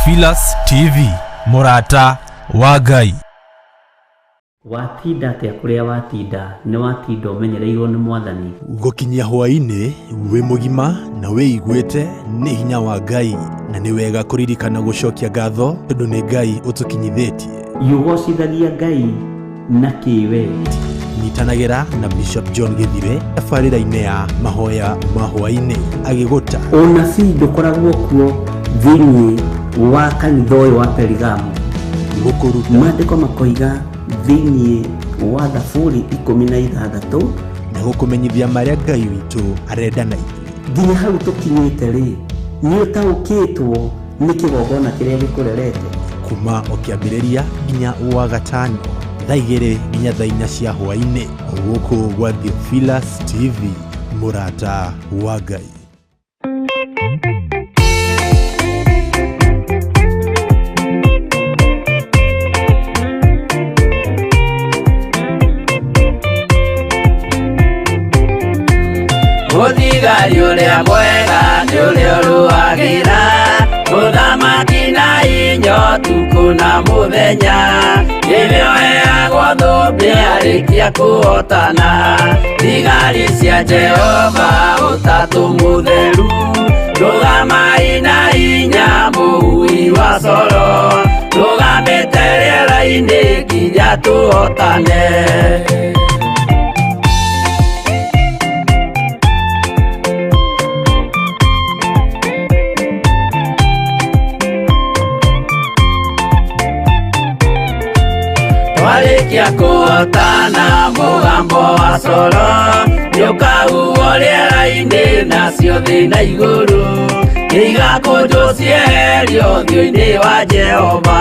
Theophilus TV, mũrata wa Ngai. Watinda atĩa kũrĩa watinda? Nĩ watinda ũmenyereirwo nĩ Mwathani. Gũkinyia hwaĩ-inĩ wĩ mũgima na wĩiguĩte nĩ hinya wa Ngai, na nĩ wega kũririkana gũcokia ngatho tondũ nĩ Ngai ũtũkinyithĩtie. Ũgocithagia Ngai na kĩ we? Nyitanagĩra na Bishop John Gĩthire tabarĩra-inĩ ya mahoya ma hwaĩ-inĩ agĩgũta. Ũnabii ndũkoragwo kuo thĩinĩ wa kanitha ũyũ wa Perigamo. Gũkũruta. Maandĩko makoiga thĩinĩ wa Thaburi 16 na gũkũmenyithia marĩa Ngai witũ arenda na ithuĩ. Nginya hau tũkinyĩte rĩ, nĩ ũtaũkĩtwo nĩ kĩgongona kĩrĩa gĩkũrerete. Kuma o kĩambĩrĩria nginya wa gatano thaa 2 nginya thaa 4 cia hwaĩ-inĩ, gũkũ gwa Theophilus TV, mũrata wa Ngai. Mũthigari ũrĩa mwega nĩ ũrĩa ũrũagĩra mũthamaki na inya ũtukũ na mũthenya, nĩwe ũheagwo thũmbĩ arĩkia kũhotana. Thigari cia Jehova ũtatũ mũtheru, rũgamai na inya mũhui wa coro, rũgamĩte rĩera-inĩ nginya tũhotane. Twarĩkia kũhotana mũgambo wa coro, nĩũkahuhwo rĩera-inĩ nacio thĩ na igũrũ, nĩigakũnjwo cieherio ũthiũ-inĩ wa Jehova.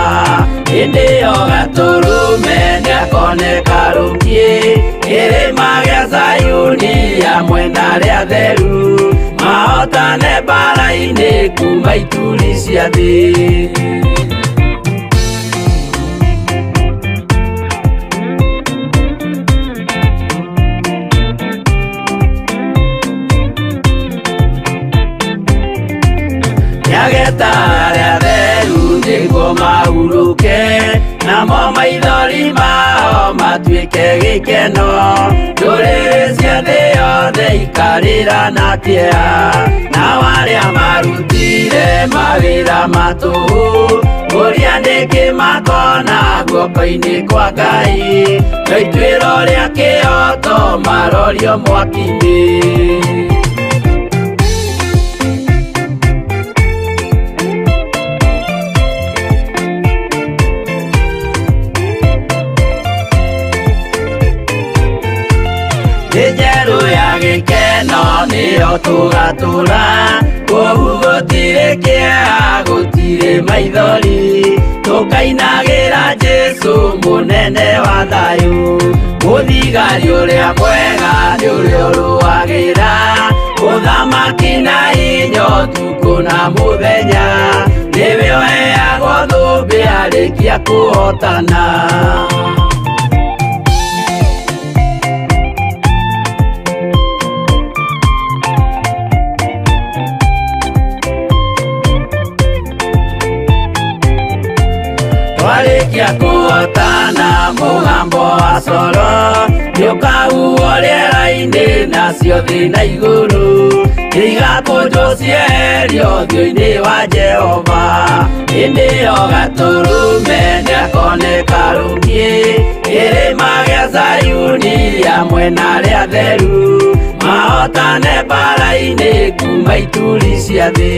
Hĩndĩ ĩyo Gatũrũme nĩakoneka rũkiĩ, kĩrĩma gĩa Zayuni hamwe na arĩa atheru, mahotane mbaara-inĩ kuma ituri cia thĩ. Nĩageta arĩa atheru nĩguo mahurũke, namo maithori mao matuĩke gĩkeno. Ndũrĩrĩ cia thĩ yothe ikarĩra na kĩeha, nao arĩa marutire mawĩra ma tũhũ, ũrĩa nĩkĩ makona guoko-inĩ kwa Ngai, no ituĩro rĩa kĩhooto marorio mwaki-inĩ. Njerũ ya gĩkeno nĩyo tũgatũra, kũu gũtirĩ kĩeha, gũtirĩ maithori, tũkainagĩra Jesũ mũnene wa thayũ. Mũthigari ũrĩa mwega nĩ ũrĩa ũrũagĩra mũthamaki na inya ũtukũ na mũthenya, nĩwe ũheagwo thũmbĩ arĩkia kũhotana. Twarĩkia kũhotana mũgambo wa coro, nĩũkahuhwo rĩera-inĩ nacio thĩ na igũrũ, nĩigakũnjwo cieherio ũthiũ-inĩ wa Jehova. Hĩndĩ ĩyo Gatũrũme nĩakoneka rũkiĩ, kĩrĩma gĩa Zayuni hamwe na arĩa atheru, mahotane mbaara-inĩ kuma ituri cia thĩ.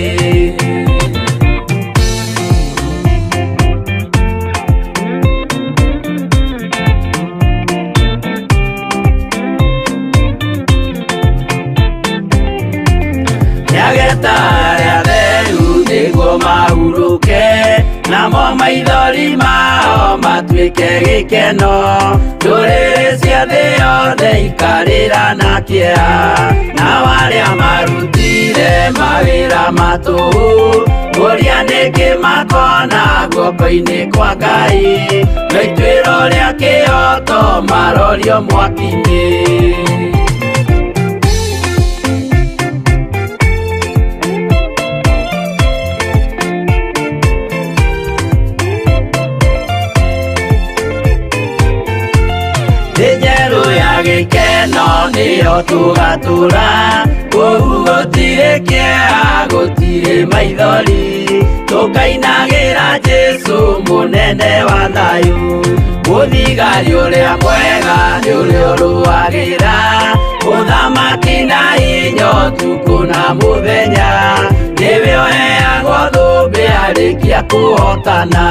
Nĩageta arĩa atheru nĩguo mahurũke, namo maithori mao matuĩke gĩkeno. Ndũrĩrĩ cia thĩ yothe ikarĩra na kĩeha, nao arĩa marutire mawĩra ma tũhũ, ũrĩa nĩkĩ makona guoko-inĩ kwa Ngai, no ituĩro rĩa kĩhooto marorio mwaki-inĩ. nĩyo tũgatũra kũu gũtirĩ kĩeha gũtirĩ maithori tũkainagĩra Jesũ mũnene wa thayũ mũthigari ũrĩa mwega nĩ ũrĩa ũrũagĩra mũthamaki na hinya ũtukũ na mũthenya nĩwe ũheagwo thũmbĩ arĩkia kũhotana.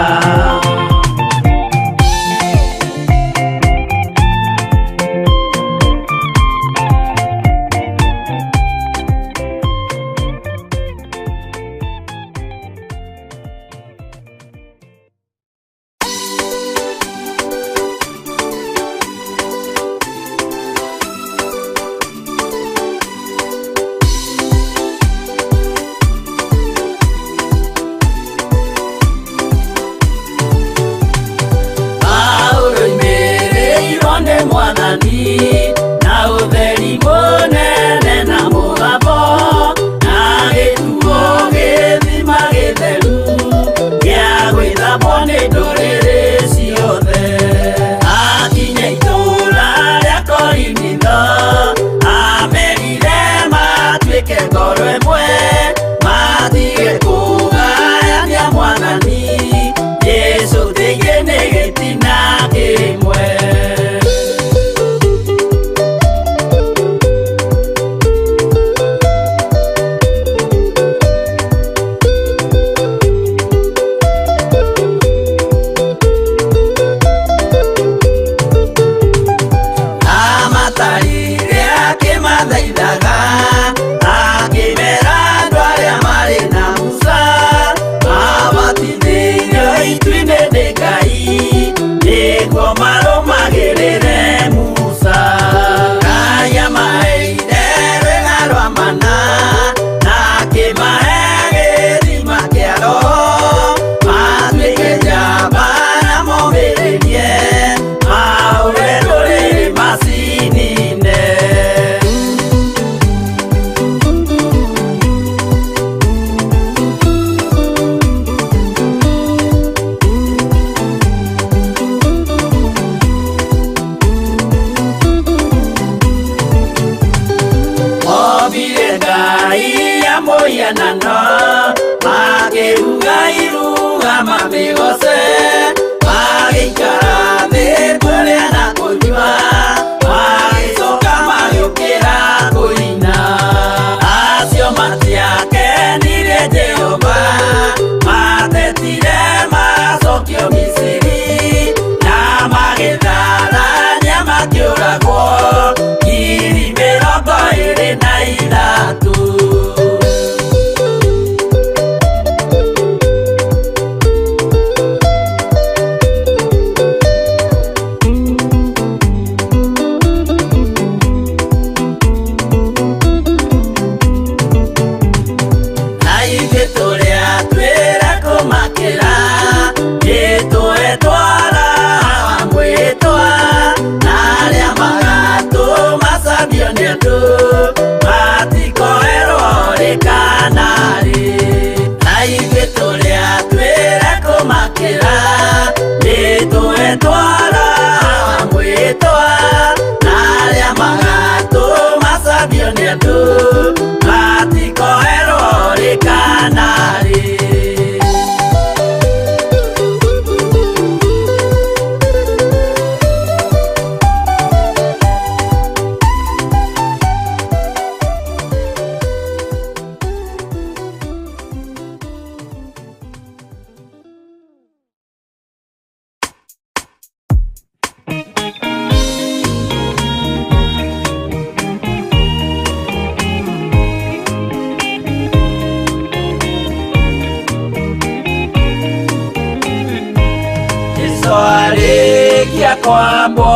Kwambwo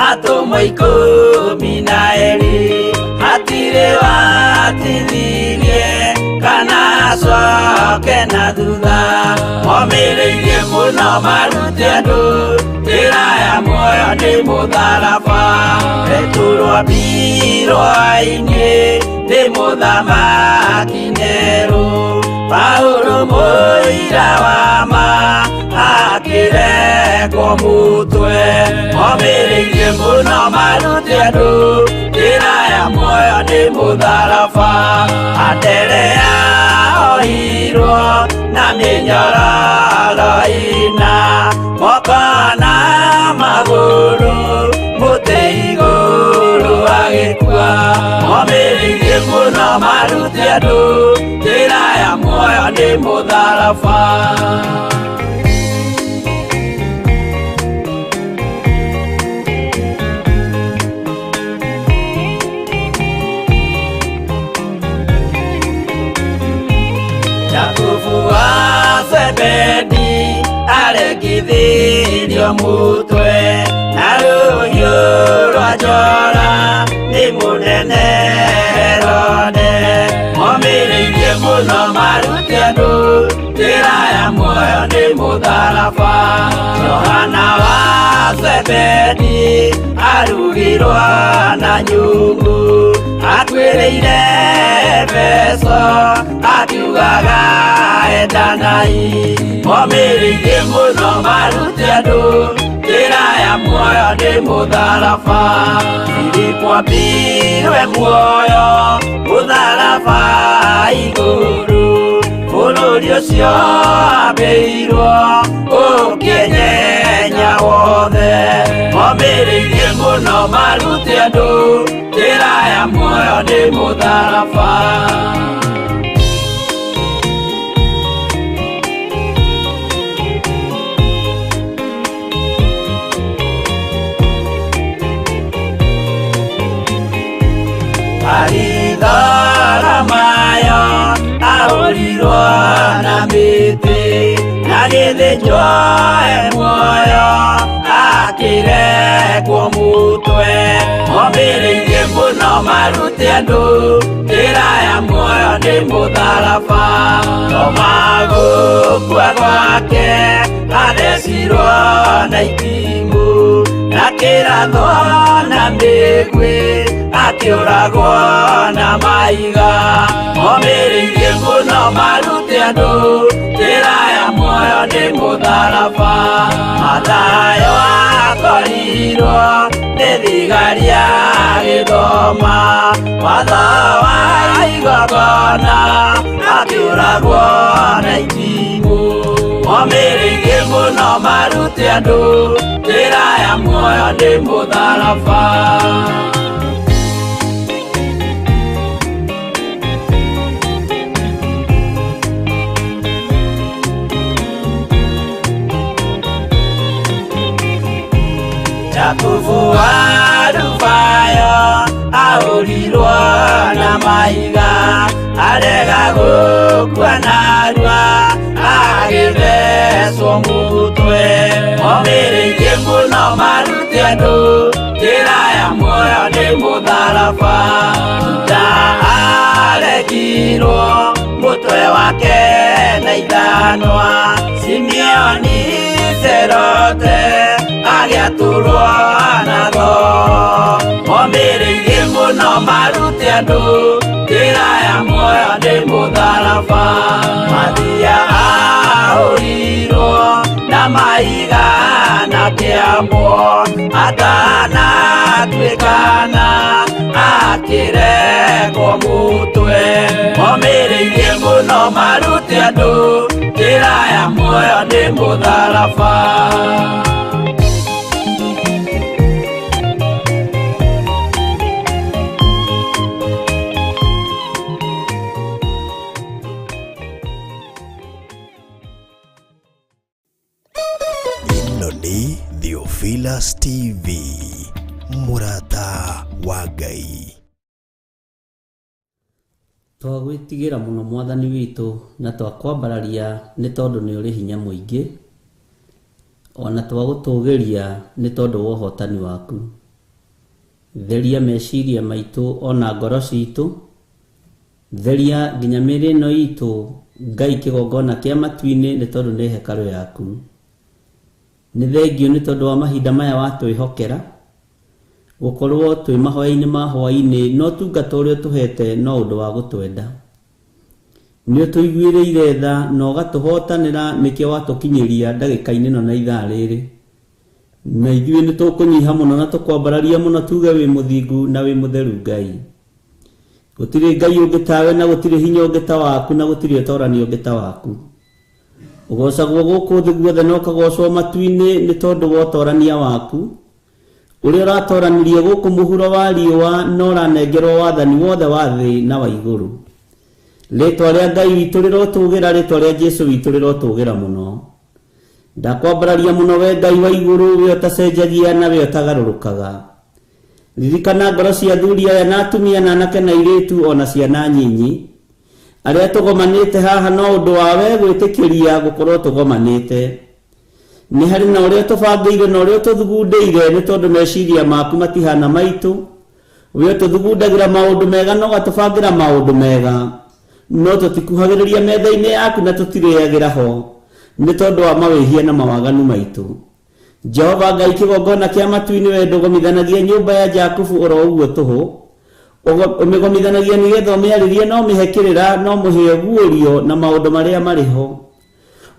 atũmwo ikũmi na erĩ hatirĩ watithirie kana acoke na thutha momĩrĩirie mũno marute andũ njĩra ya muoyo nĩ mũtharaba Petero ambirwo-inĩ nĩ mũthamaki Nero Paulo mũira wa ma akĩrengwo mũtwe momĩrĩirie mũno marute andũ njĩra Mũtharaba. Anderea ohirwo na mĩnyororo ĩna, moko na magũrũ, mũtĩ igũrũ agĩkua. Momĩrĩirie mũno marute andũ njĩra ya muoyo nĩ mũtharaba. Jakubu wa Zebedi aregithirio mutwe na rũhiũ rwa njora nĩ mũnene Herode. Momĩrĩirie mũno marute andũ njĩra ya muoyo nĩ mũtharaba. Johana wa Zebedi arugirwo na nyungu, akuĩrĩire Efeso akiugaga endanai. Momĩrĩirie mũno marute andũ njĩra ya muoyo nĩ mũtharaba. Filipo ambirwe muoyo mũtharaba igũrũ, bũrũri ũcio ambĩirwo ũkĩnyenya wothe. Momĩrĩirie mũno marute andũ njĩra ya muoyo nĩ mũtharaba. Baritholomayo ahũrirwo na mĩtĩ, na gĩthĩnjwo e muoyo akĩrekwo mũtwe. Momĩrĩirie mũno marute andũ njĩra ya muoyo nĩ mũtharaba. Toma gũkua gwake athecirwo na itimũ, na kĩrathwo na mĩguĩ, akĩũragwo na mahiga. Momĩrĩirie mũno marute andũ njĩra ya muoyo nĩ mũtharaba. Mathayo akorirwo nĩ thigari agĩthoma watho wa igongona, akĩũragwo na itimũ. Momĩrĩirie mũno marute andũ njĩra ya muoyo nĩ mũtharaba. Jakubu wa Alufayo ahũrirwo na mahiga, arega gũkua narua agĩthecwo mũtwe. Momĩrĩirie mũno marute andũ njĩra ya muoyo nĩ mũtharaba. Juda aregirwo mũtwe wake na ithanwa, Simeoni Serote agĩatũrwo na thoo. Momĩrĩirie mũno marute andũ njĩra ya muoyo nĩ mũtharaba. Mathia ahũrirwo na mahiga na kĩambwo, atanatuĩkana akĩrekwo mũtwe. Momĩrĩirie mũno marute andũ njĩra ya muoyo nĩ mũtharaba. Ĩno nĩ Theophilus TV, mũrata wa Ngai. Twagwĩtigĩra mũno Mwathani witũ na twakwambararia nĩ tondũ nĩ ũrĩ hinya mũingĩ, ona twagũtũgĩria nĩ tondũ wa ũhotani waku. Theria meciria maitũ ona ngoro citũ, theria nginya mĩĩrĩ ĩno itũ, Ngai kĩgongona kĩa matu-inĩ nĩ tondũ nĩ hekarũ yaku. Nĩ thengio nĩ tondũ wa mahinda maya watwĩhokera gũkorwo twĩ mahoya-inĩ ma hwaĩ-inĩ, no tungata ũrĩa ũtũhete no ũndũ wa gũtwenda. Nĩ ũtũiguĩrĩire tha na ũgatũhotanĩra, nĩkĩo watũkinyĩria ndagĩka-inĩ ĩno na ithaa rĩrĩ. Na ithuĩ nĩ tũkũnyiha mũno na tũkwambararia mũno, tuge wĩ mũthingu na wĩ mũtheru Ngai. Gũtirĩ Ngai ũngĩ tawe na gũtirĩ hinya ũngĩ ta waku na gũtirĩ ũtorani ũngĩ ta waku. Ũgocagwo gũkũ thĩ guothe na ũkagocwo matu-inĩ nĩ tondũ wa ũtorania waku. Ũrĩa ũratoranirie gũkũ mũhuro wa riũa na ũranengerwo wathani wothe wa thĩ na wa igũrũ. Rĩtwa rĩa Ngai witũ rĩrotũgĩra, rĩtwa rĩa Jesu witũ rĩrotũgĩra mũno. Ndakwambararia mũno we Ngai wa igũrũ, we ũtacenjagia na we ũtagarũrũkaga. Ririkana ngoro cia athuri aya na atumia na anake na airĩtu o na ciana nyinyi arĩa tũgomanĩte haha no ũndũ wa we gwĩtĩkĩria gũkorwo tũgomanĩte. Nĩ harĩ na ũrĩa tũbangĩire na ũrĩa tũthugundĩire nĩ tondũ meciria maku matihana maitũ. We ũtũthugundagĩra maũndũ mega na ũgatũbangĩra maũndũ mega, no tũtikuhagĩrĩria metha-inĩ yaku na tũtirĩagĩra ho nĩ tondũ wa mawĩhia na mawaganu maitũ. Jehova Ngai kĩgongona kĩa matu-inĩ, we ndũgomithanagia nyũmba ya Jakubu oro ũguo tũhũ. Ũmĩgomithanagia nĩgetha ũmĩarĩrie na ũmĩhe kĩrĩra na ũmũhe ũguũrio na maũndũ marĩa marĩ ho.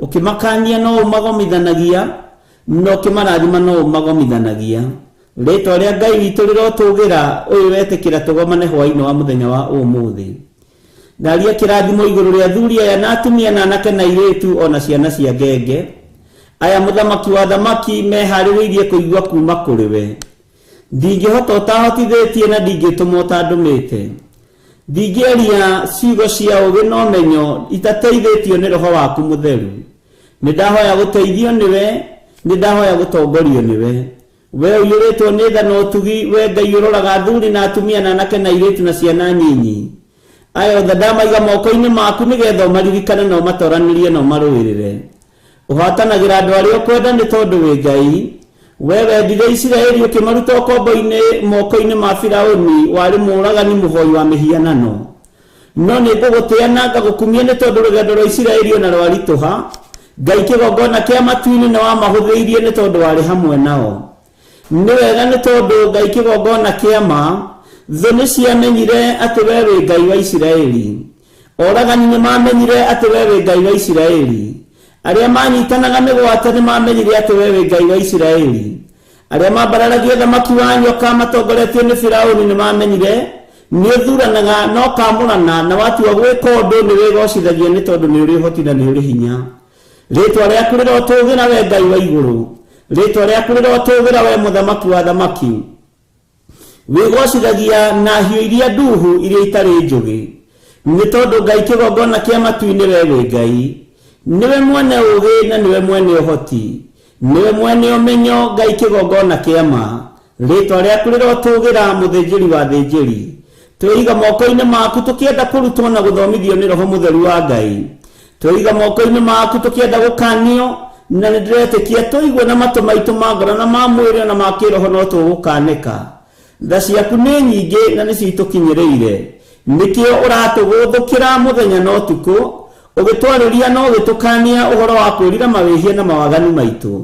Ũkĩmakania no ũmagomithanagia, na ũkĩmarathima no ũmagomithanagia. Rĩtwa rĩa Ngai witũ rĩrotũgĩra, ũyũ wetĩkĩra tũgomane hwaĩ-inĩ wa mũthenya wa ũmũthĩ. Ndaria kĩrathimo igũrũ rĩa athuri aya na atumia na anake na airĩtu o na ciana cia ngenge. Aya mũthamaki wa thamaki meharĩrĩirie kũigua kuma kũrĩ we. Ndingĩhota ũtahotithĩtie na ndingĩtũma ũtandũmĩte. Ndingĩaria ciugo cia ũũgĩ na ũmenyo itateithĩtio nĩ Roho waku mũtheru. Nĩ ndahoya gũteithio nĩwe, nĩ ndahoya gũtongorio nĩwe. We ũiyũrĩtwo nĩ tha na ũtugi, we Ngai ũroraga athuri na atumia na anake na airĩtu na ciana nyinyi. Aya othe ndamaiga moko-inĩ maku nĩgetha ũmaririkane na ũmatoranĩrie na ũmarũĩrĩre. Ũhatanagĩra andũ arĩa ũkwenda nĩ tondũ wĩ Ngai. We wendire Isiraeli ũkĩmaruta ũkombo-inĩ moko-inĩ ma Firaũni, warĩ mũũragani mũhoi wa mĩhianano. No nĩ ngũgũtĩa na ngagũkumia nĩ tondũ rũgendo rwa Isiraeli o na rwaritũha, Ngai kĩgongona kĩa matu-inĩ nĩ wamahũthĩirie nĩ tondũ warĩ hamwe nao. Nĩ wega nĩ tondũ Ngai kĩgongona kĩa ma, thũ nĩ ciamenyire atĩ we wĩ Ngai wa Isiraeli. Oragani nĩ mamenyire atĩ we wĩ Ngai wa Isiraeli. Arĩa maanyitanaga mĩgwate nĩ mamenyire atĩ we wĩ Ngai wa Isiraeli. Arĩa mambararagia thamaki wa nyoka matongoretio nĩ Firaũni nĩ mamenyire nĩ ũthuranaga na ũkamũrana, na watua gwĩka ũndũ nĩ wĩgocithagia nĩ tondũ nĩ ũrĩ ũhoti na nĩ ũrĩ hinya. Rĩĩtwa rĩaku rĩrotũgĩra we Ngai wa igũrũ. Rĩĩtwa rĩaku rĩrotũgĩra we Mũthamaki wa thamaki. Wĩgocithagia na hiũ iria nduhu iria itarĩ njũgĩ, nĩ tondũ Ngai kĩgongona kĩa matu-inĩ we wĩ Ngai. Nĩwe mwene ũũgĩ na nĩwe mwene ũhoti, nĩwe mwene ũmenyo, Ngai kĩgongona kĩa ma. Rĩĩtwa rĩaku rĩrotũgĩra, mũthĩnjĩri wa athĩnjĩri. Twĩiga moko-inĩ maku tũkĩenda kũrutwo na gũthomithio nĩ Roho Mũtheru wa Ngai. Twĩiga moko-inĩ maku tũkĩenda gũkanio, na nĩ ndĩretĩkia tũigue na matũ maitũ ma ngoro na ma mwĩrĩ ona ma kĩroho no tũgũkanĩka. Tha ciaku nĩ nyingĩ na nĩcio itũkinyĩrĩire. Nĩkĩo ũratũgũthũkĩra mũthenya na ũtukũ, ũgĩtwarĩria na ũgĩtũkania ũhoro wa kwĩrira mawĩhia na mawaganu maitũ.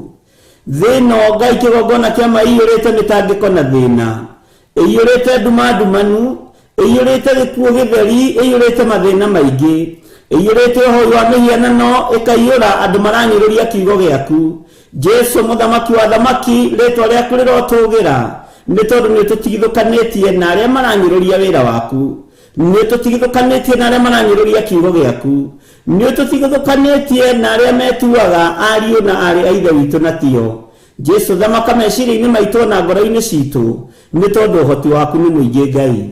Thĩ ĩno Ngai kĩgongona kĩa ma ĩiyũrĩte mĩtangĩko na thĩna. Ĩiyũrĩte nduma ndumanu, ĩiyũrĩte gĩkuũ gĩtheri, ĩiyũrĩte mathĩna maingĩ. Ĩiyũrĩte ũhoi wa mĩhianano, ĩkaiyũra andũ maranyũrũria kiugo gĩaku. Jesu mũthamaki wa thamaki, rĩtwa rĩaku rĩrotũgĩra, nĩ tondũ nĩ ũtũtigithũkanĩtie na arĩa maranyũrũria wĩra waku. Nĩ ũtũtigithũkanĩtie na arĩa maranyũrũria kiugo gĩaku. Nĩ ũtũtigithũkanĩtie na arĩa metuaga ariũ na aarĩ a Ithe witũ na tio. Jesu, thamaka meciria-inĩ maitũ na ngoro-inĩ citũ, nĩ tondũ ũhoti waku nĩ mũingĩ Ngai.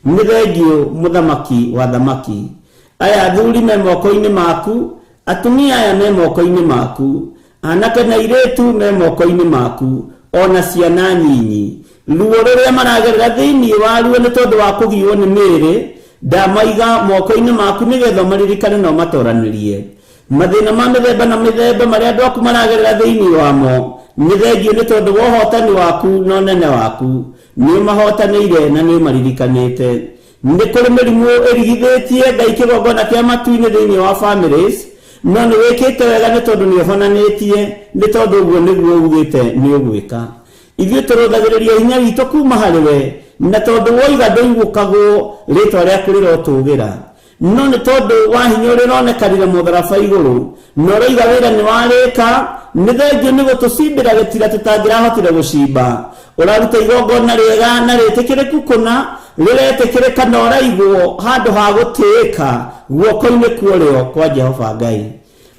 Nĩ thengiũ mũthamaki wa thamaki. Aya athuri me moko-inĩ maku, atumia aya me moko-inĩ maku, anake na airĩtu me moko-inĩ maku, o na ciana nyinyi. Ruo rũrĩa maragerera thĩinĩ waruo nĩ tondũ wa kũgiwo nĩ mĩĩrĩ, ndamaiga moko-inĩ maku nĩgetha ũmaririkane na ũmatoranĩrie. Mathĩna ma mĩthemba na mĩthemba marĩa andũ aku maragerera thĩinĩ wamo, nĩ thengiũ nĩ tondũ wa ũhotani waku na ũnene waku. Nĩ ũmahotanĩire na nĩ ũmaririkanĩte. Nĩ kũrĩ mĩrimũ ĩrigithĩtie Ngai kĩgongona kĩa matu-inĩ thĩinĩ wa families, no nĩ wĩkĩte wega nĩ tondũ nĩ ũhonanĩtie, nĩ tondũ ũguo nĩguo ugĩte nĩ ũgwĩka. Ithuĩ tũrũthagĩrĩria hinya witũ kuma harĩ we, na tondũ woiga ndũiguũkagwo, rĩĩtwa rĩaku rĩrotũgĩra. No nĩ tondũ wa hinya ũrĩa ũronekanire mũtharaba igũrũ, na ũroiga wĩra nĩ warĩka, nĩ thengiũ nĩ gũtũcimbĩra gĩtira tũtangĩrahotire gũcimba. Ũraruta igongona rĩega na rĩtĩkĩrĩku kũna, Rĩretĩkĩrĩka na ũraigwo handũ ha gũtĩĩka guoko-inĩ kuorĩo kwa Jehova Ngai.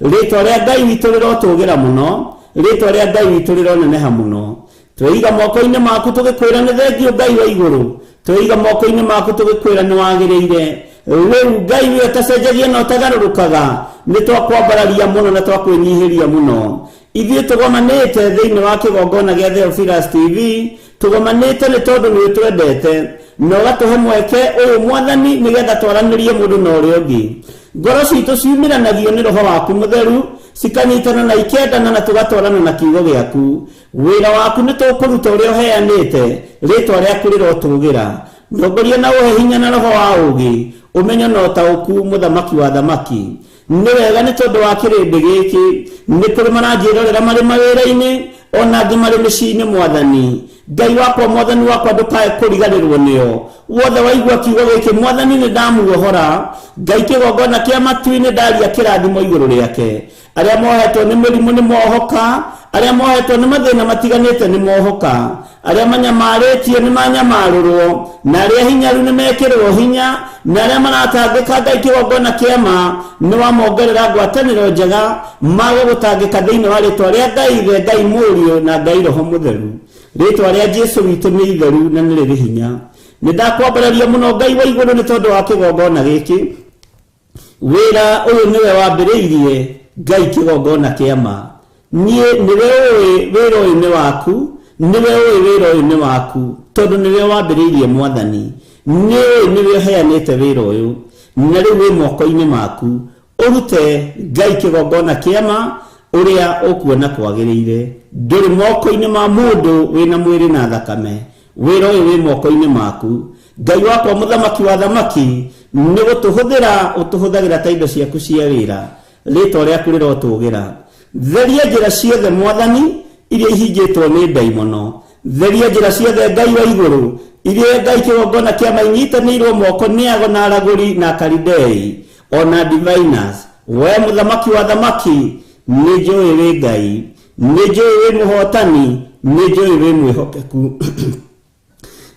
Rĩtwa rĩa Ngai witũ rĩrotũgĩra mũno, rĩtwa rĩa Ngai witũ rĩroneneha mũno. Tweiga moko-inĩ maku tũgĩkwĩra nĩ thengiũ Ngai wa igũrũ, tweiga moko-inĩ maku tũgĩkwĩra nĩ wagĩrĩire. Rĩu Ngai we ũtacenjagia na ũtagarũrũkaga, nĩ twakwambararia mũno na twakwĩnyihĩria mũno. Ithuĩ tũgomanĩte thĩinĩ wa kĩgongona gĩa Theophilus TV, tũgomanĩte nĩ tondũ nĩ ũtwendete na ũgatũhe mweke ũyũ Mwathani nĩgetha twaranĩrie mũndũ na ũrĩa ũngĩ. Ngoro citũ ciumĩranagio nĩ Roho waku Mũtheru, cikanyitana na ikendana na tũgatwarana na kiugo gĩaku. Wĩra waku nĩ tũkũruta ũrĩa ũheanĩte, rĩtwa rĩaku rĩrotũgĩra. Ndongoria na ũhe hinya na roho wa ũũgĩ, ũmenyo na ũtaũku, Mũthamaki wa athamaki. Nĩ wega nĩ tondũ wa kĩrĩndĩ gĩkĩ, nĩ kũrĩ maranjĩrorera marĩ mawĩra-inĩ, o na angĩ marĩ mĩciĩ-inĩ. Mwathani Ngai wakwa, Mwathani wakwa, ndũkae kũriganĩrwo nĩo. Wothe waigua kiugo gĩkĩ, Mwathani, nĩ ndamuohora. Ngai kĩgongona kĩa matu-inĩ, ndaria kĩrathimo igũrũ rĩake. Arĩa mohetwo nĩ mĩrimũ nĩ mohoka, arĩa mohetwo nĩ mathĩna matiganĩte nĩ mohoka, arĩa manyamarĩtio nĩ manyamarũrwo, na arĩa hinyaru nĩ mekĩrwo hinya, na arĩa maratangĩka Ngai kĩgongona kĩa ma nĩ wamongerera ngwatanĩro njega, mage gũtangĩka thĩinĩ wa rĩtwa rĩa Ngai Ithe, Ngai Mũriũ na Ngai Roho Mũtheru. Rĩtwa rĩa Jesu witũ nĩ itheru na nĩ rĩrĩ hinya. Nĩ ndakwambararia mũno Ngai wa igũrũ nĩ tondũ wa kĩgongona gĩkĩ. Wĩra ũyũ nĩwe wambĩrĩirie Ngai kĩgongona kĩa ma. Niĩ nĩwe ũĩ wĩra ũyũ nĩ waku, nĩwe ũĩ wĩra ũyũ nĩ waku, tondũ nĩwe wambĩrĩirie Mwathani. Nĩ ũĩ nĩwe ũheanĩte wĩra ũyũ, na rĩu wĩ moko-inĩ maku. Ũrute Ngai kĩgongona kĩa ma ũrĩa ũkuona kwagĩrĩire. Ndũrĩ moko-inĩ ma mũndũ wĩna mwĩrĩ na thakame. Wĩra ũyũ wĩ moko-inĩ maku. Ngai wakwa, Mũthamaki wa athamaki, nĩ gũtũhũthĩra ũtũhũthagĩra ta indo ciaku cia wĩra. Rĩtwa rĩaku rĩrotũgĩra. Theria njĩra ciothe Mwathani iria ihingĩtwo nĩ ndaimono. Theria njĩra ciothe Ngai wa igũrũ iria Ngai kĩgongona kĩa ma inyitanĩirwo moko nĩ ago na aragũri na Akalidei o na diviners. We Mũthamaki wa athamaki, nĩ njũĩ wĩ Ngai, nĩ njũĩ wĩ mũhotani, nĩ njũĩ wĩ mwĩhokeku.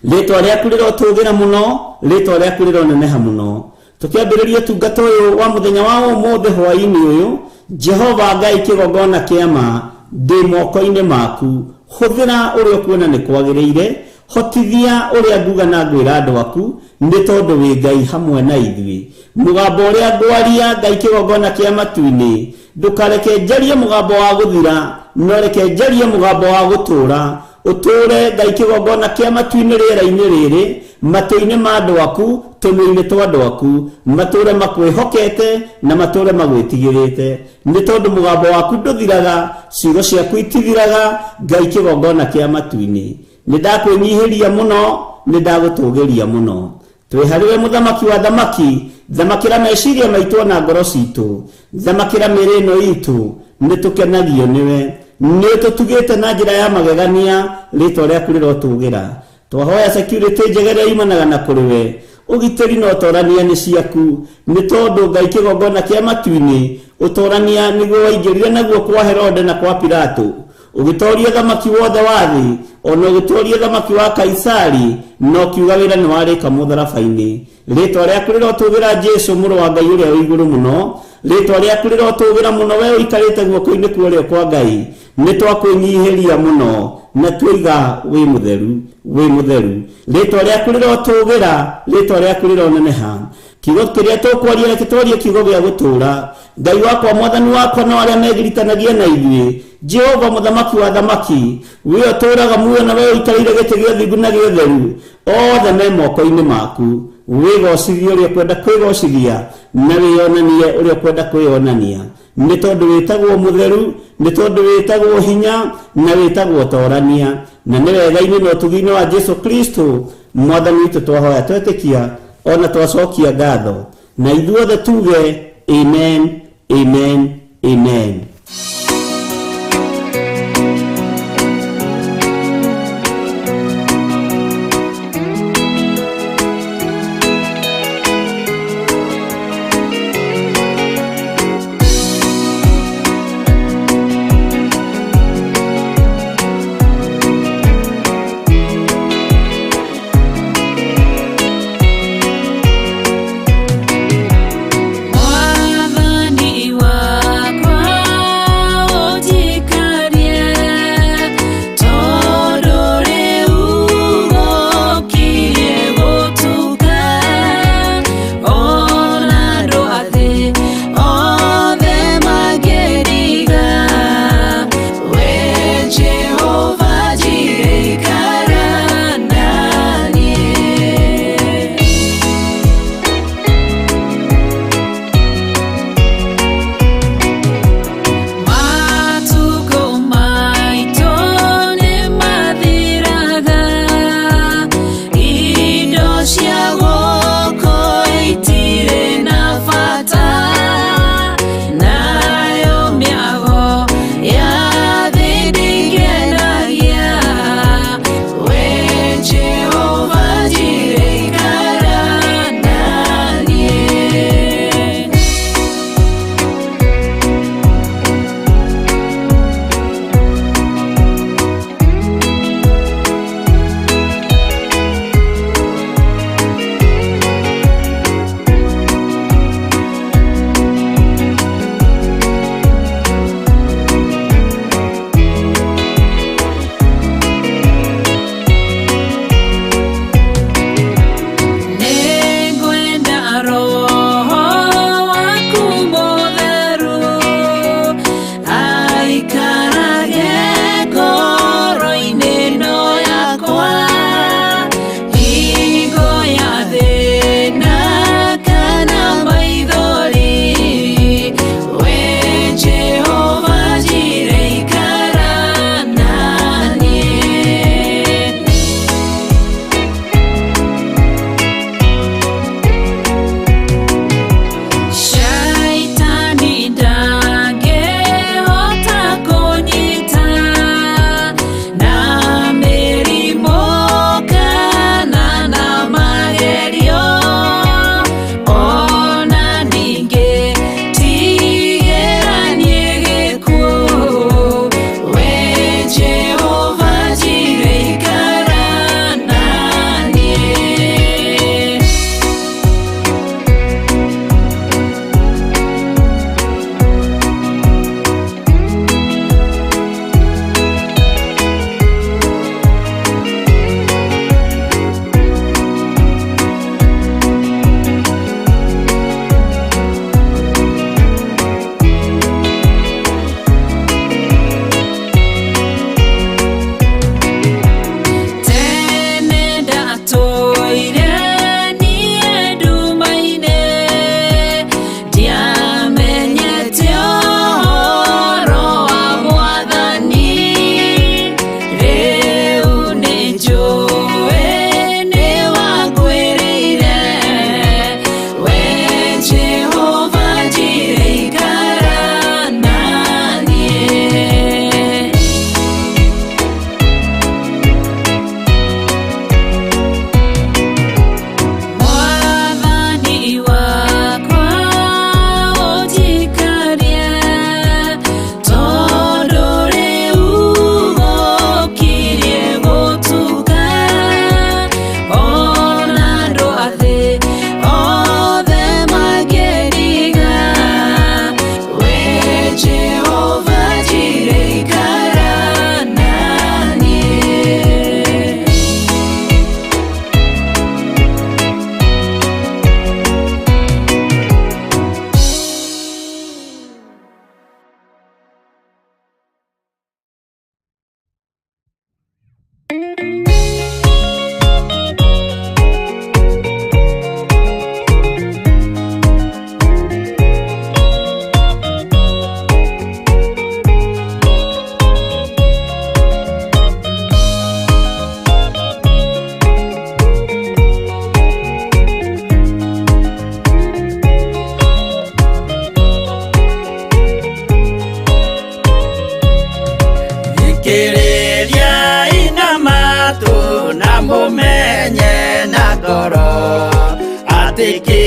Rĩtwa rĩaku rĩrotũgĩra mũno, rĩtwa rĩaku rĩroneneha mũno. Tũkĩambĩrĩria ũtungata ũyũ wa mũthenya wa ũmũthĩ hwaĩ-inĩ ũyũ, Jehova Ngai kĩgongona kĩa ma, ndĩ moko-inĩ maku. Hũthĩra ũrĩa ũkuona nĩ kwagĩrĩire, hotithia ũrĩa nguga na ngwĩra andũ aku, nĩ tondũ wĩ Ngai hamwe na ithuĩ. Mũgambo ũrĩa ngwaria, Ngai kĩgongona kĩa matu-inĩ, ndũkareke njarie mũgambo wa gũthira, no reke njarie mũgambo wa gũtũũra. Ũtũũre Ngai kĩgongona kĩa matu-inĩ rĩera-inĩ rĩrĩ, matũ-inĩ ma andũ aku, tũnua-inĩ twa andũ aku, matũũre makwĩhokete na matũũre magwĩtigĩrĩte. Nĩ tondũ mũgambo waku ndũthiraga, ciugo ciaku itithiraga, Ngai kĩgongona kĩa matu-inĩ. Nĩ ndakwĩnyihĩria mũno, nĩ ndagũtũgĩria mũno. Twĩ harĩ we Mũthamaki wa athamaki, thamakĩra meciria maitũ o na ngoro citũ, thamakĩra mĩĩrĩ ĩno itũ, nĩ tũkenagio nĩwe. Nĩ ũtũtugĩte na njĩra ya magegania, rĩtwa rĩaku rĩrotũgĩra. Twahoya security njega ĩrĩa yumanaga na kũrĩ we, ũgitĩri na ũtorania nĩ ciaku, nĩ tondũ Ngai kĩgongona kĩa matu-inĩ, ũtorania nĩguo waingĩrire naguo kwa Herode na kwa Pilato, ũgĩtoria ũthamaki wothe wa thĩ, o na ũgĩtoria ũthamaki wa Kaisari, na ũkiuga wĩra nĩ warĩka mũtharaba-inĩ. Rĩtwa rĩaku rĩrotũgĩra Jesu, mũrũ wa Ngai ũrĩa wĩ igũrũ mũno. Rĩtwa rĩaku rĩrotũgĩra mũno, we ũikarĩte guoko-inĩ kwa ũrĩo kwa Ngai. Nĩ twakwĩnyihĩria mũno na tuoiga wĩ mũtheru, wĩ mũtheru. Rĩtwa rĩaku rĩrotũgĩra, rĩtwa rĩaku rĩroneneha. Kiugo kĩrĩa tũkwaria, reke twarie kiugo gĩa gũtũũra. Ngai wakwa, Mwathani wakwa, no arĩa megiritanagia na ithuĩ. Jehova, Mũthamaki wa athamaki, we ũtũũraga muoyo na we ũikarĩire gĩtĩ gĩa ũthingu na gĩa ũtheru, othe me moko-inĩ maku. Wĩgocithie ũrĩa ũkwenda kwĩgocithia, na wĩyonanie ũrĩa ũkwenda kwĩyonania. Nĩ tondũ wĩtagwo mũtheru, nĩ tondũ wĩtagwo hinya, na wĩtagwo torania. Na nĩ wega-inĩ na ũtugi-inĩ wa Jesu Kristo, Mwathani witũ, twahoya twetĩkia, ona twacokia ngatho. Na ithuothe tuge amen, amen, amen.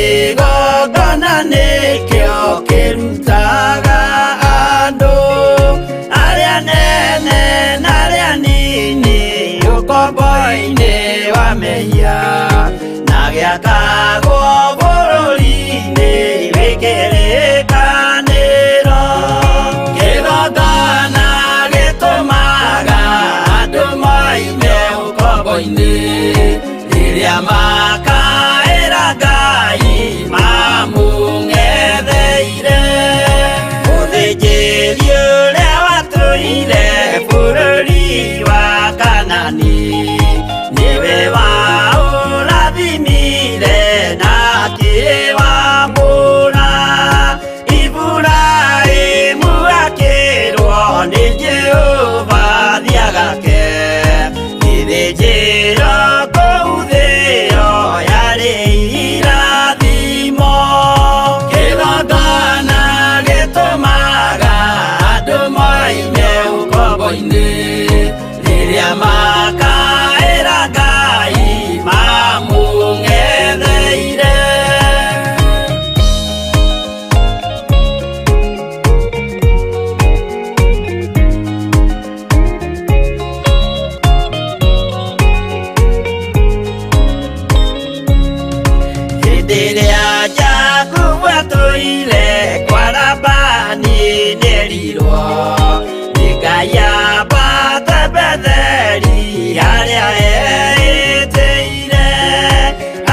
Kĩgongona nĩkĩo kĩrutaga andũ arĩa nene na arĩa nini ũkombo-inĩ wa mehia na gĩakagwo bũrũri-inĩ wĩ kĩrĩkanĩro. Kĩgongona gĩtũmaga andũ moime ũkombo-inĩ rĩrĩa makaĩra Ngai mamũng'etheire. Mũthĩnjĩri ũrĩa watũire bũrũri wa Kanani nĩwe waũrathimire na akĩwamũra. Iburahĩmu akĩrwo nĩ Jehova thiĩ gĩthĩnjĩro kũu thĩo yarĩ irathimo. Kĩgongona gĩtũmaga andũ moime ũkombo-inĩ rĩrĩa makaĩra Ngai mamũng'etheire. Hĩndĩ ĩrĩa Jakubu atũire kwa Labani nĩerirwo nĩ Ngai ambate Betheli harĩa eĩtĩire.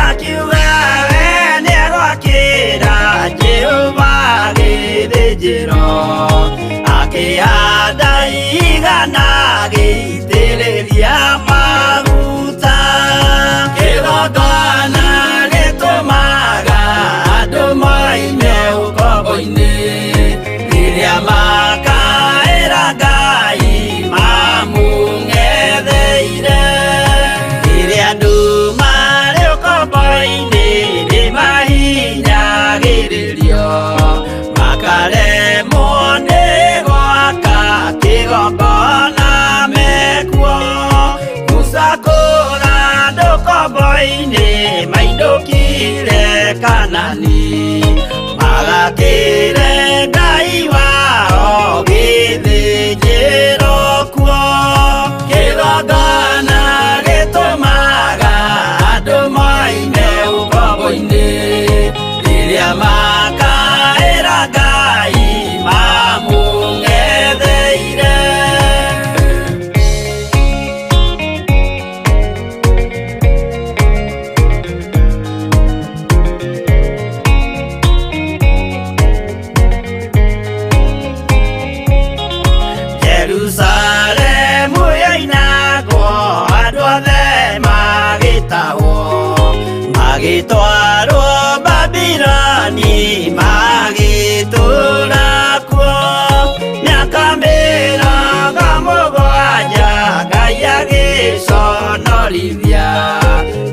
Akiuga we nĩegwakĩra Jehova gĩthĩnjĩro, akĩhanda igana agĩitĩrĩria maguta. Kĩgongona gĩtũmaga andũ moime ũkombo-inĩ rĩrĩa makaĩra Ngai mamũng'etheire. Rĩrĩa andũ marĩ ũkombo-inĩ nĩmahinyagĩrĩrio makaremwo nĩ gwaka kĩgongona mekuo. Musa kũra andũ ũkombo-inĩ mainũkire Kanani magakĩre Ngai wao gĩthĩnjĩro kuo. Kĩgongona gĩtũmaga andũ moime ũkombo-inĩ rĩrĩa makaĩra Ngai mamũng'etheire. Jerusalemu yoinagwo andũ othe magĩtahwo magĩtwarwo Babiloni magĩtũũra kuo. Mĩaka 70 Ngai agĩconorithia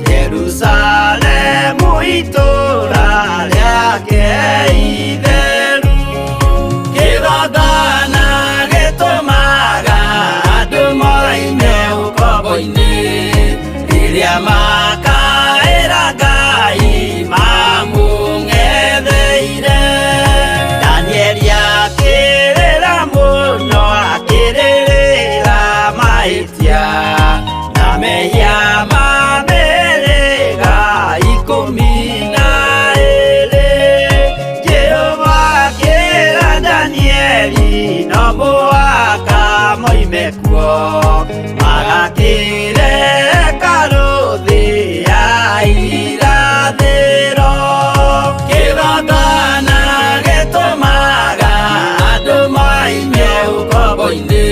Jerusalemu itũũra rĩake itheru. Kĩgongona gĩtũmaga andũ moime ũkombo-inĩ rĩrĩa makaĩra Ngai mamũng'etheire. Danieli akĩrĩra mũno akĩrĩrĩra mahĩtia na mehia ma mĩhĩrĩga 12. Jehova akĩra Danieli no mũhaka moime kuo magakĩre hekarũ thĩ ya irathĩro. Kĩgongona gĩtũmaga andũ moime ũkombo-inĩ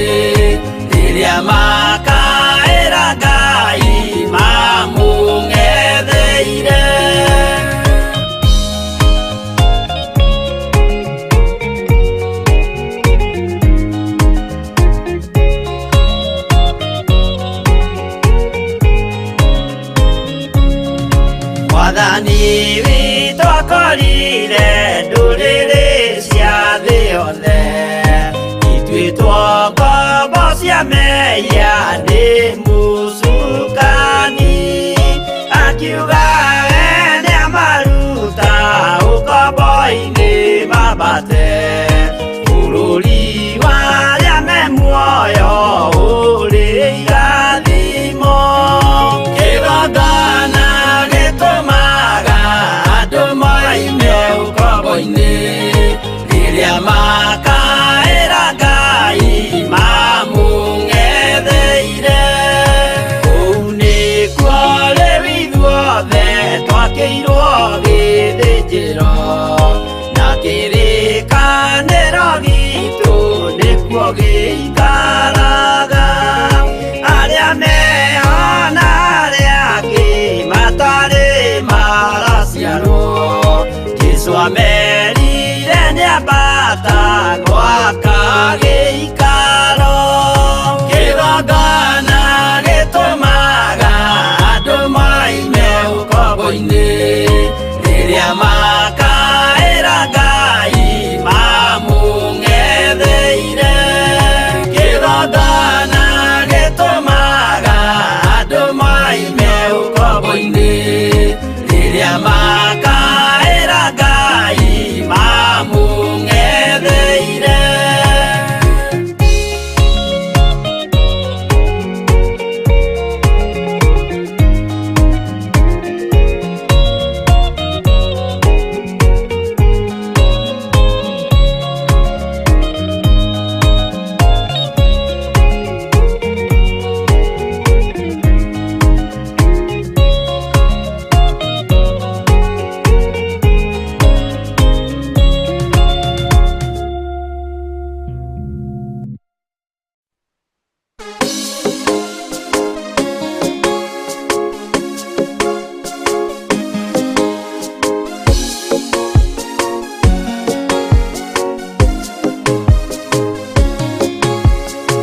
rĩrĩa makaĩra Ngai mamũng'etheire. Mwathani witũ akorire ndũrĩrĩ cia thĩ yothe ituĩtwo ngombo cia mehia nĩ mũcukani. Akiuga we nĩamaruta Jesu amerire nĩambata gwaka gĩikaro. Kĩgongona gĩtũmaga andũ moime ũkombo-inĩ, rĩrĩa makaĩra Ngai mamũng'etheire. Kĩgongona gĩtũmaga andũ moime ũkombo-inĩ, rĩrĩa makaĩra Ngai mamũng'etheire.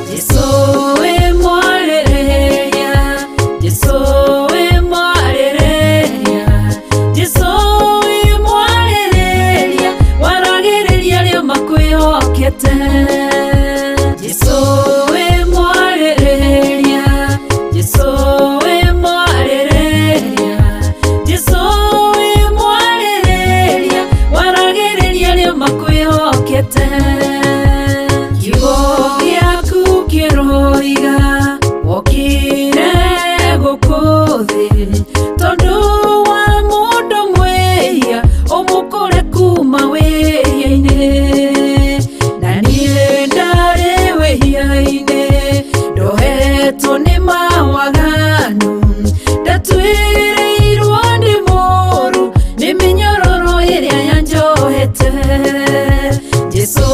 Jesu we mwarĩrĩria, Jesu we mwarĩrĩria, Jesu we mwarĩrĩria, waragĩrĩria arĩa makwĩhokete. Jesu we mwarĩrĩria, Jesu we mwarĩrĩria, Jesu we mwarĩrĩria, waragĩrĩria arĩa makwĩhokete. Kiugo gĩaku kĩroiga wokire gũkũ thĩ tondũ wa mũndũ mwĩhia ũmũkũre kuma wĩhia-inĩ, na niĩ ndarĩ wĩhia-inĩ ndohetwo nĩ mawaganu, ndatuĩrĩirwo nĩ mũũru nĩ mĩnyororo ĩrĩa yanjohete. Jesu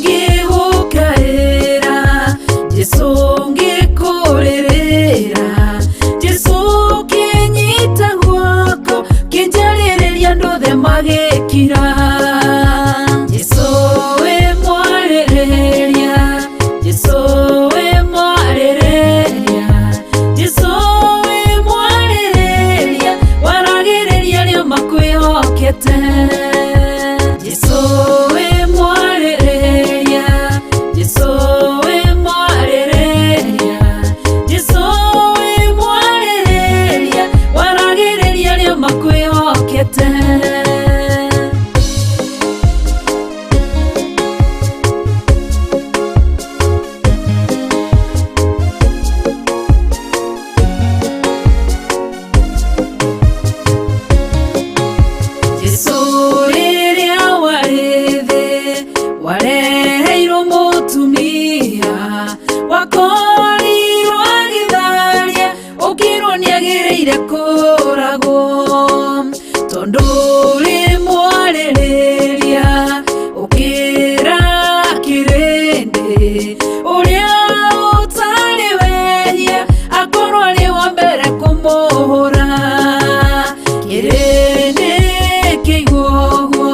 ngĩgũkaĩra, Jesu ngĩkũrĩrĩra, Jesu kĩnyita guoko kĩnjarĩrĩria andũ othe magĩkira. Jesu we mwarĩrĩria, Jesu we mwarĩrĩria, Jesu we mwarĩrĩria, waragĩrĩria arĩa makwĩhokete. Jesu we mwarĩrĩria, Jesu we mwarĩrĩria, Jesu we mwarĩrĩria, waragĩrĩria arĩa makwĩhokete. Jesu rĩrĩa warĩ thĩ wareheirwo mũtumia wakorirwo agĩtharia ũkĩrwo nĩagĩrĩire kũragwo, tondũ ũrĩ mwarĩrĩria ũkĩra kĩrĩndĩ ũrĩa ũtarĩ wehia akorwo arĩ wa mbere kũmũhũra. Kĩrĩndĩ kĩigua ũguo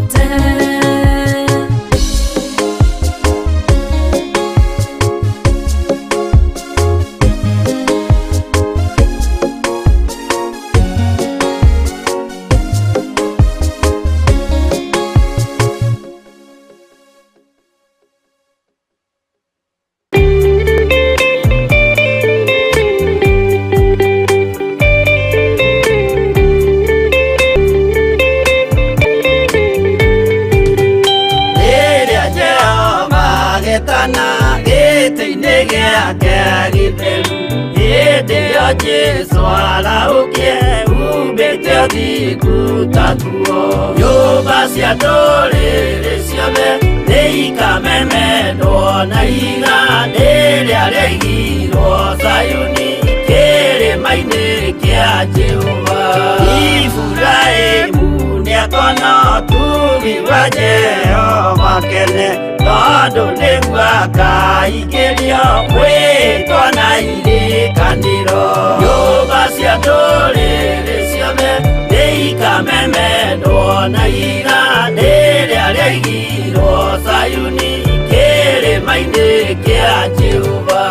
Nĩnyendete. Rĩrĩa Jehova agetana gĩtĩ-inĩ gĩake gĩtheru, hĩndĩ ĩyo Jesũ arahũkie humbĩte ũthingu ta nguo. Nyũmba cia ndũrĩrĩ ciothe nĩikamemendwo na ihiga rĩrĩa rĩaigirwo Zayuni kĩrĩma-inĩ kĩa Jehova. Iburahĩmu nĩakona ũtugi wa Jehova kene, tondũ nĩguo akaingĩrio mwĩtwa na irĩkanĩro. Nyũmba cia ndũrĩrĩ ciothe nĩikamemendwo na ihiga rĩrĩa rĩaigirwo Zayuni kĩrĩma-inĩ kĩa Jehova.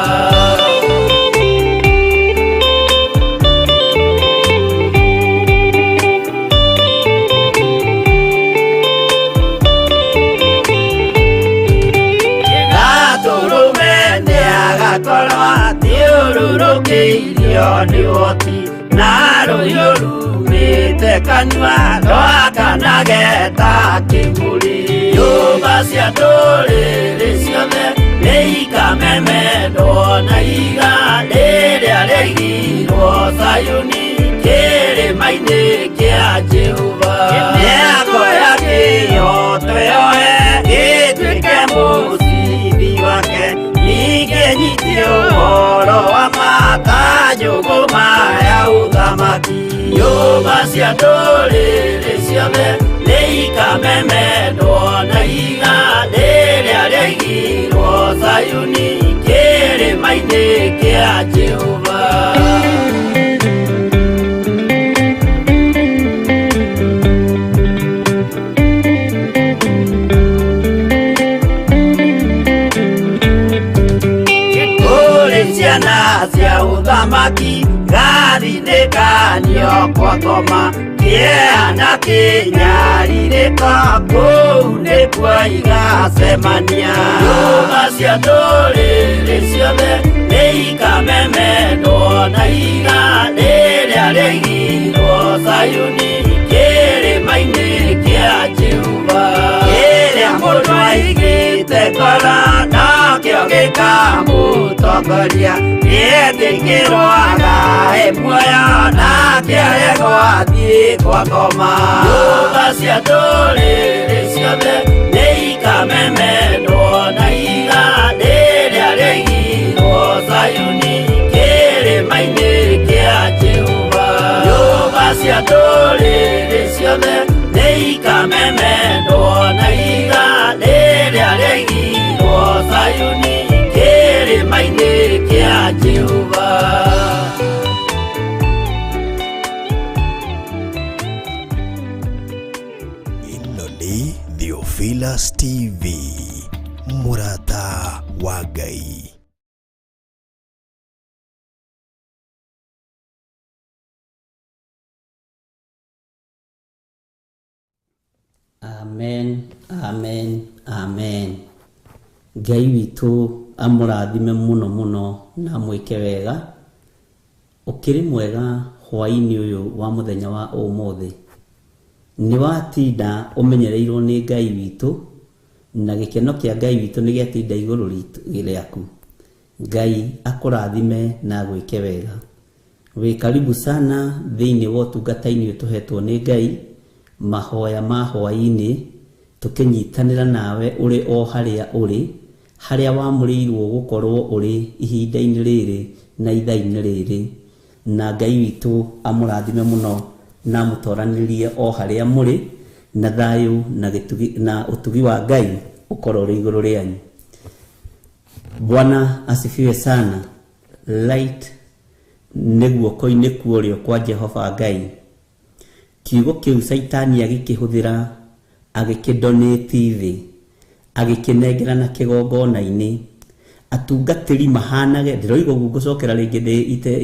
Gatũrũme nĩagakorwo athiũrũrũkĩirio nĩ ũhoti, na rũhiũ rumĩte kanua rwakanage ta kĩmũrĩ. Nyũmba cia ndũrĩrĩ ciothe nĩikamemendwo na ihiga rĩrĩa rĩaigirwo Zayuni kĩrĩma-inĩ kĩa Jehova. Mĩako ya kĩhooto yoe ĩtuĩke mũcibi wake, ningĩ nyite ũhoro wa ma ta njũgũma ya ũthamaki. Nyũmba cia ndũrĩrĩ ciothe nĩikamemendwo na ihiga rĩrĩa rĩaigirwo Zayuni kĩrĩma-inĩ kĩa Jehova. Kũrĩ ciana cia ũthamaki gathinĩkanio kwa ngoma, kĩeha na kĩnyarirĩko kũu nĩkuo igacemania. Nyũmba cia ndũrĩrĩ ciothe nĩikamemendwo na ihiga rĩrĩa rĩaigirwo Zayuni kĩrĩma-inĩ kĩa Jehova. Kĩrĩa mũndũ aigĩte ngoro nokĩo gĩkamũtongoria, nĩetĩkĩrwo agae muoyo nake aregwo athiĩ kwa ngoma. Nyũmba cia ndũrĩrĩ ciothe nĩikamemendwo na ihiga rĩrĩa rĩaigirwo Zayuni kĩrĩma-inĩ kĩa Jehova. Nyũmba cia ndũrĩrĩ ciothe nĩikamemendwo na ihiga rĩrĩa rĩaigirwo Zayuni kĩrĩma-inĩ kĩa Jehova. Ĩno nĩ Theophilus TV, mũrata wa Ngai. Amen, amen, amen. Ngai witũ amũrathime mũno mũno na amwĩke wega. Ũkĩrĩ mwega hwaĩ-inĩ ũyũ wa mũthenya wa ũmũthĩ. Nĩ watinda ũmenyereirwo nĩ Ngai witũ, na gĩkeno kĩa Ngai witũ nĩ gĩatinda igũrũ rĩaku. Ngai akũrathime na agwĩke wega. Wĩ karibu sana thĩinĩ wa ũtungata-inĩ ũyũ tũhetwo nĩ Ngai, mahoya ma hwaĩ-inĩ, tũkĩnyitanĩra nawe ũrĩ o harĩa ũrĩ, harĩa wamũrĩirwo gũkorwo ũrĩ ihinda-inĩ rĩrĩ na ithaa-inĩ rĩrĩ. Na Ngai witũ amũrathime mũno na amũtoranĩrie o harĩa mũrĩ, na thayũ na gĩtugi na ũtugi wa Ngai ũkorwo ũrĩ igũrũ rĩanyu. Bwana asifiwe sana. Light nĩ guoko-inĩ kuorĩo kwa Jehova Ngai. Kiugo kĩu Caitani agĩkĩhũthĩra agĩkĩdonate thĩ, agĩkĩnengerana kĩgongona-inĩ. Atungatĩri mahanage, ndĩroiga ũguo ngũcokera rĩngĩ ndĩ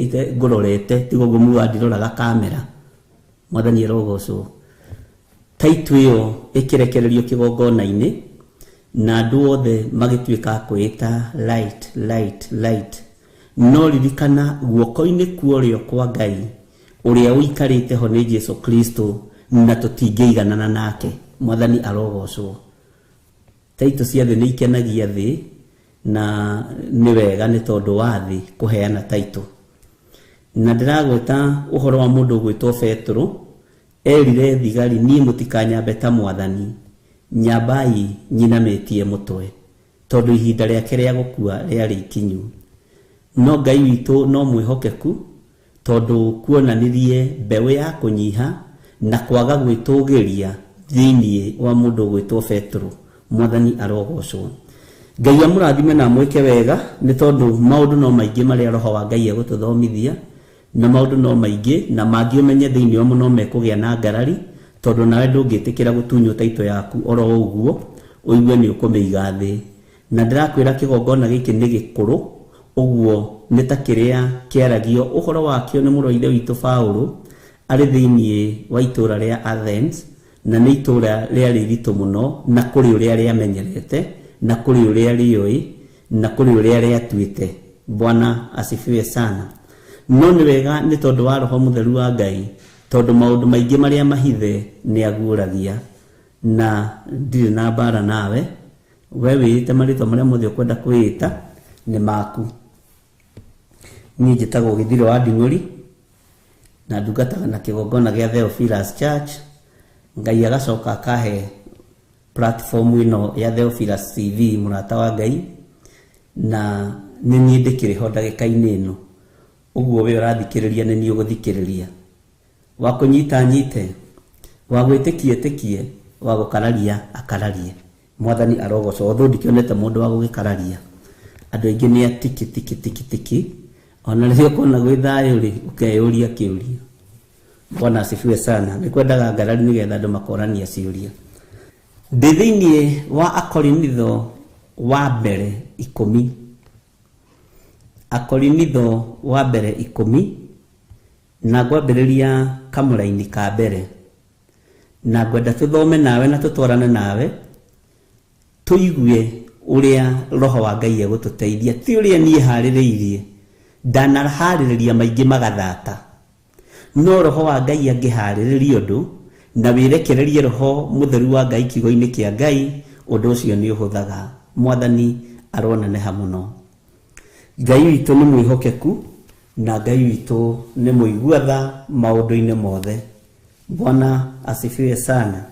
ite ngũrorete, tiga ũguo muga ndiroraga kamera. Mwathani arogocwo. Taitũ ĩyo ĩkĩrekererio kĩgongona-inĩ na andũ othe magĩtuĩka a kwĩĩta light, light, light. No ririkana guoko-inĩ kwa ũrĩo kwa Ngai ũrĩa ũikarĩte ho nĩ Jesu Kristo, na tũtingĩiganana nake. Mwathani arogocwo. Taitũ cia thĩ nĩ ikenagia thĩ, na nĩ wega nĩ tondũ wa thĩ kũheana taitũ. Na ndĩragweta ũhoro wa mũndũ ũgwĩtwo Petero, erire thigari, niĩ mũtikanyambe ta mwathani, nyambai nyinamĩtie mũtwe, tondũ ihinda rĩake rĩa gũkua rĩarĩ ikinyu. No Ngai witũ no mwĩhokeku, tondũ kuonanirie mbeũ ya kũnyiha na kwaga gwĩtũgĩria thĩinĩ wa mũndũ ũgwĩtwo Petero. Mwathani arogocwo. Ngai amũrathime na amwĩke wega, nĩ tondũ maũndũ no maingĩ marĩa Roho wa Ngai egũtũthomithia, na maũndũ no maingĩ na mangĩ ũmenye thĩinĩ wamo no mekũgĩa na ngarari, tondũ nawe ndũngĩtĩkĩra gũtunywo taitũ yaku oro ũguo, ũigue nĩ ũkũmĩiga thĩ. Na ndĩrakwĩra kĩgongona gĩkĩ nĩ gĩkũrũ, ũguo nĩ ta kĩrĩa kĩaragio ũhoro wakĩo nĩ mũrũ wa ithe witũ Paũlũ arĩ thĩinĩ wa itũũra rĩa Athens, na nĩ itũũra rĩarĩ iritũ mũno, na kũrĩ ũrĩa rĩamenyerete, na kũrĩ ũrĩa rĩũĩ, na kũrĩ ũrĩa rĩatuĩte. Bwana asifiwe sana. No nĩ wega nĩ tondũ wa Roho Mũtheru wa Ngai, tondũ maũndũ maingĩ marĩa mahithe nĩ aguũragia. Na ndirĩ na mbara nawe, we wĩĩte marĩtwa marĩa mothe ũkwenda kwĩĩta nĩ maku. Niĩ njĩtagwo Gĩthirĩ wa Nding'ũri, na ndungataga na kĩgongona gĩa Theophilus Church. Ngai agacoka akahe platform ĩno ya Theophilus TV, mũrata wa Ngai, na nĩ niĩ ndĩkĩrĩ ho ndagĩka-inĩ ĩno. Ũguo we ũrathikĩrĩria nĩ niĩ ũgũthikĩrĩria. Wa kũnyita nyite, wa gwĩtĩkia ĩtĩkie, wa gũkararia akararie. Mwathani arogocwo. Although ndikĩonete mũndũ wa gũgĩkararia, andũ aingĩ nĩ a tiki tiki tiki tiki. Ona rĩrĩa ũkona gwĩ thayũ rĩ, ũkeyũria kĩũria. Bwana asifiwe sana. Nĩ kwendaga ngarari nĩgetha andũ makorania ciũria. Ndĩ thĩinĩ wa Akorinitho wa mbere 10. Akorinitho wa mbere 10, na ngwambĩrĩria kamũraini ka mbere. Na ngwenda tũthome nawe na tũtwarane nawe, tũigue ũrĩa Roho wa Ngai egũtũteithia, ti ũrĩa niĩ harĩrĩirie. Ndanaharĩrĩria maingĩ magathata, no Roho wa Ngai angĩharĩrĩria ũndũ na wĩrekererie Roho Mũtheru wa Ngai kiugo-inĩ kĩa Ngai, ũndũ ũcio nĩ ũhũthaga. Mwathani aroneneha mũno. Ngai witũ nĩ mwĩhokeku, na Ngai witũ nĩ mũigua tha maũndũ-inĩ mothe. Bwana asifiwe sana.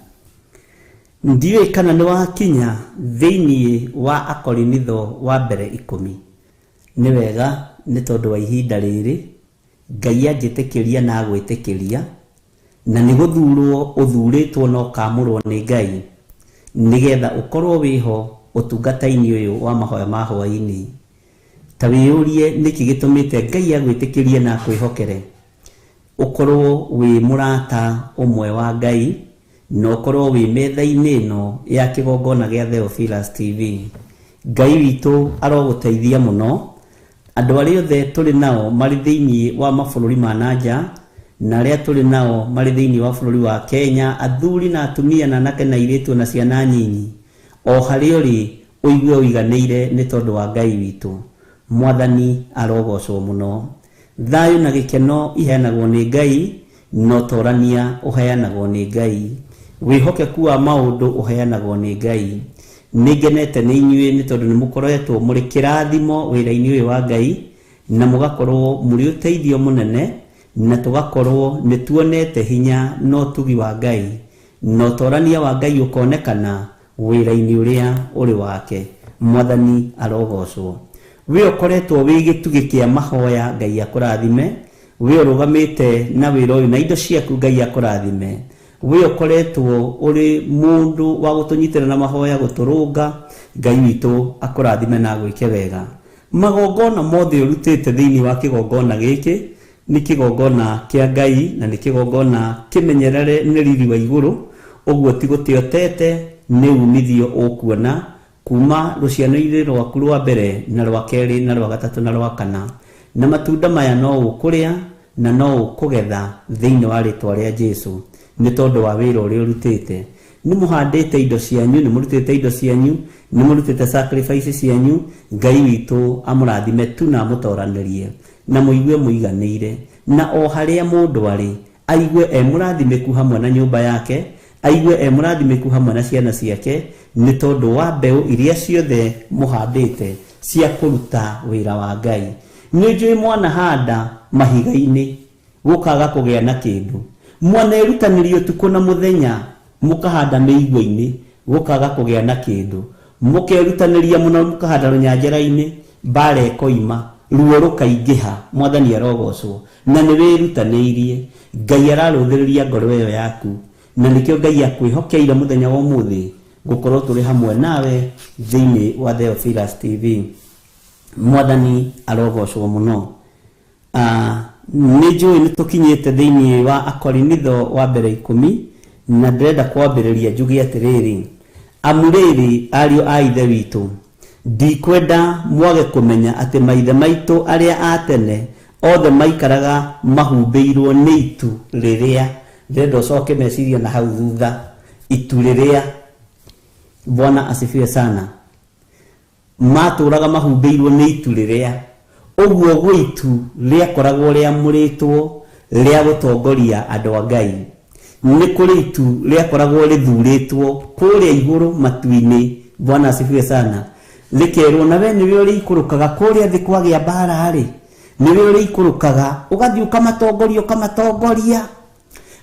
Ndiũĩ kana nĩ wakinya thĩinĩ wa Akorinitho wa mbere 10. Nĩ wega nĩ tondũ wa ihinda rĩrĩ Ngai anjĩtĩkĩria na agwĩtĩkĩria, na nĩ gũthurwo ũthurĩtwo na ũkamũrwo nĩ Ngai, nĩgetha ũkorwo wĩho ũtungata-inĩ ũyũ wa mahoya ma hwaĩ-inĩ. Ta wĩyũrie nĩkĩ gĩtũmĩte Ngai agwĩtĩkĩrie na akwĩhokere, ũkorwo wĩ mũrata ũmwe wa Ngai, na ũkorwo wĩ metha-inĩ ĩno ya kĩgongona gĩa Theophilus TV. Ngai witũ arogũteithia mũno. Andũ arĩa othe tũrĩ nao marĩ thĩinĩ wa mabũrũri ma nanja, na arĩa tũrĩ nao marĩ thĩinĩ wa bũrũri wa Kenya, athuri na atumia na anake na airĩtu na ciana nyinyi, o harĩa ũrĩ ũigue ũiganĩire nĩ tondũ wa Ngai witũ. Mwathani arogocwo mũno. Thayũ na gĩkeno iheanagwo nĩ Ngai, na ũtorania ũheanagwo nĩ Ngai, wĩhokeku wa maũndũ ũheanagwo nĩ Ngai. Nĩ ngenete nĩ inyuĩ nĩ tondũ nĩ mũkoretwo mũrĩ kĩrathimo wĩra-inĩ ũyũ wa Ngai, na mũgakorwo mũrĩ ũteithio mũnene, na tũgakorwo nĩ tuonete hinya na ũtugi wa Ngai, na ũtorania wa Ngai ũkonekana wĩra-inĩ ũrĩa ũrĩ wake. Mwathani arogocwo. We ũkoretwo wĩ gĩtugĩ kĩa mahoya, Ngai akũrathime. We ũrũgamĩte na wĩra ũyũ na indo ciaku, Ngai akũrathime. We ũkoretwo ũrĩ mũndũ wa gũtũnyitĩrĩra na mahoya, gũtũrũnga, Ngai witũ akũrathime na agwĩke wega. Magongona mothe ũrutĩte thĩinĩ wa kĩgongona gĩkĩ nĩ kĩgongona kĩa Ngai, na nĩ kĩgongona kĩmenyerere nĩ riri wa igũrũ. Ũguo ti gũte ũtete, nĩ umithio ũkuona kuma rũciaro-inĩ rwaku rwa mbere na rwa kerĩ na rwa gatatũ na rwa kana. Na matunda maya no ũkũrĩa na no ũkũgetha thĩinĩ wa rĩtwa rĩa Jesu, nĩ tondũ wa wĩra ũrĩa ũrutĩte. Nĩ mũhandĩte indo cianyu, nĩ mũrutĩte indo cianyu, nĩ mũrutĩte sacrifice cianyu. Ngai witũ amũrathime tu na amũtoranĩrie, na mũigue mũiganĩire, na o harĩa mũndũ arĩ aigue e mũrathimĩku hamwe na nyũmba yake, aigue e mũrathimĩku hamwe na ciana ciake, nĩ tondũ wa mbeũ iria ciothe mũhandĩte cia kũruta wĩra wa Ngai. Nĩ njũĩ mwanahanda mahiga-inĩ gũkaga kũgĩa na kĩndũ, mwanerutanĩria ũtukũ na mũthenya mũkahanda mĩigua-inĩ gũkaga kũgĩa na kĩndũ, mũkerutanĩria mũno mũkahanda rũnyanjara-inĩ, mbara ĩkoima, ruo rũkaingĩha. Mwathani arogocwo, na nĩ wĩrutanĩirie. Ngai ararũthĩrĩria ngoro ĩyo yaku, na nĩkĩo Ngai akwĩhokeire mũthenya wa ũmũthĩ gũkorwo tũrĩ hamwe nawe thĩinĩ wa Theophilus TV. Mwathani arogocwo mũno. Nĩ njũĩ nĩ tũkinyĩte thĩinĩ wa Akorinitho wa mbere 10, na ndĩrenda kwambĩrĩria njuge atĩrĩrĩ, amu rĩrĩ ariũ a Ithe witũ, ndikwenda mwage kũmenya atĩ maithe maitũ arĩa a tene othe maikaraga mahumbĩirwo nĩ itu rĩrĩa. Ndĩrenda ũcoke meciria na hau thutha, itu rĩrĩa. Bwana asifiwe sana. Matũraga mahumbĩirwo nĩ itu rĩrĩa. Ũguo gwĩ itu rĩakoragwo rĩamũrĩtwo rĩa gũtongoria andũ a Ngai. Nĩ kũrĩ itu rĩakoragwo rĩthurĩtwo kũrĩa igũrũ matu-inĩ. Bwana asifiwe sana. Rĩkerwo na we nĩwe ũrĩikũrũkaga kũrĩa thĩ kwagĩa mbara rĩ, nĩwe ũrĩikũrũkaga ũgathiĩ ũkamatongoria ũkamatongoria.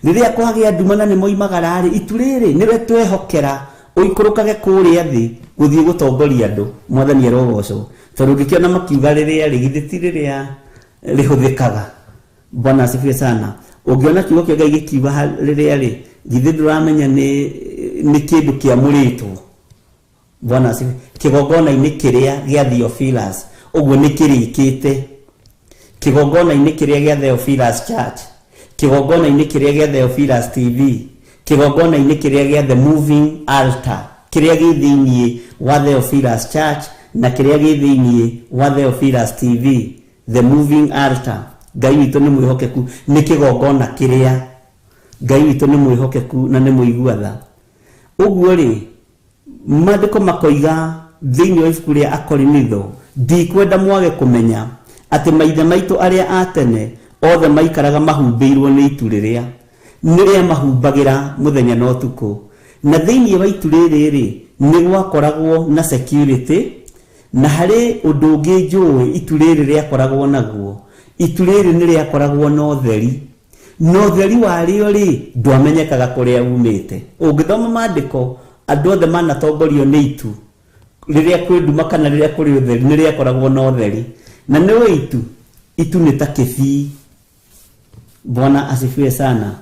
Rĩrĩa kwagĩa nduma na nĩ moimagara rĩ, itu rĩrĩ nĩwe twehokera ũikũrũkage kũrĩa thĩ gũthiĩ gũtongoria andũ. Mwathani arogocwo. Tondũ ũngĩkĩona makiuga rĩrĩa rĩ, githĩ ti rĩrĩa rĩhũthĩkaga. Bwana asifiwe sana. Ũngĩona kiugo kĩa Ngai gĩkiuga rĩrĩa rĩ, githĩ ndũramenya nĩ kĩndũ kĩamũrĩtwo. Bwana asifiwe. Kĩgongona-inĩ kĩrĩa gĩa Theophilus, ũguo nĩ kĩrĩkĩte. Kĩgongona-inĩ kĩrĩa gĩa Theophilus Church, kĩgongona-inĩ kĩrĩa gĩa Theophilus TV, kĩgongona-inĩ kĩrĩa gĩa The Moving Altar, kĩrĩa gĩ thĩinĩ wa Theophilus Church na kĩrĩa gĩ thĩinĩ wa Theophilus TV, The Moving Altar. Ngai witũ nĩ mwĩhokeku, nĩ kĩgongona kĩrĩa. Ngai witũ nĩ mwĩhokeku na nĩ mũigua tha. Ũguo rĩ, maandĩko makoiga thĩinĩ wa ibuku rĩa Akorinitho, ndikwenda mwage kũmenya atĩ maithe maitũ arĩa a tene othe maikaraga mahumbĩirwo nĩ itu rĩrĩa, nĩ rĩa mahumbagĩra mũthenya na ũtukũ. Na thĩinĩ wa itu rĩrĩ rĩ, nĩ gwakoragwo na security, na harĩ ũndũ ũngĩ njũĩ itu rĩrĩ rĩakoragwo naguo. Itu rĩrĩ nĩ rĩakoragwo na ũtheri, na ũtheri warĩo rĩ ndwamenyekaga kũrĩa umĩte. Ũngĩthoma maandĩko, andũ othe manatongorio nĩ itu rĩrĩa kwĩ nduma kana rĩrĩa kũrĩ ũtheri, nĩ rĩakoragwo na ũtheri. Na nĩũĩ itu, itu nĩ ta kĩbii. Bwana asifiwe sana.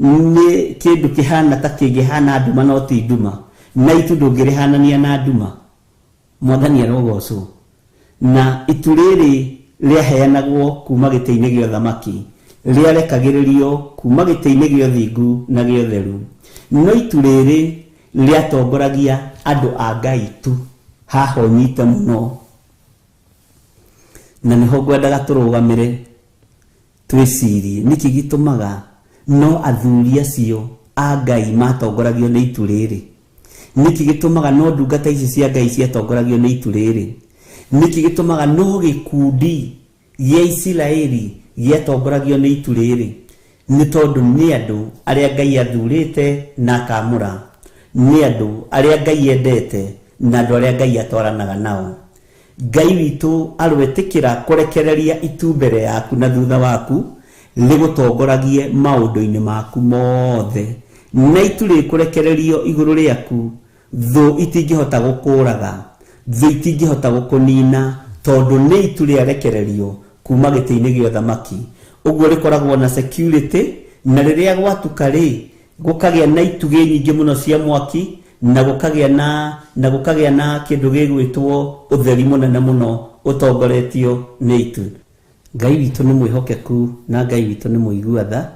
Nĩ kĩndũ kĩhana ta kĩngĩhana nduma no ti nduma, na itu ndũngĩrĩhanania na nduma. Mwathani arogocwo. Na itu rĩrĩ rĩaheanagwo kuma gĩtĩ-inĩ gĩa ũthamaki, rĩarekagĩrĩrio kuma gĩtĩ-inĩ gĩa ũthingu na gĩa ũtheru. No itu rĩrĩ rĩatongoragia andũ a Ngai tu. Haha ũnyite mũno, na nĩho ngwendaga tũrũgamĩre twĩcirie nĩkĩ gĩtũmaga no athuri acio a Ngai matongoragio nĩ itu rĩrĩ. Nĩkĩ gĩtũmaga no ndungata ici cia Ngai ciatongoragio nĩ itu rĩrĩ. Nĩkĩ gĩtũmaga no gĩkundi gĩa Isiraeli gĩatongoragio nĩ itu rĩrĩ. Nĩ tondũ nĩ andũ arĩa Ngai athurĩte na akamũra, nĩ andũ arĩa Ngai endete na andũ arĩa Ngai atwaranaga nao. Ngai witũ arwetĩkĩra kũrekereria itu mbere yaku na thutha waku rĩgũtongoragie maũndũ-inĩ maku mothe, na itu rĩkũrekererio igũrũ rĩaku, thũ itingĩhota gũkũraga, thũ itingĩhota gũkũnina, tondũ nĩ itu rĩarekererio kuma gĩtĩ-inĩ gĩa ũthamaki. Ũguo rĩkoragwo na security, na rĩrĩa gwatuka rĩ, gũkagĩa na itugĩ nyingĩ mũno cia mwaki, na gũkagĩa na kĩndũ gĩgwĩtwo ũtheri mũnene mũno ũtongoretio nĩ itu. Ngai witũ nĩ mwĩhokeku na Ngai witũ nĩ mũigua tha,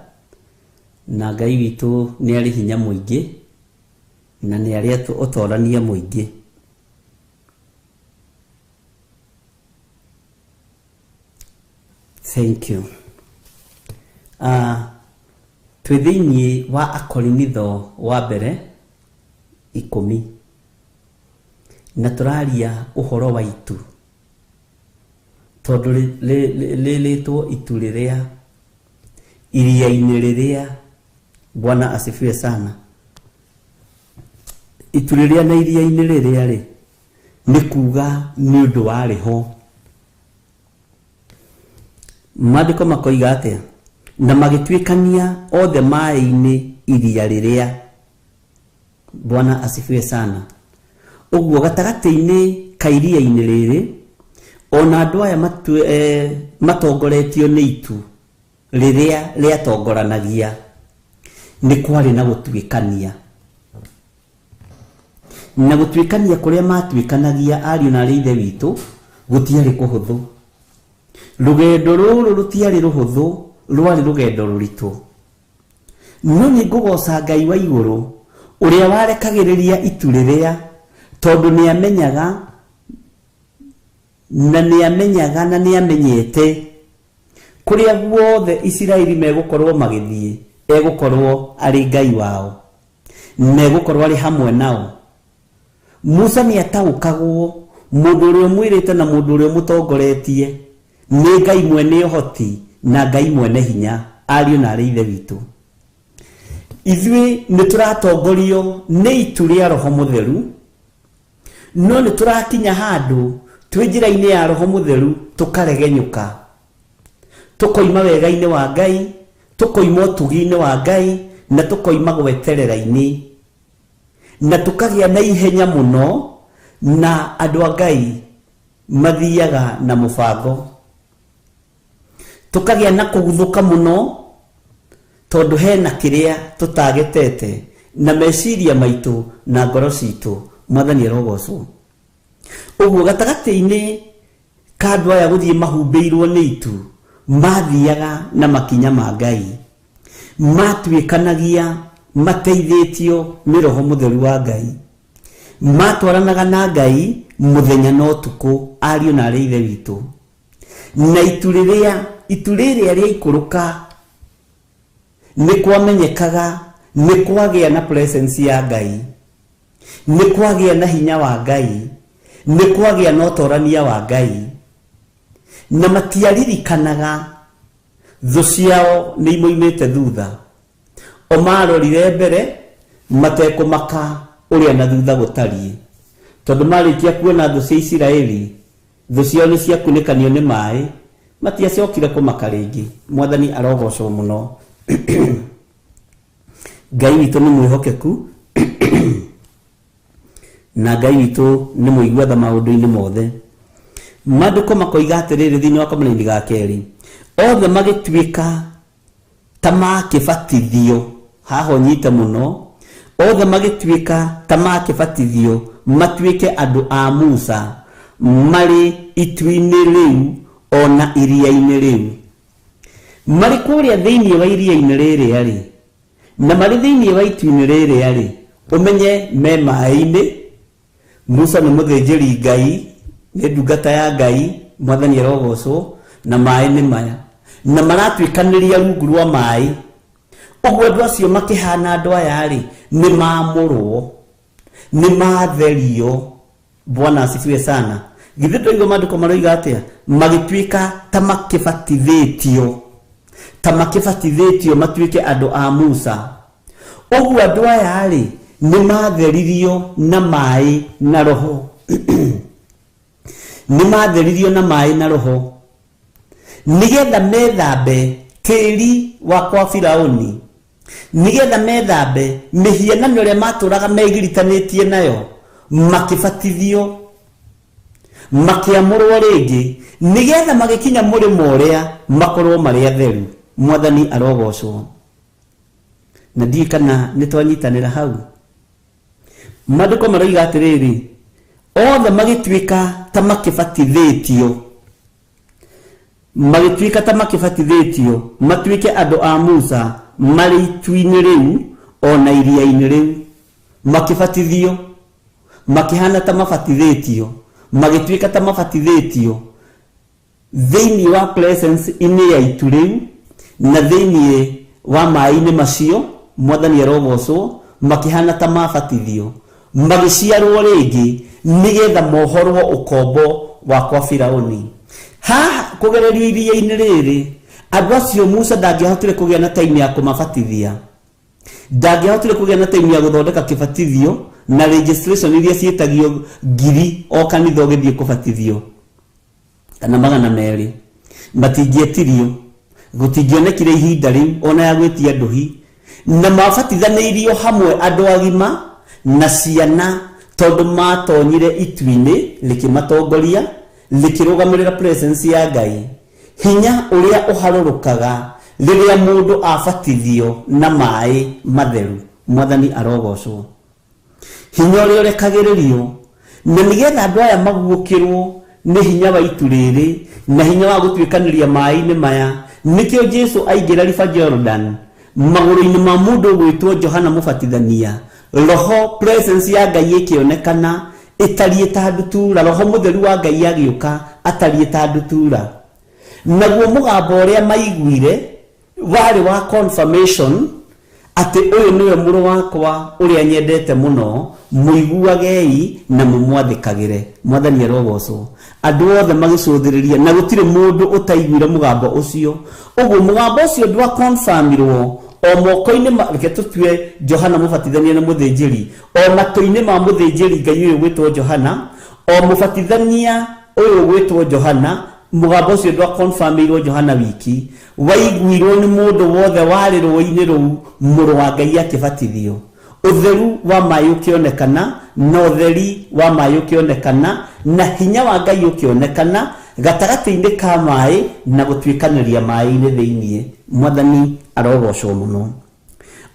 Na Ngai witũ nĩ arĩ hinya mũingĩ na nĩ arĩ ũtorania mũingĩ. Thank you. Twĩ thĩinĩ wa Akorinitho wa mbere 10 na tũraria ũhoro wa itu, tondũ rĩrĩtwo itu rĩrĩa iria-inĩ rĩrĩa. Bwana asifiwe sana. Itu rĩrĩa na iria-inĩ rĩrĩa rĩ nĩ kuga nĩ ũndũ warĩ ho. Maandĩko makoiga atĩa? Na magĩtuĩkania othe maĩ-inĩ iria rĩrĩa. Bwana asifiwe sana. Ũguo gatagatĩ-inĩ ka iria-inĩ rĩrĩ ona andũ aya matongoretio nĩ itu rĩrĩa rĩatongoranagia nĩ kwarĩ na gũtuĩkania. Na gũtuĩkania kũrĩa matuĩkanagia ariũ na arĩ ithe witũ gũtiarĩ kũhũthũ. Rũgendo rũrũ rũtiarĩ rũhũthũ, rwarĩ rũgendo rũritũ. No nĩ ngũgoca Ngai wa igũrũ ũrĩa warekagĩrĩria itu rĩrĩa, tondũ nĩ amenyaga na nĩ amenyaga na nĩ amenyete kũrĩa guothe Isiraeli megũkorwo magĩthiĩ, egũkorwo arĩ Ngai wao, megũkorwo arĩ hamwe nao. Musa nĩ ataũkagwo mũndũ ũrĩa ũmwĩrĩte na mũndũ ũrĩa ũmũtongoretie nĩ Ngai mwene ũhoti na Ngai mwene hinya, ariũ na arĩ ithe witũ. Ithuĩ nĩ tũratongorio nĩ itu rĩa Roho Mũtheru, no nĩ tũrakinya handũ twĩ njĩra-inĩ ya Roho Mũtheru tũkaregenyũka, tũkoima wega-inĩ wa Ngai, tũkoima ũtugi-inĩ wa Ngai, na tũkoima gweterera-inĩ, na tũkagĩa na ihenya mũno, na andũ a Ngai mathiaga na mũbango. Tũkagĩa na kũguthũka mũno tondũ hena kĩrĩa tũtagetete na meciria maitũ na ngoro citũ. Mwathani arogocwo. Ũguo gatagatĩ-inĩ ka andũ aya gũthiĩ mahumbĩirwo nĩ itu, mathiaga na makinya ma Ngai, matuĩkanagia mateithĩtio nĩ Roho Mũtheru wa Ngai, matwaranaga na Ngai mũthenya na ũtukũ, ariũ na arĩ ithe witũ. Na itu rĩrĩa rĩaikũrũka nĩ kwamenyekaga nĩ kwagĩa na presence ya Ngai, nĩ kwagĩa na hinya wa Ngai, nĩ kwagĩa na ũtorania wa Ngai. Na matiaririkanaga thũ ciao nĩ imoimĩte thutha, o marorire mbere matekũmaka ũrĩa na thutha gũtariĩ, tondũ marĩkia kuona thũ cia Isiraeli, thũ ciao nĩ ciakunĩkanio nĩ maĩ, matiacokire kũmaka rĩngĩ. Mwathani arogocwo mũno. Ngai witũ nĩ mwĩhokeku na Ngai witũ nĩ mũigua tha maũndũ-inĩ mothe. Maandĩko makoiga atĩrĩrĩ thĩinĩ wa kamũraini ga kerĩ, othe magĩtuĩka ta makĩbatithio. Haha ũnyite mũno, othe magĩtuĩka ta makĩbatithio matuĩke andũ a Musa marĩ itu-inĩ rĩu ona iria-inĩ rĩu. Marĩ kũrĩa thĩinĩ wa iria-inĩ rĩrĩa rĩ, na marĩ thĩinĩ wa itu-inĩ rĩrĩa rĩ, ũmenye me maĩ-inĩ. Musa nĩ mũthĩnjĩri Ngai, nĩ ndungata ya Ngai, Mwathani arogocwo, na maĩ nĩ maya, na maratuĩkanĩria rungu rwa maĩ. Ũguo andũ acio makĩhana andũ aya rĩ, nĩ maamũrwo, nĩ matherio. Bwana asifiwe sana. Githĩ twaigua maandĩko maroiga atĩa? Magĩtuĩka ta makĩbatithĩtio, ta makĩbatithĩtio matuĩke andũ a Musa. Ũguo andũ aya rĩ, nĩ matheririo na maĩ na Roho. Nĩ matheririo na maĩ na Roho, nĩgetha methambe tĩri wa kwa Firaũni, nĩgetha methambe mĩhianano ĩrĩa matũraga megiritanĩtie nayo, makĩbatithio, makĩamũrwo rĩngĩ, nĩgetha magĩkinya mũrĩmo ũrĩa makorwo marĩ atheru. Mwathani arogocwo. Na ndiũĩ kana nĩ twanyitanĩra hau. Maandĩko maroiga atĩrĩrĩ, othe magĩtuĩka ta makĩbatithĩtio, magĩtuĩka ta makĩbatithĩtio matuĩke andũ a Musa marĩ itu-inĩ rĩu ona iria-inĩ rĩu, makĩbatithio, makĩhana ta mabatithĩtio, magĩtuĩka ta mabatithĩtio thĩinĩ wa presence inĩ ya itu rĩu na thĩinĩ wa maĩ-inĩ macio. Mwathani arogocwo. Makĩhana ta mabatithio, magĩciarwo rĩngĩ nĩgetha mohorwo ũkombo wa kwa Firauni. Haha kũgererio iria-inĩ rĩrĩ, andũ acio Musa ndangĩahotire kũgĩa na time ya kũmabatithia, ndangĩahotire kũgĩa na time ya gũthondeka kĩbatithio na registration iria ciĩtagio ngiri o kanitha ũgĩthiĩ kũbatithio kana 200, matingĩetirio, gũtingĩonekire ihinda rĩu ona ya gwĩtia ndũhi, na mabatithanĩirio hamwe andũ agima na ciana, tondũ matonyire itu-inĩ rĩkĩmatongoria, rĩkĩrũgamĩrĩra presence ya Ngai. Hinya ũrĩa ũharũrũkaga rĩrĩa mũndũ abatithio na maĩ matheru. Mwathani arogocwo. Hinya ũrĩa ũrekagĩrĩrio na nĩgetha andũ aya maguũkĩrwo nĩ hinya wa itu rĩrĩ na hinya wa gũtuĩkanĩria maĩ-inĩ maya. Nĩkĩo Jesu aingĩra River Jordan, magũrũ-inĩ ma mũndũ ũgwĩtwo Johana Mũbatithania, roho presence ya Ngai ĩkĩonekana ĩtariĩ ta ndutura. Roho mũtheru wa Ngai agĩũka atariĩ ta ndutura, naguo mũgambo ũrĩa maiguire warĩ wa confirmation atĩ ũyũ nĩwe mũrũ wakwa ũrĩa nyendete mũno, mũiguagei na mũmwathĩkagĩre. Mwathani arogocwo. Andũ othe magĩcũthĩrĩria na gũtirĩ mũndũ ũtaiguire mũgambo ũcio. Ũguo mũgambo ũcio ndwa confirmirwo o moko-inĩ, reke tũtue Johana Mũbatithania na mũthĩnjĩri, o matũ-inĩ ma mũthĩnjĩri Ngai ũyũ gwĩtwo Johana, o mũbatithania ũyũ gwĩtwo Johana, mũgambo ũcio ndwa confirmirwo Johana wiki, waiguirwo nĩ mũndũ wothe warĩ rũĩ-inĩ rũu, mũrũ wa Ngai akĩbatithio. Ũtheru wa maĩ ũkĩonekana, na ũtheri wa maĩ ũkĩonekana, na hinya wa Ngai ũkĩonekana gatagatĩ-inĩ ka maĩ na gũtuĩkanĩria maĩ-inĩ thĩinĩ. Mwathani arogocwo mũno.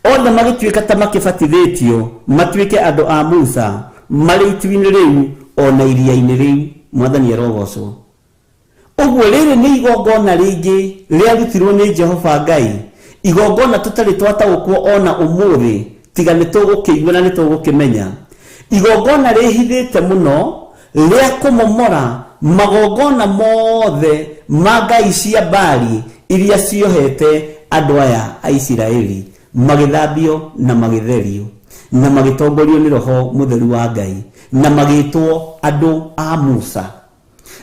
Othe magĩtuĩka ta makĩbatithĩtio matuĩke andũ a Musa marĩ itu-inĩ rĩu ona iria-inĩ rĩu. Mwathani arogocwo. Ũguo rĩrĩ nĩ igongona rĩngĩ rĩarutirwo nĩ Jehova Ngai, igongona tũtarĩ twataũkwo ona ũmũthĩ, tiga nĩ tũgũkĩigua na nĩ tũgũkĩmenya. Igongona rĩhithĩte mũno rĩa kũmomora magongona mothe ma ngai cia Baali iria ciohete andũ aya a Isiraeli, magĩthambio na magĩtherio na magĩtongorio nĩ Roho Mũtheru wa Ngai na magĩtwo andũ a Musa.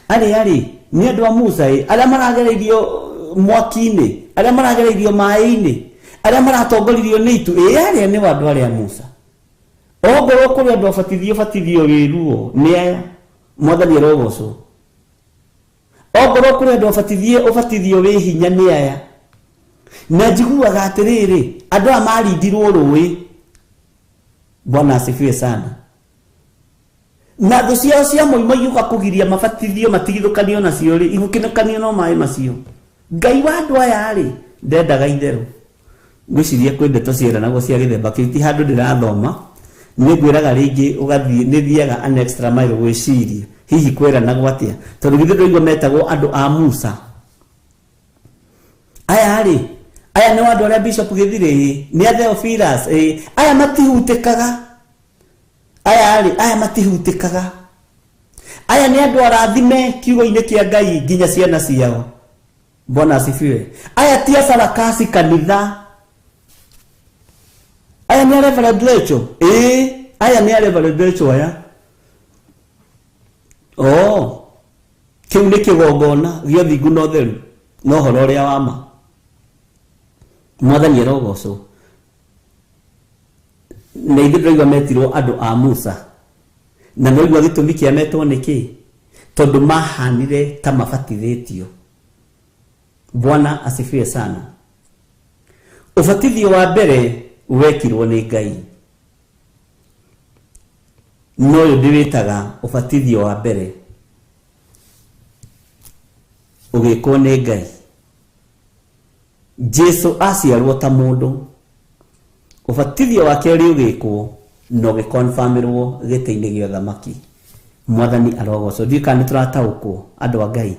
Arĩa rĩ nĩ andũ a Musa, arĩa maragereirio mwaki-inĩ, arĩa maragereirio maĩ-inĩ, arĩa maratongoririo nĩ itu, arĩa nĩ andũ arĩa Musa. Ongorwo kũrĩ andũ abatithio batithio wĩruo nĩ aya. Mwathani arogocwo. Ongorwo kũrĩ andũ abatithie ũbatithio wĩ hinya nĩ aya. Na njiguaga atĩrĩrĩ, andũ aya marindirwo rũĩ. Bwana asifiwe sana. Na thũ ciao cia moima igĩũka kũgiria mabatithio matigithũkanio nacio rĩ, igũkĩnũkanio no maĩ macio. Ngai wa andũ aya rĩ ndendaga itherũ. Ngwĩciria kwĩ ndeto cieranagwo cia gĩthemba kĩu, ti handũ ndĩrathoma, nĩ ngwĩraga rĩngĩ ũgathiĩ, nĩ thiaga an extra mile gwĩciria hihi kweranagwo atĩa, tondũ githĩ ndũigua metagwo andũ a Musa. Aya rĩ, aya nĩ andũ arĩa Bishop Gĩthirĩ, nĩ a Theophilus, aya matihutĩkaga. Aya rĩ, aya matihutĩkaga. Aya nĩ andũ arathime kiugo-inĩ kĩa Ngai nginya ciana ciao. Bwana asifiwe. Aya ti abarakasi kanitha. Aya nĩ a Reverend Rachel. Aya nĩ a Reverend Rachel aya. Oh, kĩu nĩ kĩgongona gĩa ũthingu na ũtheru na ũhoro ũrĩa wa ma. Mwathani arogocwo. Na ithuĩ ndĩraigua metirwo andũ a Musa, na noigua gĩtũmi kĩa metwo nĩ kĩ? Tondũ mahanire ta mabatithĩtio. Bwana asifiwe sana. Ũbatithio wa mbere wekirwo nĩ Ngai, no ũyũ ndĩwĩtaga ũbatithio wa mbere ũgĩkwo nĩ Ngai. Jesu aciarwo ta mũndũ, ũbatithio wa kerĩ ũgĩkwo na ũgĩkonfirmĩrwo gĩtĩ-inĩ gĩa ũthamaki. Mwathani arogocwo. Ndiũĩ kana nĩ tũrataũkwo andũ a Ngai.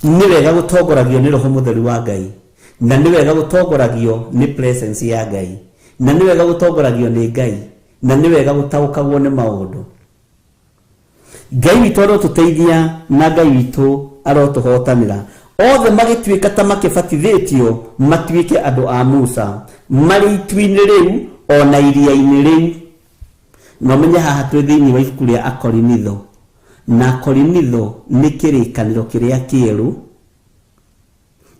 Nĩ wega gũtongoragio nĩ Roho Mũtheru wa Ngai, Na nĩ wega gũtongoragio nĩ presence ya Ngai, na nĩ wega gũtongoragio nĩ Ngai, na nĩ wega gũtaũkagwo nĩ maũndũ. Ngai witũ arotũteithia na Ngai witũ arotũhotanĩra. Othe magĩtuĩka ta makĩbatithĩtio matuĩke andũ a Musa, marĩ itu-inĩ rĩu ona iria-inĩ rĩu. Na ũmenye haha twĩ thĩinĩ wa ibuku rĩa Akorinitho, na Akorinitho nĩ kĩrĩkanĩro kĩrĩa kĩerũ,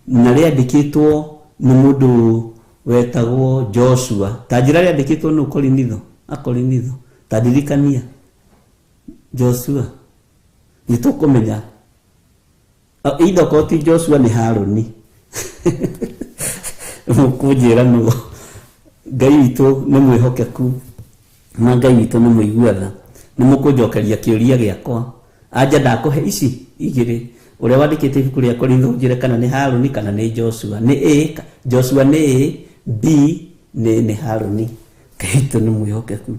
na rĩandĩkĩtwo nĩ mũndũ wetagwo Joshua. Ta njĩra rĩandĩkĩtwo nĩ Korinitho, Akorinitho, ta ndirikania Joshua, nĩ tũkũmenya either okorwo ti Joshua nĩ Harũni. Mũkũnjĩra nũ. Ngai witũ nĩ mwĩhokeku na Ngai witũ nĩ mũigua tha. Nĩ mũkũnjokeria kĩũria gĩakwa. Anja ndakũhe ici igĩrĩ, ũrĩa wandĩkĩte ibuku rĩa Korintho njĩre kana nĩ Harũni kana nĩ Joshua. Nĩ A, Joshua nĩ A, B nĩ Harũni. Ngai witũ nĩ mwĩhokeku.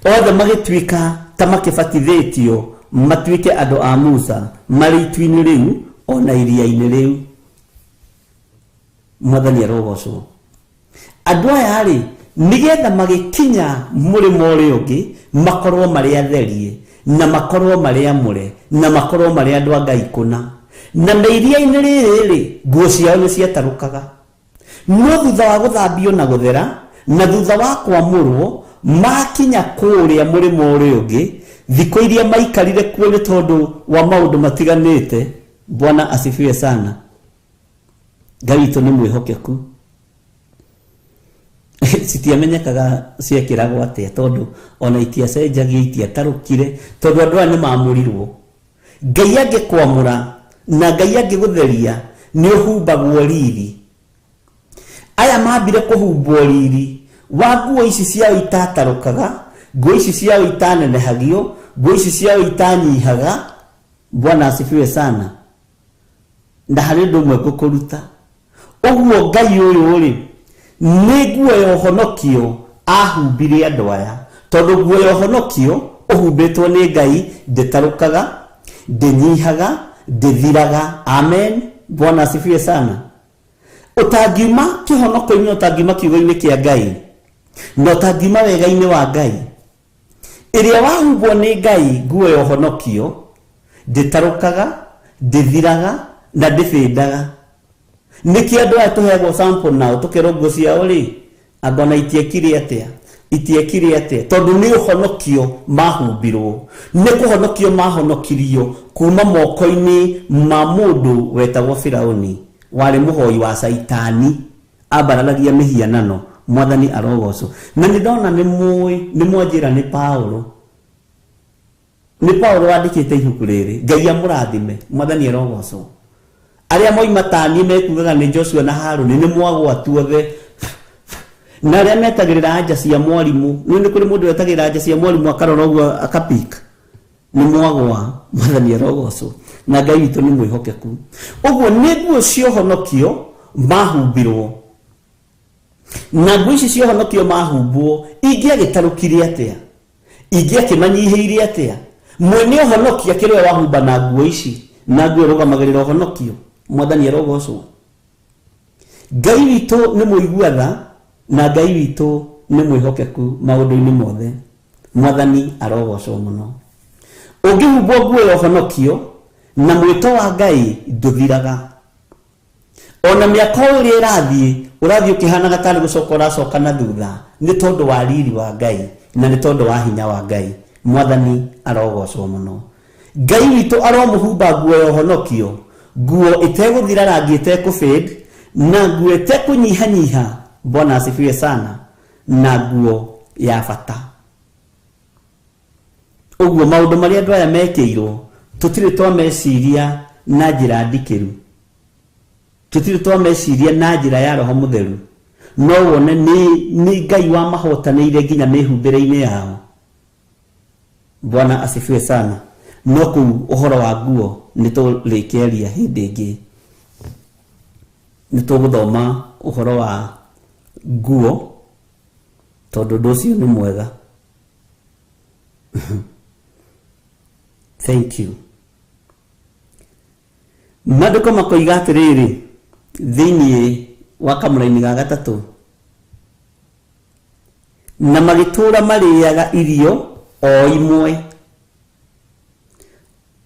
Othe magĩtuĩka ta makĩbatithĩtio matuĩke andũ a Musa, marĩ itu-inĩ rĩu ona iria-inĩ rĩu. Mwathani arogocwo. Andũ aya rĩ, nĩgetha magĩkinya mũrĩmo ũrĩa ũngĩ makorwo marĩ atherie, na makorwo marĩ amũre, na makorwo marĩ andũ a Ngai kũna. Na me iria-inĩ rĩrĩ rĩ, nguo ciao nĩ ciatarũkaga. No thutha wa gũthambio na gũthera, na thutha wa kwamũrwo, makinya kũrĩa mũrĩmo ũrĩa ũngĩ, thikũ iria maikarire kuo nĩ tondũ wa maũndũ matiganĩte. Bwana asifiwe sana. Ngai witũ nĩ mwĩhokeku. Citiamenyekaga ciekĩragwo atĩa, tondũ ona itiacenjagia, itiatarũkire, tondũ andũ aya nĩ maamũrirwo. Ngai angĩkwamũra na Ngai angĩgũtheria, nĩ ũhumbagwo riri. Aya mambire kũhumbwo riri wa nguo ici ciao itatarũkaga, nguo ici ciao itanenehagio, nguo ici ciao itanyihaga. Bwana asifiwe sana. Na harĩ ũndũ ũmwe ngũkũruta. Ũguo Ngai ũyũ rĩ, nĩ nguo ya ũhonokio ahumbire andũ aya, tondũ nguo ya ũhonokio ũhumbĩtwo nĩ Ngai ndĩtarũkaga, ndĩnyihaga, ndĩthiraga. Amen. Bwana asifiwe sana. Ũtangiuma kĩhonoko-inĩ, ũtangiuma kiugo-inĩ kĩa Ngai, na ũtangiuma wega-inĩ wa Ngai, ĩrĩa wahumbwo nĩ Ngai nguo ya ũhonokio ndĩtarũkaga, ndĩthiraga na ndĩbĩndaga. Nĩkĩo andũ aya tũheagwo sample nao tũkerwo nguo ciao rĩ, anga ona itiekire atĩa, itiekire atĩa, tondũ nĩ ũhonokio mahumbirwo, nĩ kũhonokio mahonokirio kuma moko-inĩ ma mũndũ wetagwo Firaũni, warĩ mũhoi wa Caitani, ambararagia mĩhianano. Mwathani arogocwo. Na nĩ ndona nĩ mũĩ, nĩ mwanjĩra nĩ Paulo. Nĩ Paulo wandĩkĩte ibuku rĩrĩ. Ngai amũrathime. Mwathani arogocwo. Arĩa moima tani mekugaga nĩ Joshua na Harũni, nĩ mwagwatu othe. Na arĩa metagĩrĩra anja cia mwarimũ, nĩ kũrĩ mũndũ wetagĩrĩra anja cia mwarimũ akarora ũguo akapika. Nĩ mwagwa. Mwathani arogocwo. Na Ngai witũ nĩ mwĩhokeku. Ũguo nĩ nguo cia ũhonokio mahumbirwo. Na nguo ici cia ũhonokio mahumbwo, ingĩagĩtarũkire atĩa? Ingĩakĩmanyihĩire atĩa? Mwene ũhonokio akĩrĩ we wahumba na nguo ici, na nguo ĩrũgamagĩrĩra ũhonokio. Mwathani arogocwo. Ngai witũ nĩ mũigua tha, na Ngai witũ nĩ mwĩhokeku maũndũ-inĩ mothe. Mwathani arogocwo mũno. Ũngĩhumbwo nguo ya ũhonokio na mwĩto wa Ngai ndũthiraga. Ona mĩaka ũrĩa ĩrathiĩ, ũrathiĩ ũkĩhanaga tarĩ gũcoka ũracoka na thutha, nĩ tondũ wa riri wa Ngai na nĩ tondũ wa hinya wa Ngai. Mwathani arogocwo mũno. Ngai witũ aromũhumba nguo ya ũhonokio, nguo ĩtegũthira rangi, ĩtekũfade, na nguo ĩtekũnyihanyiha. Bwana asifiwe sana. Na nguo ya bata. Ũguo maũndũ marĩa andũ aya mekĩirwo, tũtirĩ twameciria na njĩra ndikĩru, tũtirĩ twameciria na njĩra ya Roho Mũtheru. No wone nĩ Ngai wamahotanĩire nginya mĩhumbĩre-inĩ yao. Bwana asifiwe sana. No kũu ũhoro wa nguo nĩ tũrĩkĩaria hĩndĩ ĩngĩ. Nĩ tũgũthoma ũhoro wa nguo, tondũ ũndũ ũcio nĩ mwega. Thank you. Maandĩko makoiga atĩrĩrĩ thĩinĩ wa kamũraini ga gatatũ. Na magĩtũũra marĩaga irio o imwe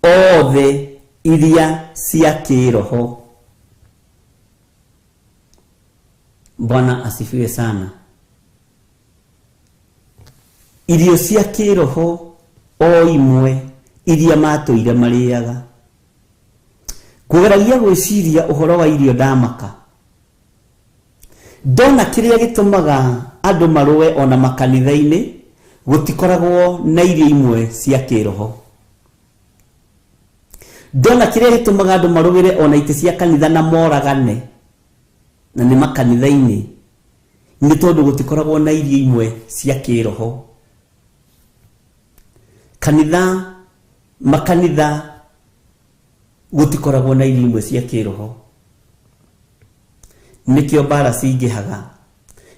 othe iria cia kĩroho. Bwana asifiwe sana. Irio cia kĩroho o imwe iria matũire marĩaga. Kũgeragia gwĩciria ũhoro wa irio ndamaka. Ndona kĩrĩa gĩtũmaga andũ marũe ona makanitha-inĩ gũtikoragwo na irio imwe cia kĩroho. Ndona kĩrĩa gĩtũmaga andũ marũĩre ona itĩ cia kanitha na moragane na nĩ makanitha-inĩ nĩ tondũ gũtikoragwo na irio imwe cia kĩroho. Kanitha makanitha gũtikoragwo na irio imwe cia kĩroho. Nĩkĩo mbara cingĩhaga,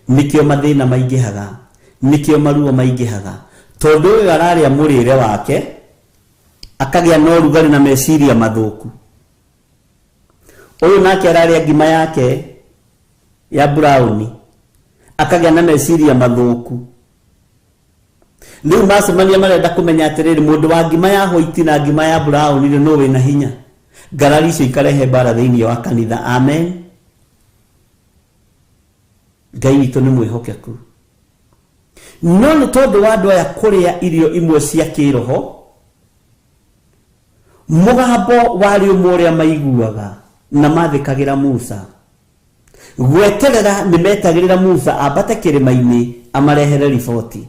nĩkĩo mathĩna maingĩhaga, nĩkĩo maruo maingĩhaga, tondũ ũyũ ararĩa mũrĩre wake akagĩa na ũrugarĩ na meciria mathũku. Ũyũ nake ararĩa ngima yake ya brown akagĩa na meciria mathũku. Rĩu macemania marenda kũmenya atĩrĩrĩ, mũndũ wa ngima ya white na ngima ya brown rĩ nũ wĩna hinya? Ngarari icio ikarehe mbara thĩinĩ wa kanitha. Amen. Ngai witũ nĩ mwĩhokeku. No nĩ tondũ wa andũ aya kũrĩa irio imwe cia kĩroho, mũgambo warĩ ũmwe ũrĩa maiguaga na mathĩkagĩra Musa. Gweterera nĩ metagĩrĩra Musa ambate kĩrĩma-inĩ amarehere riboti.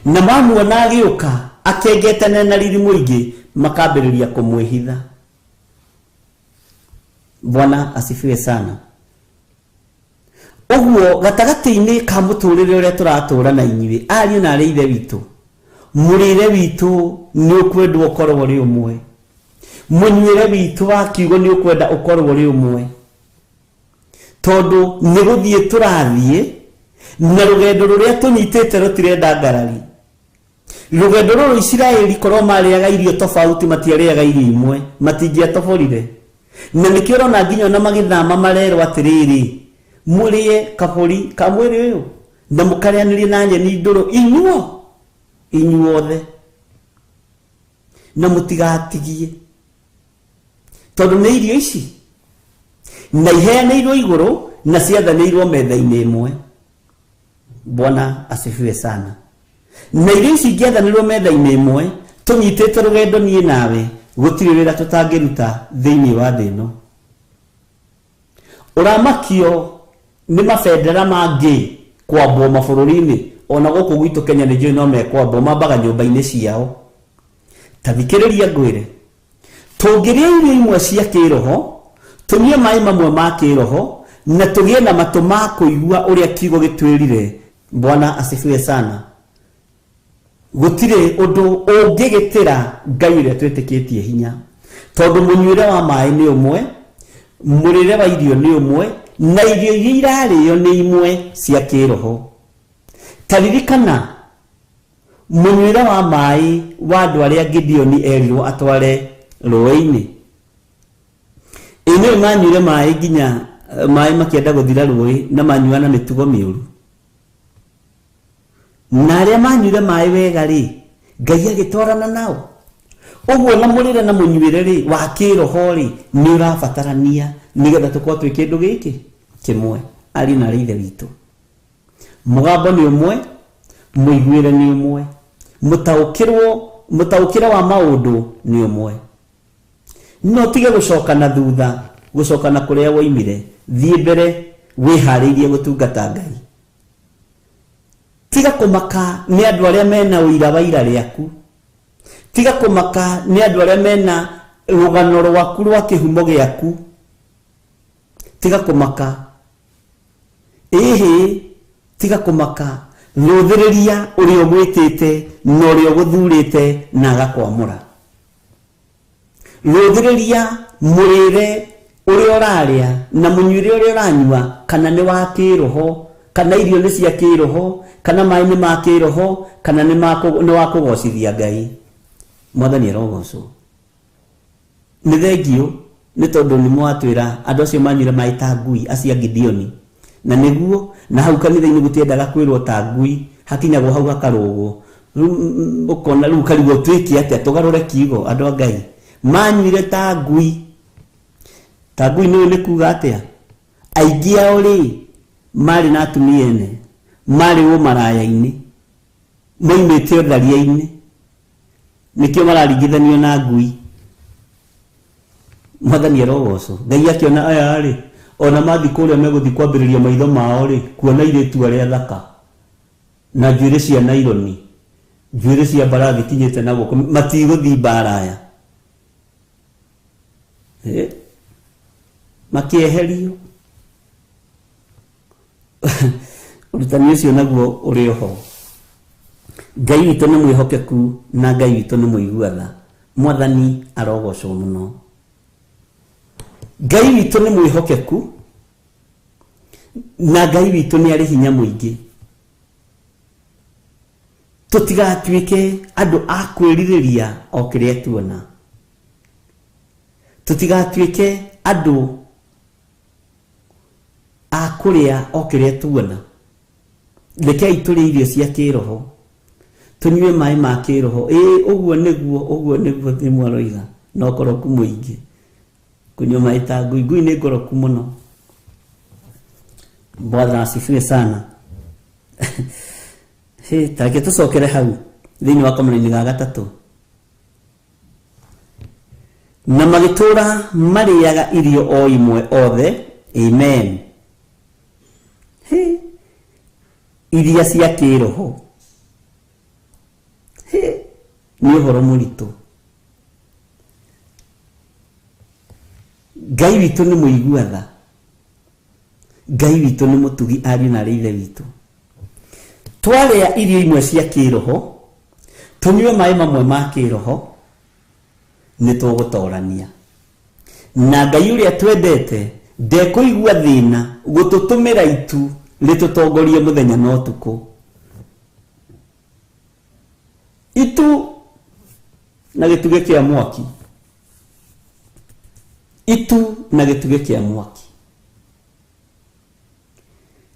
Na mamuona agĩũka akengetane na riri mũingĩ makambĩrĩria kũmwĩhitha. Bwana asifiwe sana. Ũguo gatagatĩ-inĩ ka mũtũrĩre ũrĩa tũratũra na inyuĩ ariũ na arĩ ithe witũ, mũrĩre witũ nĩ ũkwendwo ũkorwo ũrĩ ũmwe, mũnyuĩre witũ wa kiugo nĩ ũkwenda ũkorwo ũrĩ ũmwe, tondũ nĩ gũthiĩ tũrathiĩ na rũgendo rũrĩa tũnyitĩte rũtirenda ngarari. Rũgendo rũrũ Isiraeli korwo marĩaga irio tofauti, matiarĩaga irio imwe, matingĩatoborire. Na nĩkĩo ũrona nginya ona magĩthama marerwo atĩrĩrĩ, mũrĩe kabũri ka mwĩrĩ ũyũ na mũkarĩanĩrie na nyeni ndũrũ inyuothe, na mũtigatigie, tondũ nĩ irio ici na iheanĩirwo igũrũ na ciathanĩirwo metha-inĩ ĩmwe. Bwana asifiwe sana. Na irio ici ingĩathanĩrwo metha-inĩ ĩmwe tũnyitĩte rũgendo niĩ nawe, gũtirĩ wĩra tũtangĩruta thĩinĩ wa thĩ ĩno. Ũramakio nĩ mabendera mangĩ kwambwo mabũrũri-inĩ, ona gũkũ gwitũ Kenya nĩ njũĩ no mekwambwo, mambaga nyũmba-inĩ ciao. Ta thikĩrĩria ngwĩre, tũngĩrĩa irio imwe cia kĩroho, tũnyue maĩ mamwe ma kĩroho, na tũgĩe na matũ ma kũigua ũrĩa kiugo gĩtwĩrire. Bwana asifiwe sana. Gũtirĩ ũndũ ũngĩgĩtĩra Ngai ũrĩa twĩtĩkĩtie hinya, tondũ mũnyuĩre wa maĩ nĩ ũmwe, mũrĩre wa irio nĩ ũmwe, na irio iria irarĩo nĩ imwe cia kĩroho. Ta ririkana mũnyuĩre wa maĩ wa andũ arĩa Gideoni erirwo atware rũĩ-inĩ. Ĩ manyuire maĩ nginya maĩ makĩenda gũthira rũĩ na manyua na mĩtugo mĩũru. Na arĩa manyuire maĩ wega rĩ, Ngai agĩtwarana nao. Ũguo na mũrĩre na mũnyuĩre rĩ wa kĩroho rĩ nĩ ũrabatarania nĩgetha tũkorwo twĩ kĩndũ gĩkĩ kĩmwe. Ariũ na arĩ ithe witũ, mũgambo nĩ ũmwe, mũiguĩre nĩ ũmwe, mũtaũkĩre wa maũndũ nĩ ũmwe. No tige gũcoka na thutha, gũcoka na kũrĩa woimire, thiĩ mbere wĩharĩirie gũtungata Ngai. Tiga kũmaka nĩ andũ arĩa mena ũira wa ira rĩaku, tiga kũmaka nĩ andũ arĩa mena rũgano rwaku rwa kĩhumo gĩaku, tiga kũmaka. Ĩhĩ, tiga kũmaka, rũthĩrĩria ũrĩa ũgwĩtĩte na ũrĩa ũgũthurĩte na agakwamũra. Rũthĩrĩria mũrĩre ũrĩa ũrarĩa na mũnyuĩre ũrĩa ũranyua, kana nĩ wa kĩroho, kana irio nĩ cia kĩroho, kana maĩ nĩ ma kĩroho, kana nĩ wa kũgocithia Ngai. Mwathani arogocwo. Nĩ thengio. Nĩ tondũ nĩ mwatwĩra andũ acio manyuire maĩ ta ngui acio a Gideoni. Na nĩguo na hau kanitha-inĩ gũtiendaga kwĩrwo ta ngui, hakinyagwo hau hakarũgwo. Rĩu ũkona rĩu karigwo twĩke atĩa, tũgarũre kiugo andũ a Ngai. Manyuire ta ngui. Ta ngui nĩ nĩ kuga atĩa? Aingĩ ao rĩ marĩ na atumia ene, marĩ ũmaraya-inĩ, moimĩte ũtharia-inĩ, nĩkĩo mararingithanio na ngui. Mwathani arogocwo. Ngai akĩona aya rĩ, ona mathi kũrĩa megũthiĩ kwambĩrĩria maitho mao rĩ, kuona airĩtu arĩa thaka na njuĩrĩ cia naironi, njuĩrĩ cia mbarathi kinyĩte na guoko, matigũthiĩ mbara aya. Makĩeherio. Ũrutani ũcio naguo ũrĩ oho. Ngai witũ nĩ mwĩhokeku na Ngai witũ nĩ mũigua tha. Mwathani arogocwo mũno. Ngai witũ nĩ mwĩhokeku na Ngai witũ nĩ arĩ hinya mũingĩ. Tũtigatuĩke andũ a kwĩrirĩria o kĩrĩa tuona. Tũtigatuĩke andũ a kũrĩa o kĩrĩa tuona. Rekei tũrĩe irio cia kĩroho, tũnyue maĩ ma kĩroho. Ĩĩ ũguo nĩguo, ũguo nĩguo nĩ mwaroiga, na ũkoroku mũingĩ. Kunyua maĩ ta ngui, ngui nĩ ngoroku mũno. Bwana asifiwe sana. He, tareke tũcokere hau thĩinĩ wa kamũraini ga gatatũ. Na magĩtũũra marĩaga irio o imwe othe. Amen. He, iria cia kĩroho. He, nĩ ũhoro mũritũ. Ngai witũ nĩ mũigua tha. Ngai witũ nĩ mũtugi ariũ na arĩ ithe witũ. Twarĩa irio imwe cia kĩroho, tũnyue maĩ mamwe ma kĩroho, nĩ tũgũtorania. Na Ngai ũrĩa twendete ndekũigua thĩna gũtũtũmĩra itu rĩtũtongorie mũthenya na ũtukũ. Itu na gĩtugĩ kĩa mwaki. Itu na gĩtugĩ kĩa mwaki.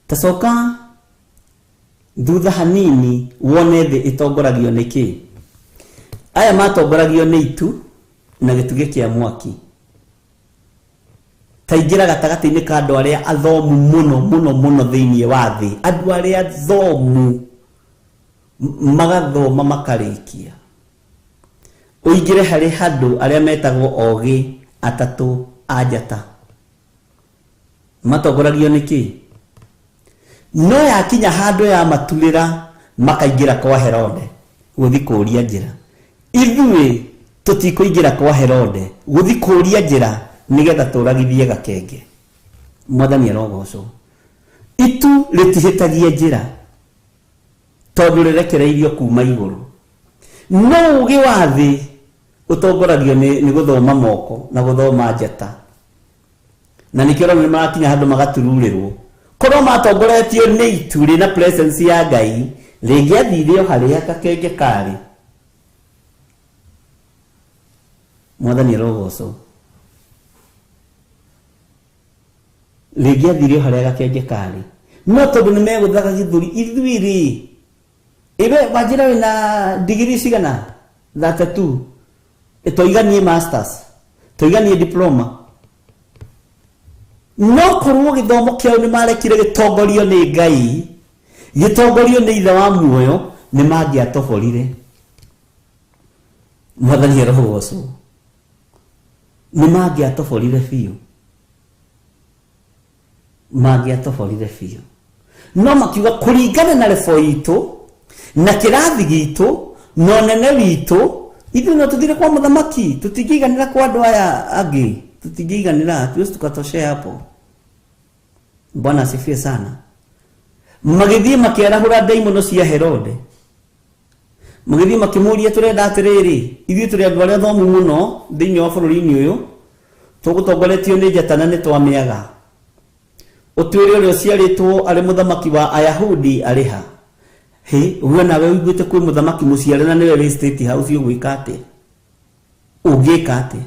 Tacoka thutha hanini wone thĩ ĩtongoragio nĩ kĩ. Aya matongoragio nĩ itu na gĩtugĩ kĩa mwaki. Taingĩra gatagatĩ-inĩ ka andũ arĩa athomu mũno mũno mũno thĩinĩ wa thĩ, andũ arĩa athomu magathoma makarĩkia. Ũingĩre harĩ handũ arĩa metagwo ogĩ atatũ a njata. Matongoragio nĩ kĩ? No yakinya handũ ya maturĩra makaingĩra kwa Herode gũthiĩ kũũria njĩra. Ithuĩ tũtikũingĩra kwa Herode gũthiĩ kũũria njĩra nĩgetha tũragithie gakenge. Mwathani arogocwo. Itu rĩtihĩtagia njĩra tondũ rĩrekereirio kuma igũrũ. No ũgĩ wa thĩ ũtongoragio nĩ gũthoma moko na gũthoma njata. Na nĩkĩo ũrona nĩ marakinya handũ magatururĩrwo. Korwo matongoretio nĩ itu rĩna presence ya Ngai, rĩngĩathire o harĩa gakenge karĩ. Mwathani arogocwo. Rĩngĩathire o harĩa gakenge karĩ. No tondũ nĩ megũthaga gĩthũri, ithuĩ rĩ, ĩwe wanjĩra wĩna degree cigana? 32. Tũiganie masters, tũiganie diploma. No korwo gĩthomo kĩao nĩ marekire gĩtongorio nĩ Ngai, gĩtongorio nĩ Ithe wa muoyo, nĩ mangĩatoborire. Mwathani arogocwo. Nĩ mangĩatoborire biũ. Mangĩatoborire biũ. No makiuga kũringana na rebo itũ na kĩrathi gitũ na ũnene witũ, ithuĩ no tũthire kwa mũthamaki, tũtingĩiganĩra kwa andũ aya angĩ, tũtingĩiganĩra, hatuwezi tukatoshea hapo. Bwana asifiwe sana. Magĩthiĩ makĩarahũra ndaimono cia Herode. Magĩthiĩ makĩmũria tũrenda atĩrĩrĩ, ithuĩ tũrĩ andũ arĩa athomu mũno thĩinĩ wa bũrũri-inĩ ũyũ, tũgũtongoretio nĩ njata na nĩ twamĩaga. Ũtuĩre ũrĩa ũciarĩtwo arĩ mũthamaki wa Ayahudi arĩ ha? Hĩ, we nawe ũiguĩte kwĩ mũthamaki mũciare na nĩwe wĩ State House, ũgwĩka atĩa? Ũngĩka atĩa?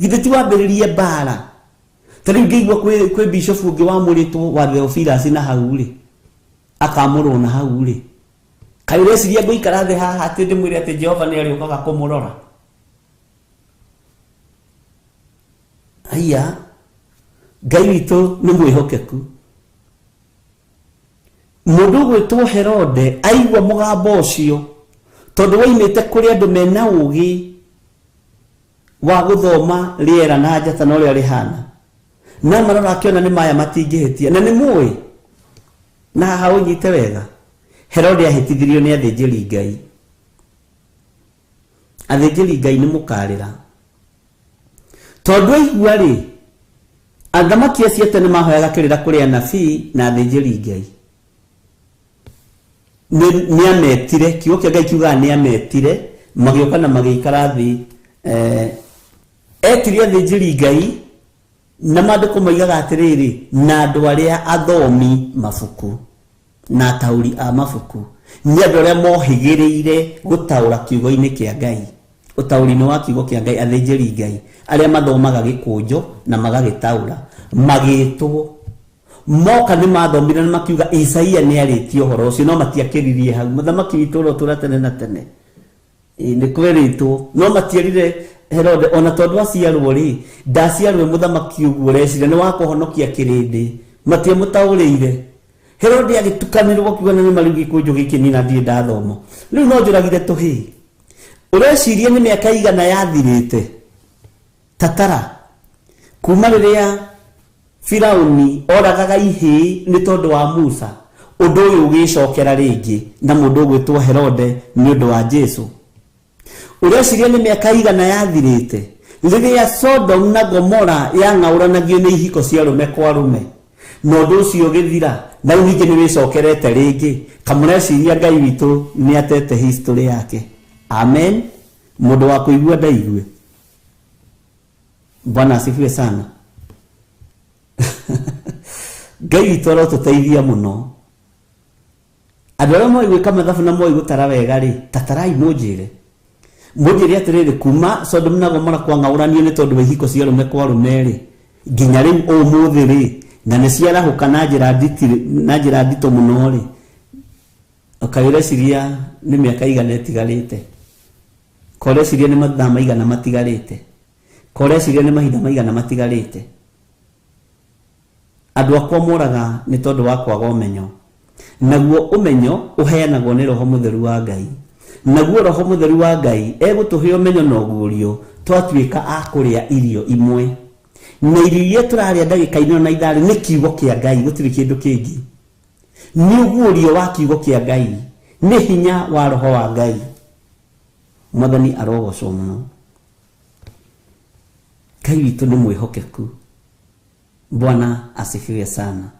Githĩ ti wambĩrĩrie mbara? Ta rĩu ngĩigua kwĩ bishop ũngĩ wamũrĩtwo wa Theophilus na hau rĩ, akamũrwo na hau rĩ, kaĩ ũreciria ngũikara thĩ haha atĩ ndĩmwĩre atĩ Jehova nĩ arĩũkaga kũmũrora? Aya, Ngai witũ nĩ mwĩhokeku. Mũndũ ũgwĩtwo Herode aigua mũgambo ũcio, tondũ woimĩte kũrĩ andũ mena ũũgĩ wa gũthoma rĩera na njata na ũrĩa rĩhana, na marora akĩona nĩ maya matingĩhĩtia. Na nĩ mũĩ, na haha ũnyite wega, Herode ahĩtithirio nĩ athĩnjĩri Ngai. Athĩnjĩri Ngai nĩ mũkarĩra, tondũ aigua rĩ, athamaki acio tene mahoyaga kĩrĩra kũrĩ anabii na athĩnjĩri Ngai. Nĩ ametire, kiugo kĩa Ngai kiugaga nĩ ametire, magĩũka na magĩikara thĩ. Etire athĩnjĩri Ngai, na maandĩko moigaga atĩrĩrĩ, na andũ arĩa athomi mabuku na ataũri a mabuku, nĩ andũ arĩa mohĩgĩrĩire gũtaũra kiugo-inĩ kĩa Ngai, ũtaũri-inĩ wa kiugo kĩa Ngai. Athĩnjĩri Ngai arĩa mathomaga gĩkũnjo na magagĩtaũra magĩtwo, moka nĩ mathomire na makiuga Isaia nĩ arĩtie ũhoro ũcio, no matiakĩririe hau. Mũthamaki witũ ũrĩa ũtũũra tene na tene, nĩ kwerĩtwo, no matierire Herode ona tondũ aciarwo rĩ, ndaciarwo mũthamaki ũguo ũreciria nĩ wa kũhonokia kĩrĩndĩ. Matiamũtaũrĩire. Herode agĩtukanĩrwo akiuga nĩ ma rĩu gĩkũnjo gĩkĩ niĩ na ndirĩ ndathoma, rĩu no njũragire tũhĩĩ. Ũreciria nĩ mĩaka igana yathirĩte tatara kuma rĩrĩa Firauni oragaga ihĩĩ nĩ tondũ wa Musa, ũndũ ũyũ ũgĩcokera rĩngĩ na mũndũ ũgwĩtwo Herode nĩ ũndũ wa Jesu. Ũreciria nĩ mĩaka igana yathirĩte rĩrĩa Sodom na Gomora yang'aũranagio nĩ ihiko cia arũme kwa arũme, na ũndũ ũcio ũgĩthira, na rĩu ningĩ nĩ wĩcokerete rĩngĩ. Kamũreciria Ngai witũ nĩ atete history yake. Amen. Mũndũ wa kũigua ndaigue. Bwana asifiwe sana. Ngai witũ arotũteithia mũno. Andũ arĩa moĩ gwĩka mathabu na moĩ gũtara wega rĩ, tatarai mũnjĩre. Mũnjĩre atĩrĩrĩ, kuma Sodom na Gomora kwang'aũranio nĩ tondũ wa ihiko cia arũme kwa arũme rĩ, nginya rĩu ũmũthĩ rĩ, na nĩ ciarahũka na njĩra nditi, na njĩra nditũ mũno rĩ, kaĩ ũreciria nĩ mĩaka igana ĩtigarĩte? Ka ũreciria nĩ mathaa maigana matigarĩte? Ka ũreciria nĩ mahinda maigana matigarĩte? Andũ akwa moraga nĩ tondũ wa kwaga ũmenyo, naguo ũmenyo ũheanagwo nĩ Roho Mũtheru wa Ngai. Naguo Roho Mũtheru wa Ngai egũtũhe ũmenyo na ũguũrio twatuĩka a kũrĩa irio imwe. Na irio iria tũrarĩa ndagĩka-inĩ ĩno na ithaa rĩ nĩ kiugo kĩa Ngai, gũtirĩ kĩndũ kĩngĩ. Nĩ ũguũrio wa kiugo kĩa Ngai, nĩ hinya wa Roho wa Ngai. Mwathani arogocwo mũno. Ngai witũ nĩ mwĩhokeku. Bwana asifiwe sana.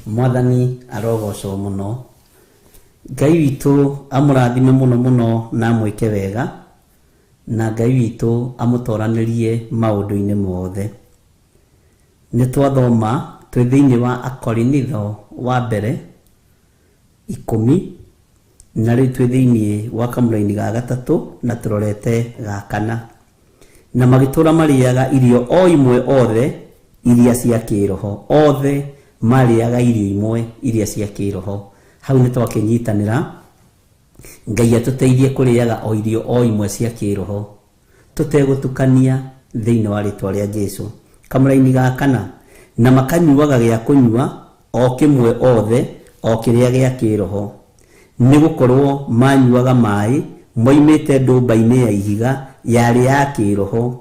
Mwathani arogocwo mũno. Ngai witũ amũrathime mũno mũno na amwĩke wega, na Ngai witũ amũtoranĩrie maũndũ-inĩ mothe. Nĩ twathoma twĩ thĩinĩ wa Akorinitho wa mbere 10, na rĩu twĩ thĩinĩ wa kamũraini ga gatatũ na tũrorete ga kana. Na magĩtũũra marĩaga irio o imwe othe iria cia kĩroho, othe marĩaga irio imwe iria cia kĩroho. Hau nĩ twakĩnyitanĩra. Ngai atũteithie kũrĩaga o irio o imwe cia kĩroho tũtegũtukania thĩinĩ wa rĩtwa rĩa Jesu. Kamũraini ga kana, na makanyuaga gĩa kũnyua o kĩmwe othe o kĩrĩa gĩa kĩroho, nĩ gũkorwo manyuaga maĩ moimĩte ndũmba-inĩ ya ihiga yarĩ ya kĩroho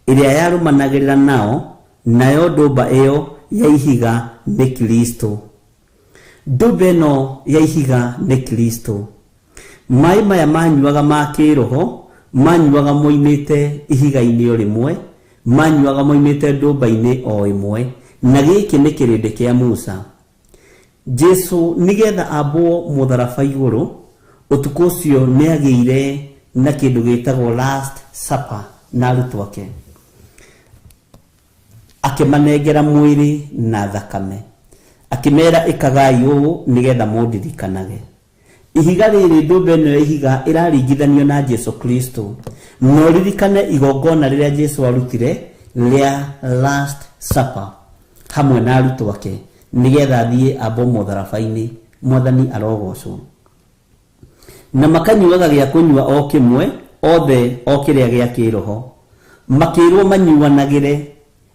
ĩrĩa yarũmanagĩrĩra nao, nayo ndũmba ĩyo ya ihiga nĩ Kristo. Ndũmba ĩno ya ihiga nĩ Kristo. Maĩ maya manyuaga ma kĩroho manyuaga moimĩte ihiga-inĩ o rĩmwe, manyuaga moimĩte ndũmba-inĩ o ĩmwe, na gĩkĩ nĩ kĩrĩndĩ kĩa Musa. Jesu nĩgetha ambwo mũtharaba igũrũ, ũtukũ ũcio nĩagĩire na kĩndũ gĩtagwo last supper na arutwo ake, akĩmanengera mwĩrĩ na thakame, akĩmera ĩkagai ũũ nĩgetha mũndirikanage. Ihiga rĩrĩ, ndũmba ĩno ya ihiga ĩraringithanio na Jesu Kristo. Na ũririkane igongona rĩrĩa Jesu arutire Rĩa last supper hamwe na arutwo ake nĩgetha athiĩ ambwo mũtharaba-inĩ. Mwathani arogocwo. Na makanyuaga gĩa kũnyua o kĩmwe othe o kĩrĩa gĩa kĩroho, makĩrwo manyuanagĩre,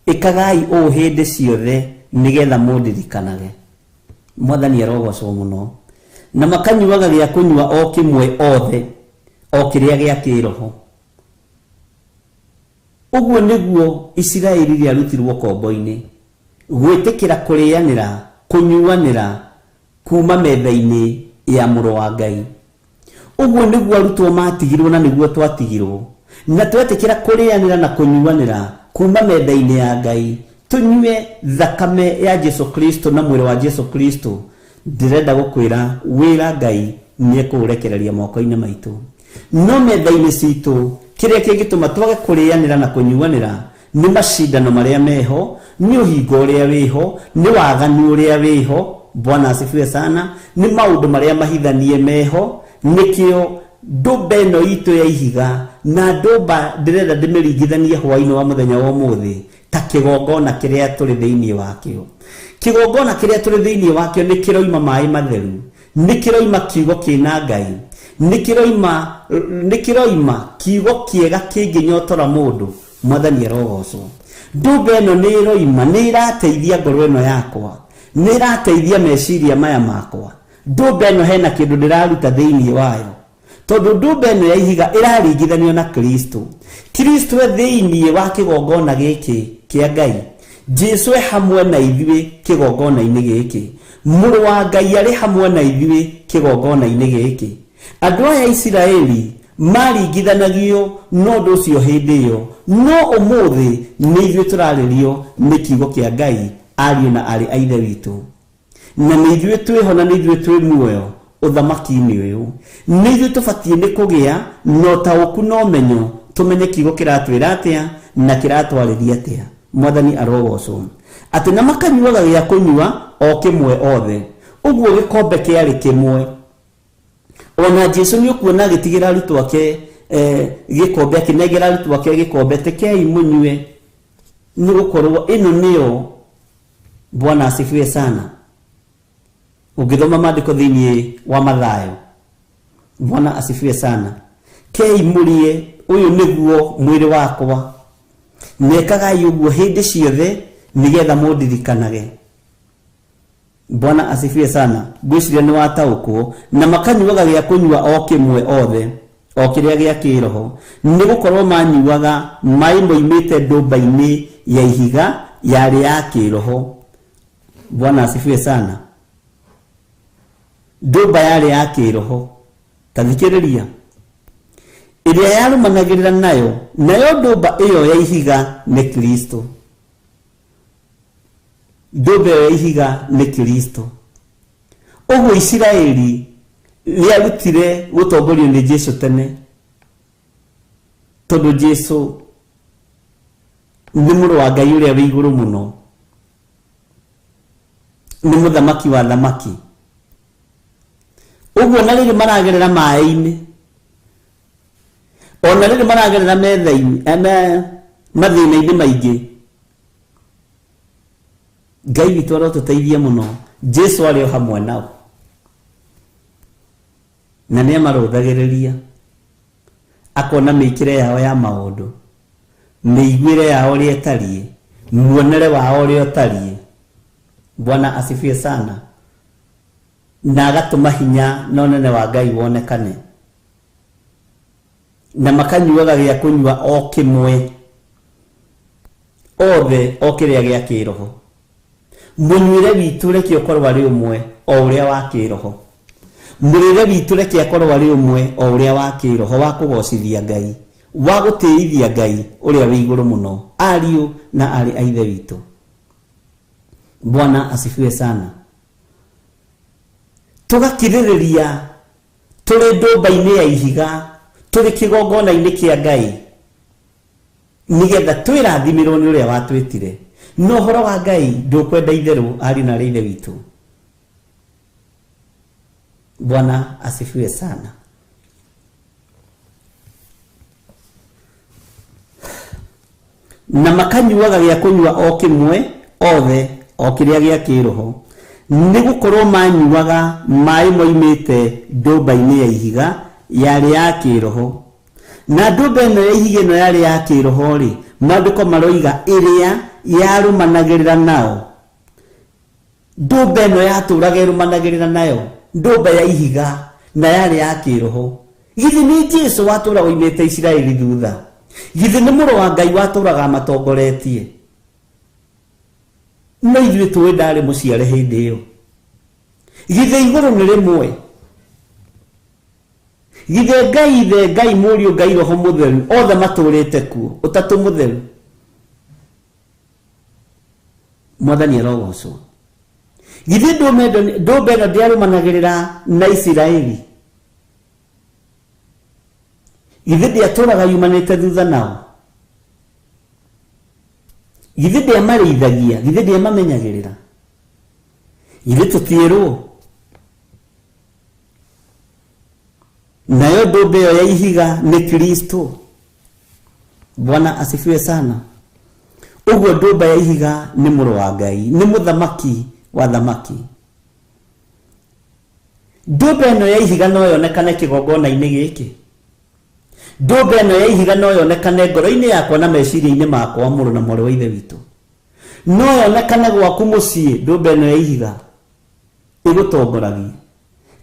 ĩkagai ũũ hĩndĩ ciothe nĩgetha mũndirikanage. Mwathani arogocwo mũno. Na makanyuaga gĩa kũnyua o kĩmwe othe o kĩrĩa gĩa kĩroho. Ũguo nĩguo Isiraeli rĩarutirwo kombo-inĩ, gwĩtĩkĩra kũrĩanĩra kũnyuanĩra kuma metha-inĩ ya mũrũ wa Ngai. Ũguo nĩguo arutwo matigirwo na nĩguo twatigirwo, na twetĩkĩra kũrĩanĩra na kũnyuanĩra kuma metha-inĩ ya Ngai, tũnyue thakame ya Jesu Kristo na mwĩrĩ wa Jesu Kristo. Ndĩrenda gũkwĩra wĩra Ngai nĩ ekũũrekereria moko-inĩ maitũ. No metha-inĩ citũ kĩrĩa kĩngĩtũma twage kũrĩanĩra na kũnyuanĩra nĩ macindano marĩa meho, nĩ ũhingo ũrĩa wĩho, nĩ waganu ũrĩa wĩho. Bwana asifiwe sana. Nĩ maũndũ marĩa mahithanie meho. Nĩkĩo ndũmba ĩno itũ ya ihiga na ndũmba ndĩrenda ndĩmĩringithanie hwaĩ-inĩ wa mũthenya wa ũmũthĩ ta kĩgongona kĩrĩa tũrĩ thĩinĩ wakĩo. Kĩgongona kĩrĩa tũrĩ thĩinĩ wakĩo nĩ kĩroima maĩ matheru, nĩ kĩroima kiugo kĩna Ngai, nĩ kĩroima kiugo kĩega kĩngĩnyotora mũndũ. Mwathani arogocwo. Ndũmba ĩno nĩ ĩroima, nĩ ĩrateithia ngoro ĩno yakwa, nĩ ĩrateithia meciria maya makwa. Ndũmba ĩno hena kĩndũ ndĩraruta thĩinĩ wayo, tondũ ndũmba ĩno ya ihiga ĩraringithanio na Kristo. Kristo e thĩinĩ wa kĩgongona gĩkĩ kĩa Ngai, Jesu e hamwe na ithuĩ kĩgongona-inĩ gĩkĩ, mũrũ wa Ngai arĩ hamwe na ithuĩ kĩgongona-inĩ gĩkĩ. Andũ aya Isiraeli maringithanagio na ũndũ ũcio hĩndĩ ĩyo, no ũmũthĩ nĩ ithuĩ tũrarĩrio nĩ kiugo kĩa Ngai, ariũ na aarĩ a Ithe witũ. Na nĩ ithuĩ twĩho na nĩ ithuĩ twĩ muoyo ũthamaki-inĩ ũyũ. Nĩ ithuĩ tũbatiĩ nĩ kũgĩa na ũtaũku na ũmenyo, tũmenye kiugo kĩratwĩra atĩa na kĩratwarĩria atĩa. Mwathani arogocwo. Atĩ na makanyuaga gĩa kũnyua o kĩmwe othe, ũguo gĩkombe kĩarĩ kĩmwe. Ona Jesu nĩ ũkuona agĩtigĩra arutwo ake gĩkombe, akĩnengera arutwo ake gĩkombe, tekei mũnyue, nĩ gũkorwo ĩno nĩyo. Bwana asifiwe sana. Ũngĩthoma maandĩko thĩinĩ wa Mathayo, Bwana asifiwe sana. Kei mũrĩe, ũyũ nĩguo mwĩrĩ wakwa, nekagai ũguo hĩndĩ ciothe nĩgetha mũndirikanage. Bwana asifiwe sana. Ngwĩciria nĩ wataũkwo. Na makanyuaga gĩa kũnyua o kĩmwe othe o kĩrĩa gĩa kĩroho, nĩ gũkorwo manyuaga maĩ moimĩte ndũmba-inĩ ya ihiga yarĩ ya kĩroho. Bwana asifiwe sana. Ndũmba yarĩ ya kĩroho, ta thikĩrĩria, ĩrĩa yarũmanagĩrĩra nayo, nayo ndũmba ĩyo ya ihiga nĩ Kristo. Ndũmba ĩyo ya ihiga nĩ Kristo. Ũguo Isiraeli rĩarutire gũtongorio nĩ Jesu tene, tondũ Jesu nĩ mũrũ wa Ngai ũrĩa wĩ igũrũ mũno, nĩ mũthamaki wa thamaki. Ũguo na rĩrĩ maragerera maĩ-inĩ, ona rĩrĩ maragerera metha-inĩ, mathĩna-inĩ maingĩ, Ngai witũ arotũteithia mũno. Jesu arĩ o hamwe nao na nĩ amarũthagĩrĩria, akona mĩikĩre yao ya maũndũ, mĩiguĩre yao ũrĩa ĩtariĩ, muonere wao ũrĩa ũtariĩ. Bwana asifiwe sana. Na agatũma hinya na ũnene wa Ngai wonekane. Na makanyuaga gĩa kũnyua o kĩmwe othe o kĩrĩa gĩa kĩroho. Mũnyuĩre witũ reke ũkorwo arĩ ũmwe o ũrĩa wa kĩroho. Mũrĩre witũ reke akorwo arĩ ũmwe o ũrĩa wa kĩroho, wa kũgocithia Ngai, wa gũtĩithia Ngai ũrĩa wĩ igũrũ mũno, ariũ na aarĩ a Ithe witũ. Bwana asifiwe sana. Tũgakirĩrĩria tũrĩ ndũmba-inĩ ya ihiga, tũrĩ kĩgongona-inĩ kĩa Ngai, nĩgetha twĩrathimĩrwo nĩ ũrĩa watwĩtire. No ũhoro wa Ngai ndũkwenda itherũ, ariũ na aarĩ a Ithe witũ. Bwana asifiwe sana. Na makanyuaga gĩa kũnyua o kĩmwe othe o kĩrĩa gĩa kĩroho, nĩ gũkorwo manyuaga maĩ moimĩte ndũmba-inĩ ya ihiga yarĩ ya kĩroho. Na ndũmba ĩno ya ihiga ĩno yarĩ ya kĩroho rĩ, maandĩko maroiga ĩrĩa yarũmanagĩrĩra nao. Ndũmba ĩno yatũraga ĩrũmanagĩrĩra nayo, ndũmba ya ihiga na yarĩ ya kĩroho. Githĩ nĩ Jesũ watũraga oimĩte Isiraeli thutha? Githĩ nĩ mũrũ wa Ngai watũraga amatongoretie? No ithuĩ tũĩ ndarĩ mũciare hĩndĩ ĩyo. Githĩ igũrũ nĩ rĩmwe? Githĩ Ngai Ithe, Ngai Mũriũ, Ngai Roho Mũtheru othe matũrĩte kuo, ũtatũ mũtheru? Mwathani arogocwo. Githĩ ndũmba ĩno ndĩarũmanagĩrĩra na Isiraeli? Githĩ ndĩatũraga yumanĩte thutha nao? Githĩ ndĩamarĩithagia? Githĩ ndĩamamenyagĩrĩra? Githĩ tũtiĩrwo? Nayo ndũmba ĩyo ya ihiga nĩ Kristo. Bwana asifiwe sana. Ũguo ndũmba ya ihiga nĩ mũrũ wa Ngai, nĩ mũthamaki wa thamaki. Ndũmba ĩno ya ihiga no yonekane kĩgongona-inĩ gĩkĩ. Ndũmba ĩno ya ihiga no yonekane ngoro-inĩ yakwa na meciria-inĩ makwa, mũrũ na mwarĩ wa Ithe witũ. No yonekane gwaku mũciĩ, ndũmba ĩno ya ihiga ĩgũtongoragie.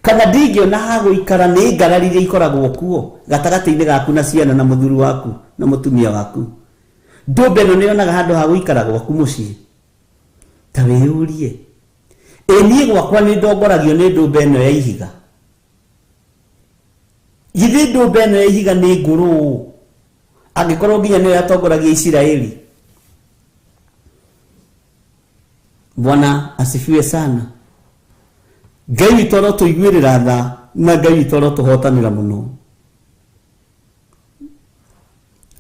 Kana ndingĩona ha gũikara nĩ ngarari iria ikoragwo kuo gatagatĩ-inĩ gaku na ciana na mũthuri waku na mũtumia waku. Ndũmba ĩno nĩ yonaga handũ ha gũikara gwaku mũciĩ. Ta wĩyũrie, ĩ niĩ gwakwa nĩ ndongoragio nĩ ndũmba ĩno ya ihiga? Githĩ ndũmba ĩno ya ihiga nĩ ngũrũ angĩkorwo nginya nĩyo yatongoragia Isiraeli? Bwana asifiwe sana. Ngai witũ arotũiguĩrĩra tha na Ngai witũ arotũhotanĩra mũno.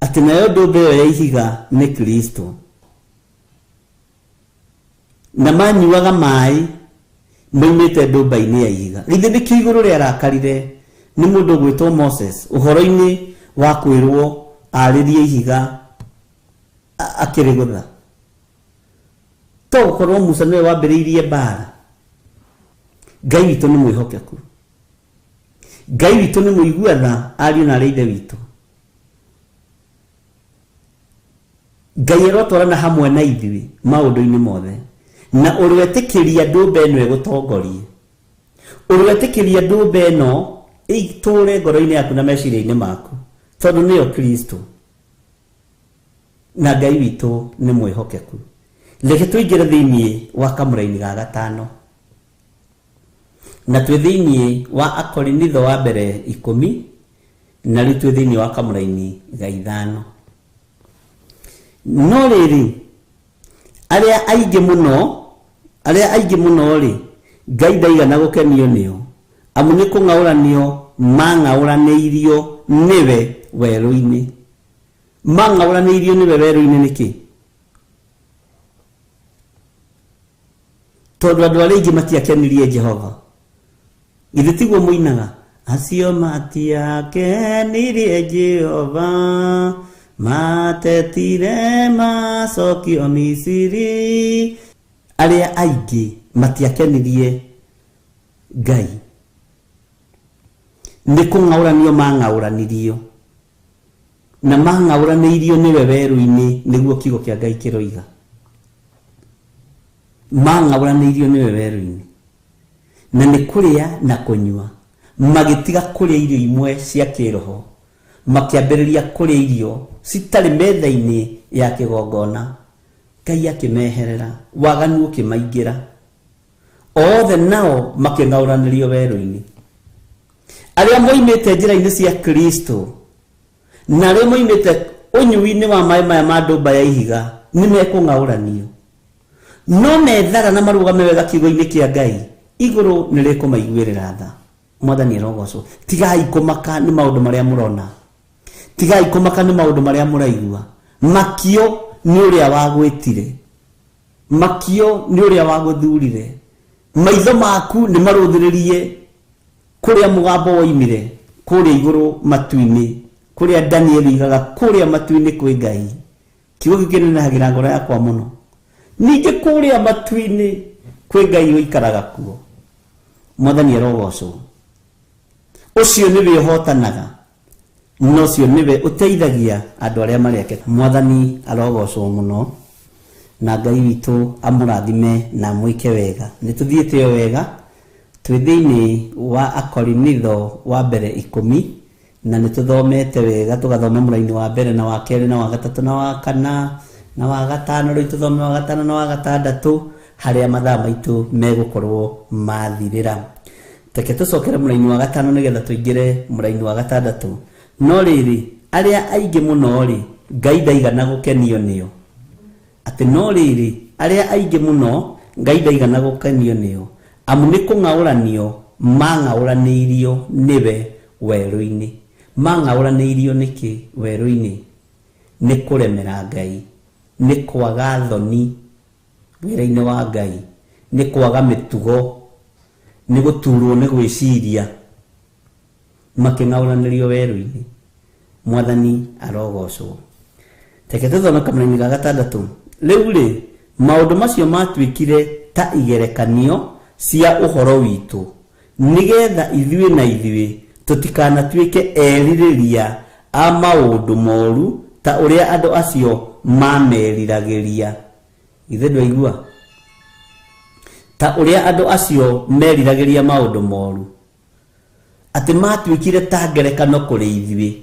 Atĩ nayo ndũmba ĩyo ya ihiga nĩ Kristo. Na manyuaga maĩ moimĩte ndũmba-inĩ ya ihiga. Githĩ nĩkĩo igũrũ rĩarakarire nĩ mũndũ ũgwĩtwo Moses ũhoro-inĩ wa kwĩrwo arĩrie ihiga akĩrĩgũtha? To gũkorwo Musa nĩwe wambĩrĩirie mbara. Ngai witũ nĩ mwĩhokeku. Ngai witũ nĩ mũigua tha, ariũ na arĩ Ithe witũ. Ngai arotwarana hamwe na ithuĩ maũndũ-inĩ mothe. Na ũrwetĩkĩria ndũmba ĩno ĩgũtongorie. Ũrwetĩkĩria ndũmba ĩno ĩtũre ngoro-inĩ yaku na meciria-inĩ maku, tondũ nĩyo Kristo. Na Ngai witũ nĩ mwĩhokeku. Reke tũingĩre thĩinĩ wa kamũraini ga gatano. Na twĩ thĩinĩ wa Akorinitho wa mbere 10, na rĩu twĩ thĩinĩ wa kamũraini ga 5. No rĩrĩ, arĩa aingĩ mũno, arĩa aingĩ mũno rĩ, Ngai ndaigana gũkenio nĩo, amu nĩ kũng'aũranio mang'aũranĩirio nĩwe werũ-inĩ. Mang'aũranĩirio nĩwe werũ-inĩ nĩkĩ? Tondũ andũ arĩa aingĩ matiakenirie Jehova. Githĩ tiguo mũinaga? Acio matiakenirie Jehova, matetire macokio Misiri. Arĩa aingĩ matiakenirie Ngai. Nĩ kũng'aũranio mang'aũranirio. Na mang'aũranĩirio nĩwe werũ-inĩ, nĩguo kiugo kĩa Ngai kĩroiga. Mang'aũranĩirio nĩwe werũ-inĩ. Na nĩ kũrĩa na kũnyua. Magĩtiga kũrĩa irio imwe cia kĩroho, makĩambĩrĩria kũrĩa irio citarĩ metha-inĩ ya kĩgongona. Ngai akĩmeherera, waganu ũkĩmaingĩra. Othe nao makĩng'aũranĩrio werũ-inĩ. Arĩa moimĩte njĩra-inĩ cia Kristo na arĩa moimĩte ũnyui-inĩ wa maĩ maya ma ndũmba ya ihiga nĩ mekũng'aũranio. No methara na marũgame wega kiugo-inĩ kĩa Ngai, igũrũ nĩ rĩkũmaiguĩrĩra tha. Mwathani arogocwo. Tigai kũmaka nĩ maũndũ marĩa mũrona. Tigai kũmaka nĩ maũndũ marĩa mũraigua. Makio nĩ ũrĩa wagwĩtire. Makio nĩ ũrĩa wagũthurire. Maitho maku nĩ marũthĩrĩrie kũrĩa mũgambo woimire, kũrĩa igũrũ matu-inĩ, kũrĩa Daniel oigaga kũrĩa matu-inĩ kwĩ Ngai. Kiugo gĩkĩ kĩnenehagira ngoro yakwa mũno. Ningĩ kũrĩa matu-inĩ kwĩ Ngai ũikaraga kuo. Mwathani arogocwo. Ũcio nĩwe ũhotanaga, na ũcio nĩwe ũteithagia andũ arĩa marĩ ake. Mwathani arogocwo mũno, na Ngai witũ amũrathime na amwĩke wega. Nĩ tũthiĩte o wega, twĩ thĩinĩ wa Akorinitho wa mbere 10, na nĩ tũthomete wega, tũgathoma mũraini wa mbere na wa kerĩ na wa gatatũ na wa kana na wa gatano, rĩu tũthome wa gatano na wa gatandatũ, harĩa mathaa maitũ megũkorwo mathirĩra. Reke tũcokere mũraini wa gatano nĩgetha tũingĩre mũraini wa gatandatũ. No rĩrĩ, arĩa aingĩ mũno rĩ, Ngai ndaigana gũkenio nĩo. Atĩ no rĩrĩ, arĩa aingĩ mũno Ngai ndaigana gũkenio nĩo, amu nĩ kũng'aũranio mang'aũranĩirio nĩwe werũ-inĩ. Mang'aũranĩirio nĩkĩ werũ-inĩ? Nĩ kũremera Ngai, nĩ kwaga thoni wĩra-inĩ wa Ngai, nĩ kwaga mĩtugo, nĩ gũturwo nĩ gwĩciria, makĩng'aũranĩrio werũ-inĩ. Mwathani arogocwo. Reke tũthome kamũraini ga gatandatũ. Rĩu rĩ, maũndũ macio matuĩkire ta igerekanio cia ũhoro witũ, nĩgetha ithuĩ na ithuĩ tũtikanatuĩke erirĩria a maũndũ moru ta ũrĩa andũ acio mameriragĩria. Ithe ndwaigua? Ta ũrĩa andũ acio meriragĩria maũndũ moru, atĩ matuĩkire ta ngerekano kũrĩ ithuĩ,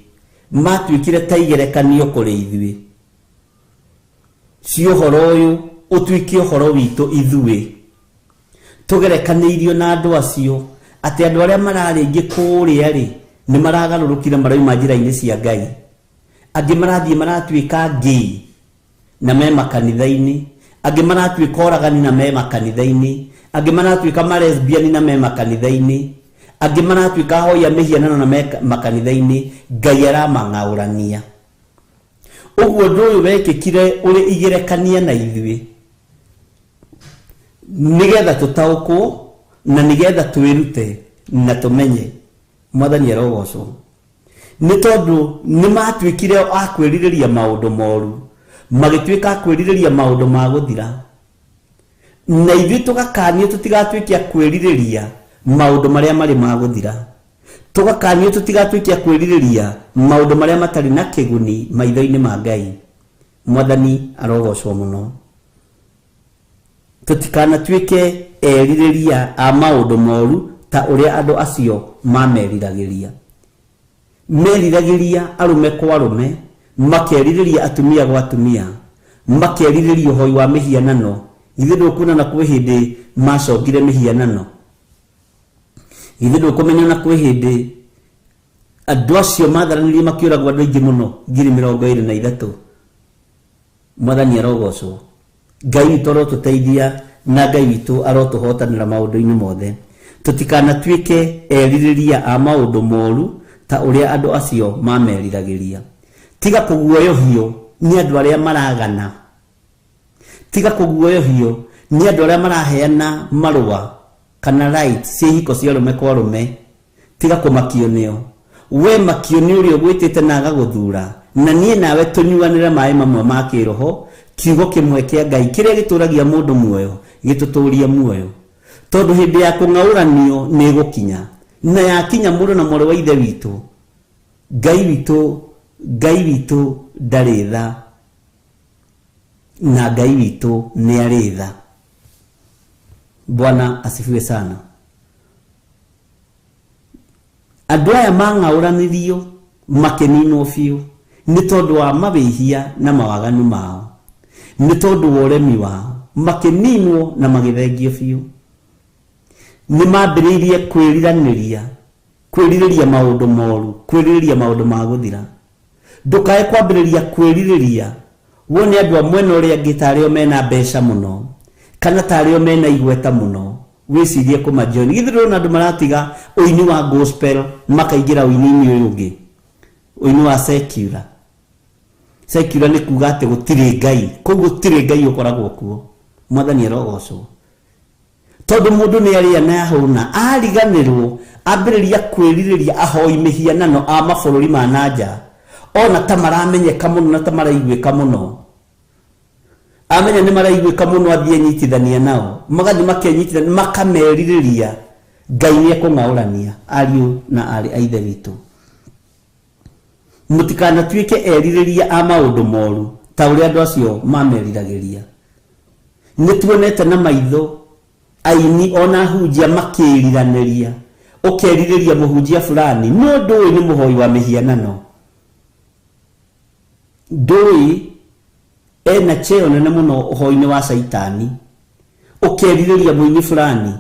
matuĩkire ta igerekanio kũrĩ ithuĩ cia ũhoro ũyũ, ũtuĩke ũhoro witũ ithuĩ. Tũgerekanĩirio na andũ acio, atĩ andũ arĩa mararĩ aingĩ kũrĩa rĩ, nĩ maragarũrũkire marauma njĩra-inĩ cia Ngai. Angĩ marathiĩ maratuĩka gay na me makanitha-inĩ, angĩ maratuĩka oragani na me makanitha-inĩ, angĩ maratuĩka malesbian na me makanitha-inĩ, angĩ maratuĩka ahoi a mĩhianano na me makanitha-inĩ. Ngai aramang'aũrania. Ũguo ũndũ ũyũ wekĩkire ũrĩ igerekania na ithuĩ, nĩgetha tũtaũkwo na nĩgetha twĩrute na tũmenye. Mwathani arogocwo. Nĩ tondũ nĩ matuĩkire a kwĩrirĩria maũndũ moru, magĩtuĩka a kwĩrirĩria maũndũ ma gũthira. Na ithuĩ tũgakanio tũtigatuĩke a kwĩrirĩria maũndũ marĩa marĩ ma gũthira. Tũgakanio tũtigatuĩke a kwĩrirĩria maũndũ marĩa matarĩ na kĩguni maitho-inĩ ma Ngai. Mwathani arogocwo mũno. Tũtikanatuĩke erirĩria a maũndũ moru ta ũrĩa andũ acio mameriragĩria. Meriragĩria arũme kwa arũme, makerirĩria atumia gwa atumia, makerirĩria ũhoi wa mĩhianano. Githĩ ndũkuona na kwĩ hĩndĩ macongire mĩhianano? Githĩ ndũkũmenya na kwĩ hĩndĩ andũ acio matharanĩrie makĩũragwo andũ aingĩ mũno, 23,000. Mwathani arogocwo. Ngai witũ arotũteithia na Ngai witũ arotũhotanĩra maũndũ-inĩ mothe. Tũtikanatuĩke erirĩria a maũndũ moru ta ũrĩa andũ acio mameriragĩria. Tiga kũguoyohio nĩ andũ arĩa maragana. Tiga kũguoyohio nĩ andũ arĩa maraheana marũa kana rights cia ihiko cia arũme kwa arũme. Tiga kũmakio nĩo. We makio nĩ ũrĩa ũgwĩtĩte na agagũthura, na niĩ nawe tũnyuanĩre maĩ mamwe ma kĩroho, kiugo kĩmwe kĩa Ngai kĩrĩa gĩtũragia mũndũ muoyo, gĩtũtũrie muoyo. Tondũ hĩndĩ ya kũng'aũranio nĩ ĩgũkinya, na yakinya mũndũ na mwarĩ wa ithe witũ, Ngai witũ, Ngai witũ ndarĩ tha, na Ngai witũ nĩ arĩ tha. Bwana asifiwe sana. Andũ aya mang'aũranĩrio makĩninwo biũ nĩ tondũ wa mawĩhia na mawaganu mao, nĩ tondũ wa ũremi wao, makĩninwo na magĩthengio biũ. Nĩ mambĩrĩirie kwĩriranĩria, kwĩrirĩria maũndũ moru, kwĩrirĩria maũndũ ma gũthira. Ndũkae kwambĩrĩria kwĩrirĩria wone andũ a mwena ũrĩa angĩ tarĩ o mena mbeca mũno, kana tarĩ o mena igweta mũno, wĩcirie kũmajoin. Githĩ ndũrona andũ maratiga ũini wa gospel makaingĩra ũini-inĩ ũyũ ũngĩ, ũini wa secular. Secular nĩ kuga atĩ gũtirĩ Ngai, koguo gũtirĩ Ngai ũkoragwo kuo. Mwathani arogocwo. Tondũ mũndũ nĩ arĩa na ahũna, ariganĩrwo, ambĩrĩria kwĩrirĩria ahoi mĩhianano a mabũrũri ma na nja, ona ta maramenyeka mũno na ta maraiguĩka mũno. Amenya nĩ maraiguĩka mũno, athiĩ enyitithania nao, magathiĩ makenyitithania, makamerirĩria. Ngai nĩ ekũng'aũrania. Ariũ na arĩ a Ithe witũ, mũtikanatuĩke erirĩria a maũndũ moru ta ũrĩa andũ acio mameriragĩria. Nĩ tuonete na maitho aini ona ahunjia makĩriranĩria. Ũkerirĩria mũhunjia fulani, no ndũĩ nĩ mũhoi wa mĩhianano, ndũĩ ena cheo nene mũno ũhoi-inĩ wa caitani. Ũkerirĩria mũini fulani,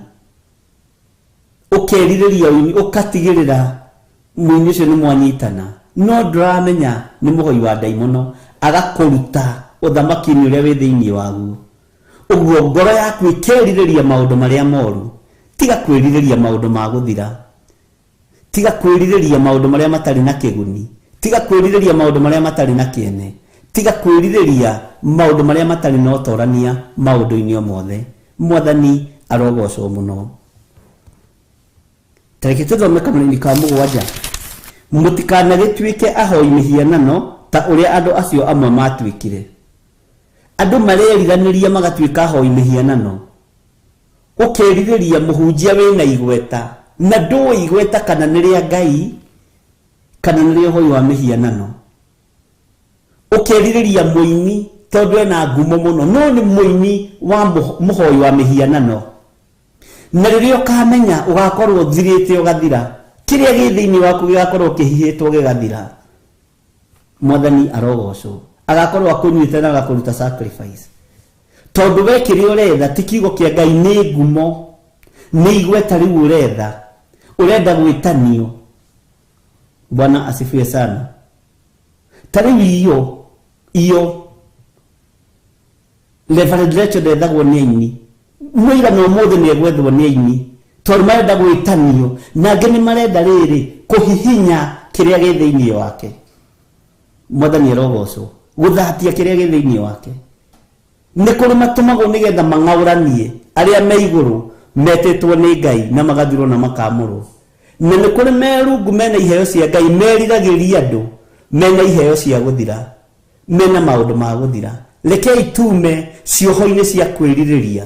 ũkerirĩria ũini, ũkatigĩrĩra mũini ũcio nĩ mwanyitana, no ndũramenya nĩ mũhoi wa ndaimono, agakũruta ũthamaki-inĩ ũrĩa wĩ thĩinĩ waguo. Ũguo ngoro yaku ĩkerirĩria maũndũ marĩa moru. Tiga kwĩrirĩria maũndũ ma gũthira, tiga kwĩrirĩria maũndũ marĩa matarĩ na kĩguni, tiga kwĩrirĩria maũndũ marĩa matarĩ na kĩene, tiga kwĩrirĩria maũndũ marĩa matarĩ na ũtorania maũndũ-inĩ o mothe. Mwathani arogocwo mũno. Tareke tũthome kamũraini ka 7. Mũtikanagĩtuĩke ahoi mĩhianano ta ũrĩa andũ acio amwe matuĩkire. Andũ mareriranĩria magatuĩka ahoi mĩhianano. Ũkerirĩria mũhunjia wĩna igweta, na ndũĩ igweta kana nĩ rĩa Ngai kana nĩ rĩa ũhoi wa mĩhianano. Ũkerirĩria mũini tondũ ena ngumo mũno, no nĩ mũini wa mũhoi wa mĩhianano. Na rĩrĩa ũkamenya ũgakorwo ũthirĩte ũgathira, kĩrĩa gĩ thĩinĩ waku gĩgakorwo kĩhihĩtwo gĩgathira. Mwathani arogocwo. Agakorwo akũnyuĩte na agakũruta sacrifice. Tondũ we kĩrĩa ũretha ti kiugo kĩa Ngai, nĩ ngumo, nĩ igweta rĩu ũretha, ũrenda gwĩtanio. Bwana asifiwe sana. Ta rĩu iyo Reverend Rachel ndethagwo nĩ aini, mũira na ũmũthĩ nĩ egwethwo nĩ aini tondũ marenda gwĩtanio, na angĩ nĩ marenda rĩrĩ kũhihinya kĩrĩa gĩ thĩinĩ wake. Mwathani arogocwo. Gũthatia kĩrĩa gĩ thĩinĩ wake. Nĩ kũrĩ matũmagwo nĩgetha mang'aũranie arĩa me igũrũ metĩtwo nĩ Ngai na magathirwo na makamũrwo. Na nĩ kũrĩ merungu mena iheo cia Ngai, meriragĩria andũ mena iheo cia gũthira, mena maũndũ ma gũthira. Rekei tume cioho-inĩ cia kwĩrirĩria,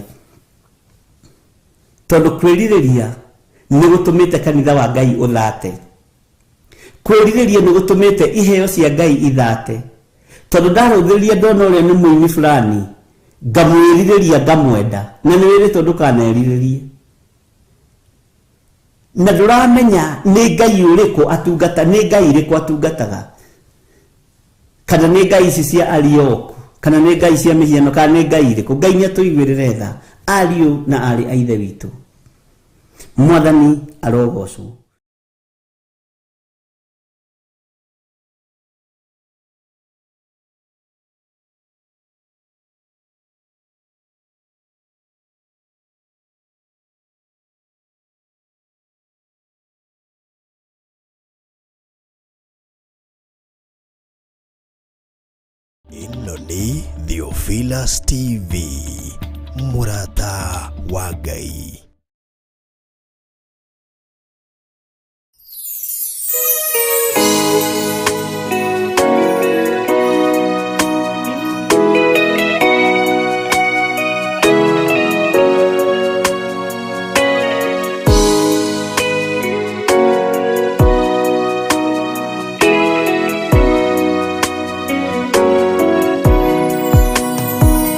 tondũ kwĩrirĩria nĩ gũtũmĩte kanitha wa Ngai ũthate. Kwĩrirĩria nĩ gũtũmĩte iheo cia Ngai ithate, tondũ ndarũthĩrĩria ndona ũrĩa nĩ mũini fulani, ngamwĩrirĩria, ngamwenda, na nĩ wĩrĩtwo ndũkanerirĩrie. Na ndũramenya nĩ Ngai ũrĩkũ atungata, nĩ Ngai ĩrĩkũ atungataga, kana nĩ Ngai ici cia Arioku, kana nĩ Ngai cia mĩhiano, kana nĩ Ngai ĩrĩkũ. Ngai nĩ atũiguĩrĩre tha, ariũ na aarĩ a Ithe witũ. Mwathani arogocwo. Ĩno nĩ Theophilus TV, mũrata wa Ngai.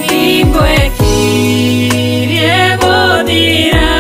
Hingo ĩkirie gũthira.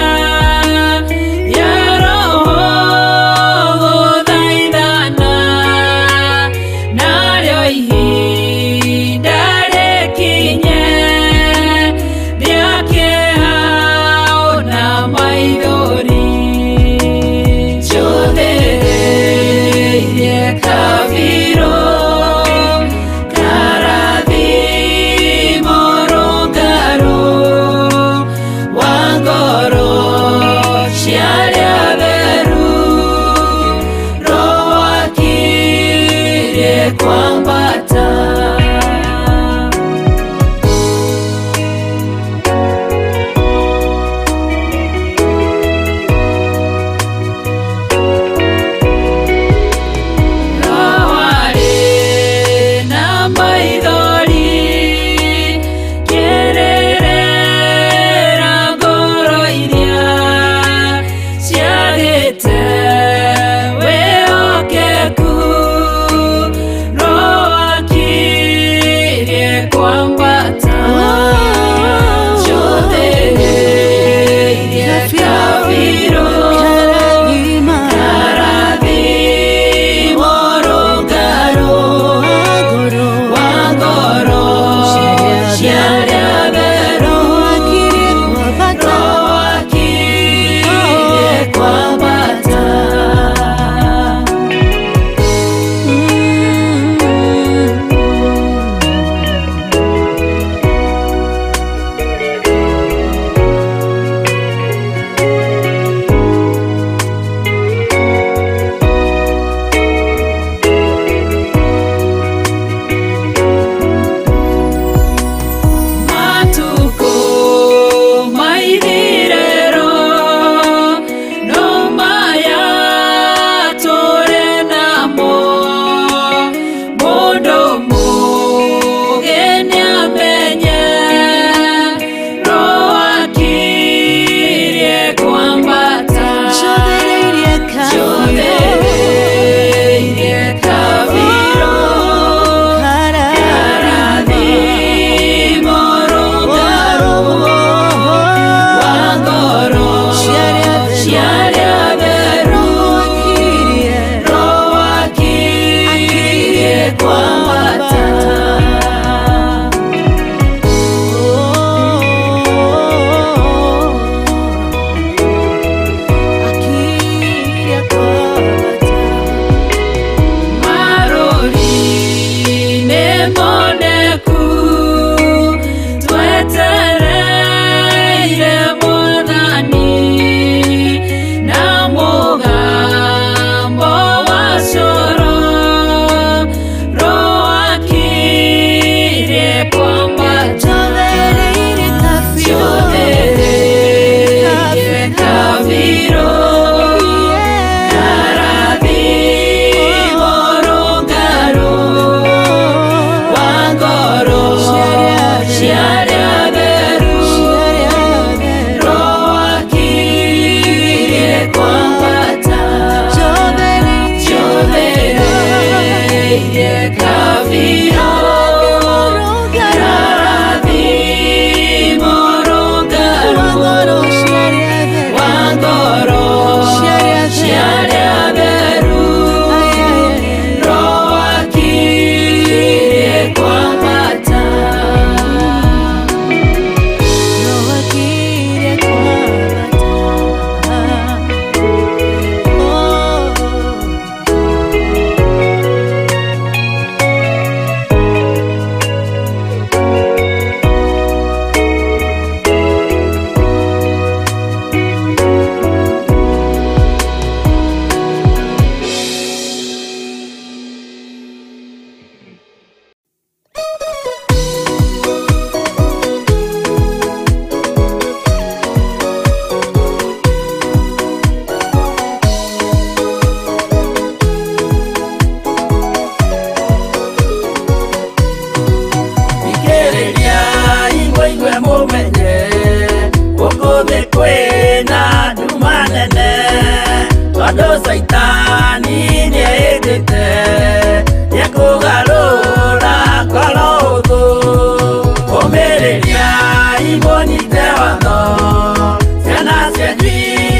nĩokĩte nĩekũgarũra ngoro hũthũ ũmĩrĩriai mũnyite watho ciana cianyu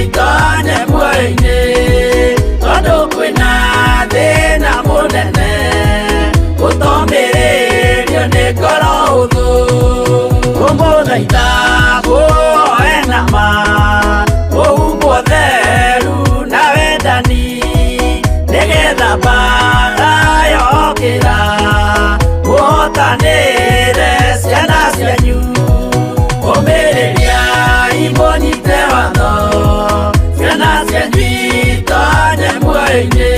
itonye muoyo-inĩ tondũ kwĩna thĩna mũnene gũtomĩrĩrio nĩ ngoro hũthũ kũmũthaitha muoe na ma mũhumbwo theru na wendani nĩgetha mbara yokĩra mũhotanĩre ciana cianyu ũmĩrĩriai mũnyite watho ciana cianyu itonye muoyo-inĩ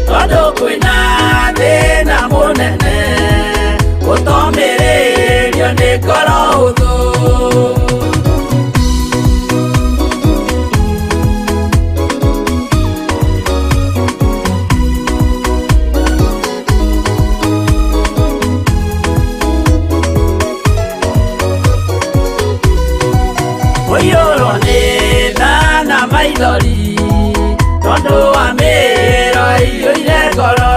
tondũ kwĩna thĩna mũnene gũtomĩrĩrio nĩ ngoro hũthũ. Mũiyũrwo nĩ tha na maithori tondũ wa mĩĩro ĩiyũire ngoro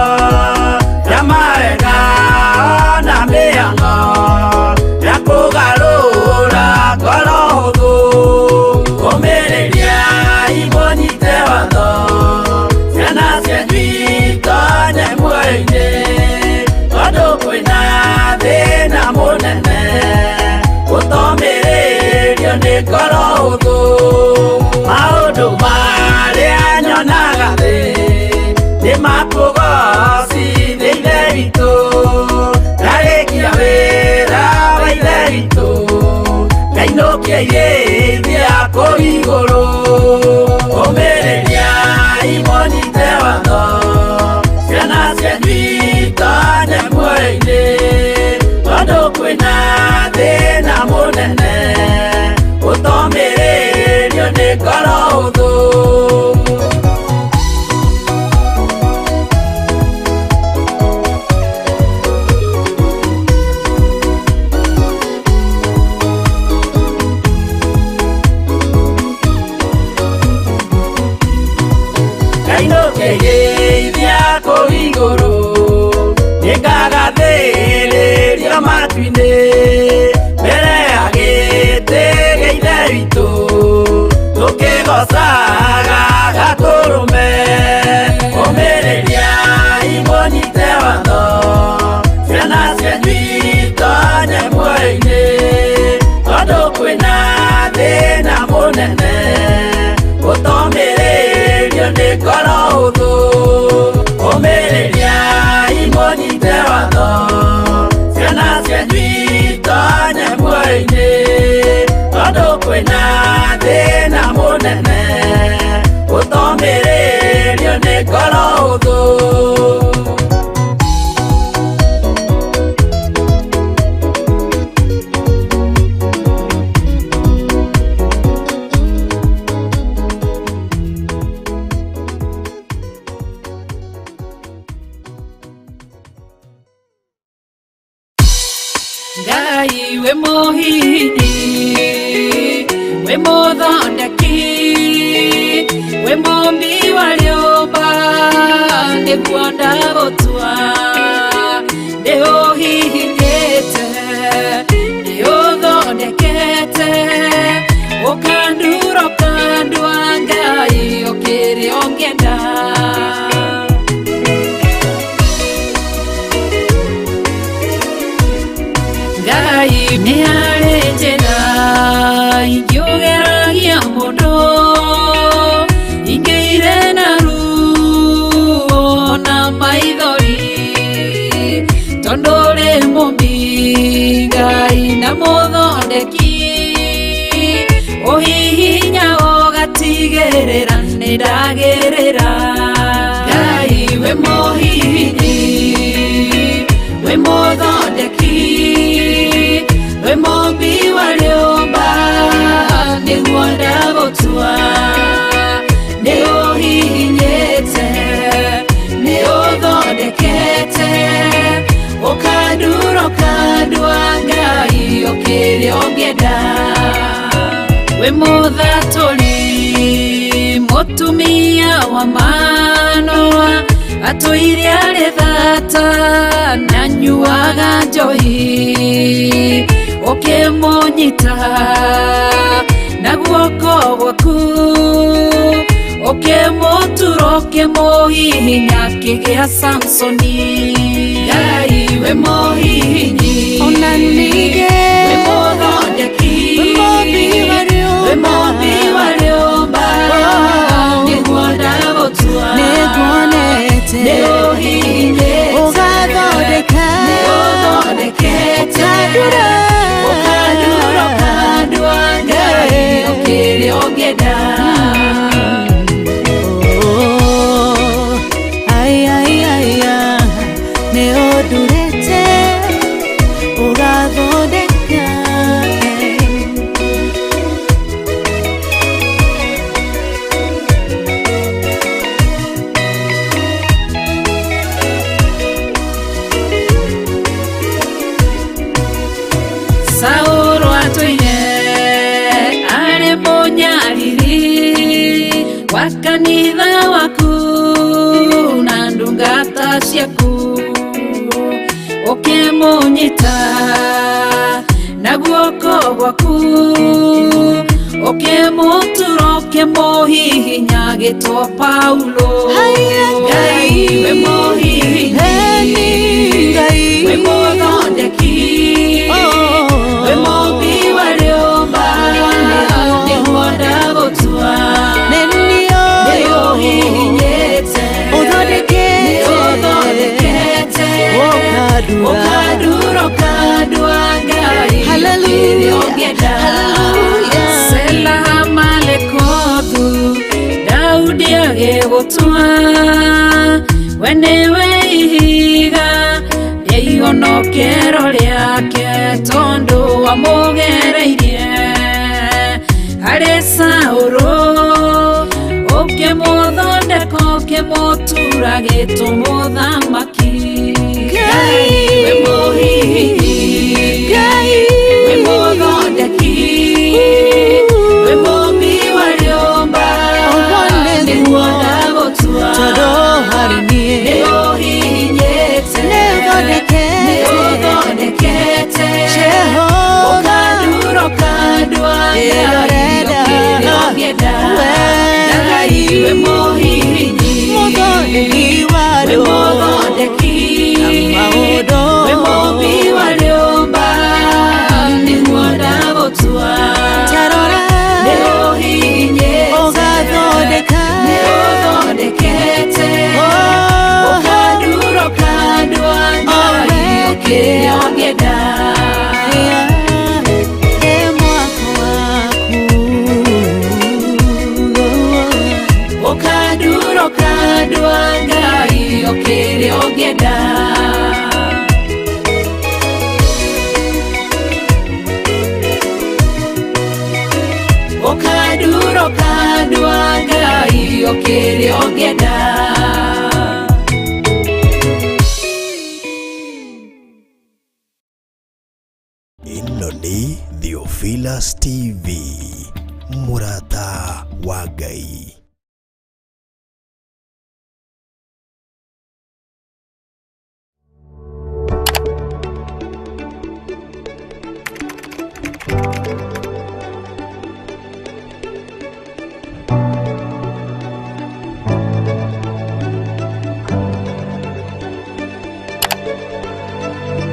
ya mawega na mĩhang'o ya kũgarũra ngoro hũthũ ũmĩrĩriai mũnyite watho ciana cianyu itonye muoyo-inĩ tondũ kwĩna thĩna mũnene gũtomĩrĩrio nĩ ngoro hũthũ maũndũ marĩa nyonaga thĩ nĩ makũgocithia Ithe witũ ndarĩkia wĩra wa Ithe witũ ngainũkia irĩithia kũu igũrũ ũmĩrĩriai mũnyite watho ciana cianyu itonye muoyo-inĩ tondũ kwĩna thĩna mũnene gũtomĩrĩrio nĩ ngoro hũthũ. Ngainũkĩgeithia kũu igũrũ nĩngagathĩrĩrio matu-inĩ mbere ya gĩtĩ gĩa Ithe witũ tũkĩgocaga Gatũrũme ũmĩrĩriai mũnyite watho ciana cianyu itonye muoyo-inĩ tondũ kwĩna thĩna mũnene gũtomĩrĩrio nĩ ngoro hũthũ ũmĩrĩriai mũnyite watho ciana cianyu itonye muoyo-inĩ tondũ kwĩna thĩna mũnene gũtomĩrĩrio nĩ ngoro hũthũ. Ngai we mũhini we mũthondeki we mũmbi wa rĩũmba nĩguo ndagũtua nĩ ũhihinyĩte nĩ ũthondekete ũkandura ũkandua Ngai ũkĩrĩ ũngĩenda. Ngai nĩ harĩ njĩra ingĩũgeragia mũndũ ingĩire na ruo na maithori tondũ ũrĩ mũmbi Ngai na mũthondeki ũhihinya ũgatigĩrĩra nĩ ndagĩrĩra. Ngai we mũhihinyi we mũthondeki we mũmbi wa rĩũmba nĩguo ndagũtua nĩ ũhihinyĩte nĩ ũthondekete ũkandura ũkandua Ngai ũkĩrĩ ũngĩenda. We mũthatũri mũtumia wa Manoa Atũire arĩ thata na nyuaga njohi, ũkĩmũnyita na guoko gwaku, ũkĩmũtura ũkĩmũhihinya akĩgĩa Samsoni. Ngai we mũhihinyi, Ona ningĩ we mũthondeki, wĩ mũmbi wa rĩũmba. We mũmbi wa rĩũmba, nĩguo ndagũtua. Nĩnguonete Nĩũhihinyĩte, ũgathondeka, nĩũthondekete, ũkandura, ũkandura, ũkandua, Ngai ũkĩrĩa ũngĩenda. Oh, ai, ai, ai, ah, nĩ ũndurĩte ũgathondeka. Saũlũ atũire arĩ mũnyariri wa kanitha waku na ndungata ciaku, ũkĩmũnyita na guoko gwaku, ũkĩmũtura ũkĩmũhihinya agĩtwo Paulo. Haiya, Ngai we mũhihinyi, Eni Ngai, we mũthondeki, Oh. we mũmbi wa rĩũmba, nĩguo ndagũtua. Nĩ niĩ Nĩũhihinyĩte, ũthondekete, nĩũthondekete, ũkandura, ũkandura, ũkandua, Ngai Hallelujah. ũkĩrĩa ũngĩenda. Hallelujah. Sela Malekothu, Daudi agĩgũtua, we nĩwe ihiga rĩa ihonokero rĩake, tondũ wamũgereirie harĩ Saũlũ, ũkĩmũthondeka ũkĩmũtura gĩtũmũthamaki. Ngai, we mũhihinyi, Ngai, we mũthondeki, we mũmbi wa rĩũmba, Ũguo nĩguo, nĩguo ndagũtua. Tondũ harĩ niĩ Nĩũhihinyĩte, Nĩũthondekete, nĩũthondekete, Jehova, ũkandura, ũkandua, Ngai Ĩrorenda, ũkĩrĩa ũngĩenda. we Ngai we mũhihinyi, mũthondeki wa we rĩũmba, mũthondeki, maũndũ we mũmbi wa rĩũmba, nĩguo ndagũtua. Tarora, Nĩũhihinyĩte, ũgathondeka, nĩũthondekete, Oh, ũkandura, ũkandua, Ngai ũkĩrĩa ũngĩenda. ĩ mwako waku. Ũkandura, ũkandua, Ngai ũkĩrĩa ũngĩenda. Ũkandura, ũkandua, Ngai ũkĩrĩa ũngĩenda. Ĩno nĩ Theophilus TV, mũrata wa Ngai.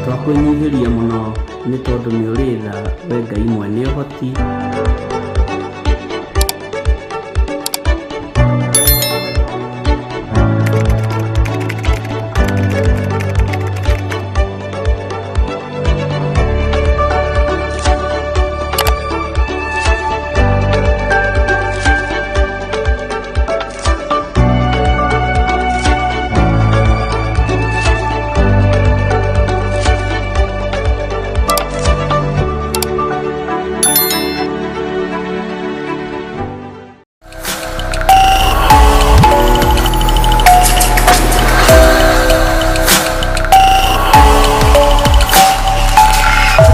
Twakwĩnyihĩria mũno nĩ tondũ nĩ ũrĩ tha, we Ngai mwene ũhoti.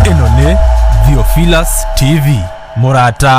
Ĩno nĩ Theophilus TV, mũrata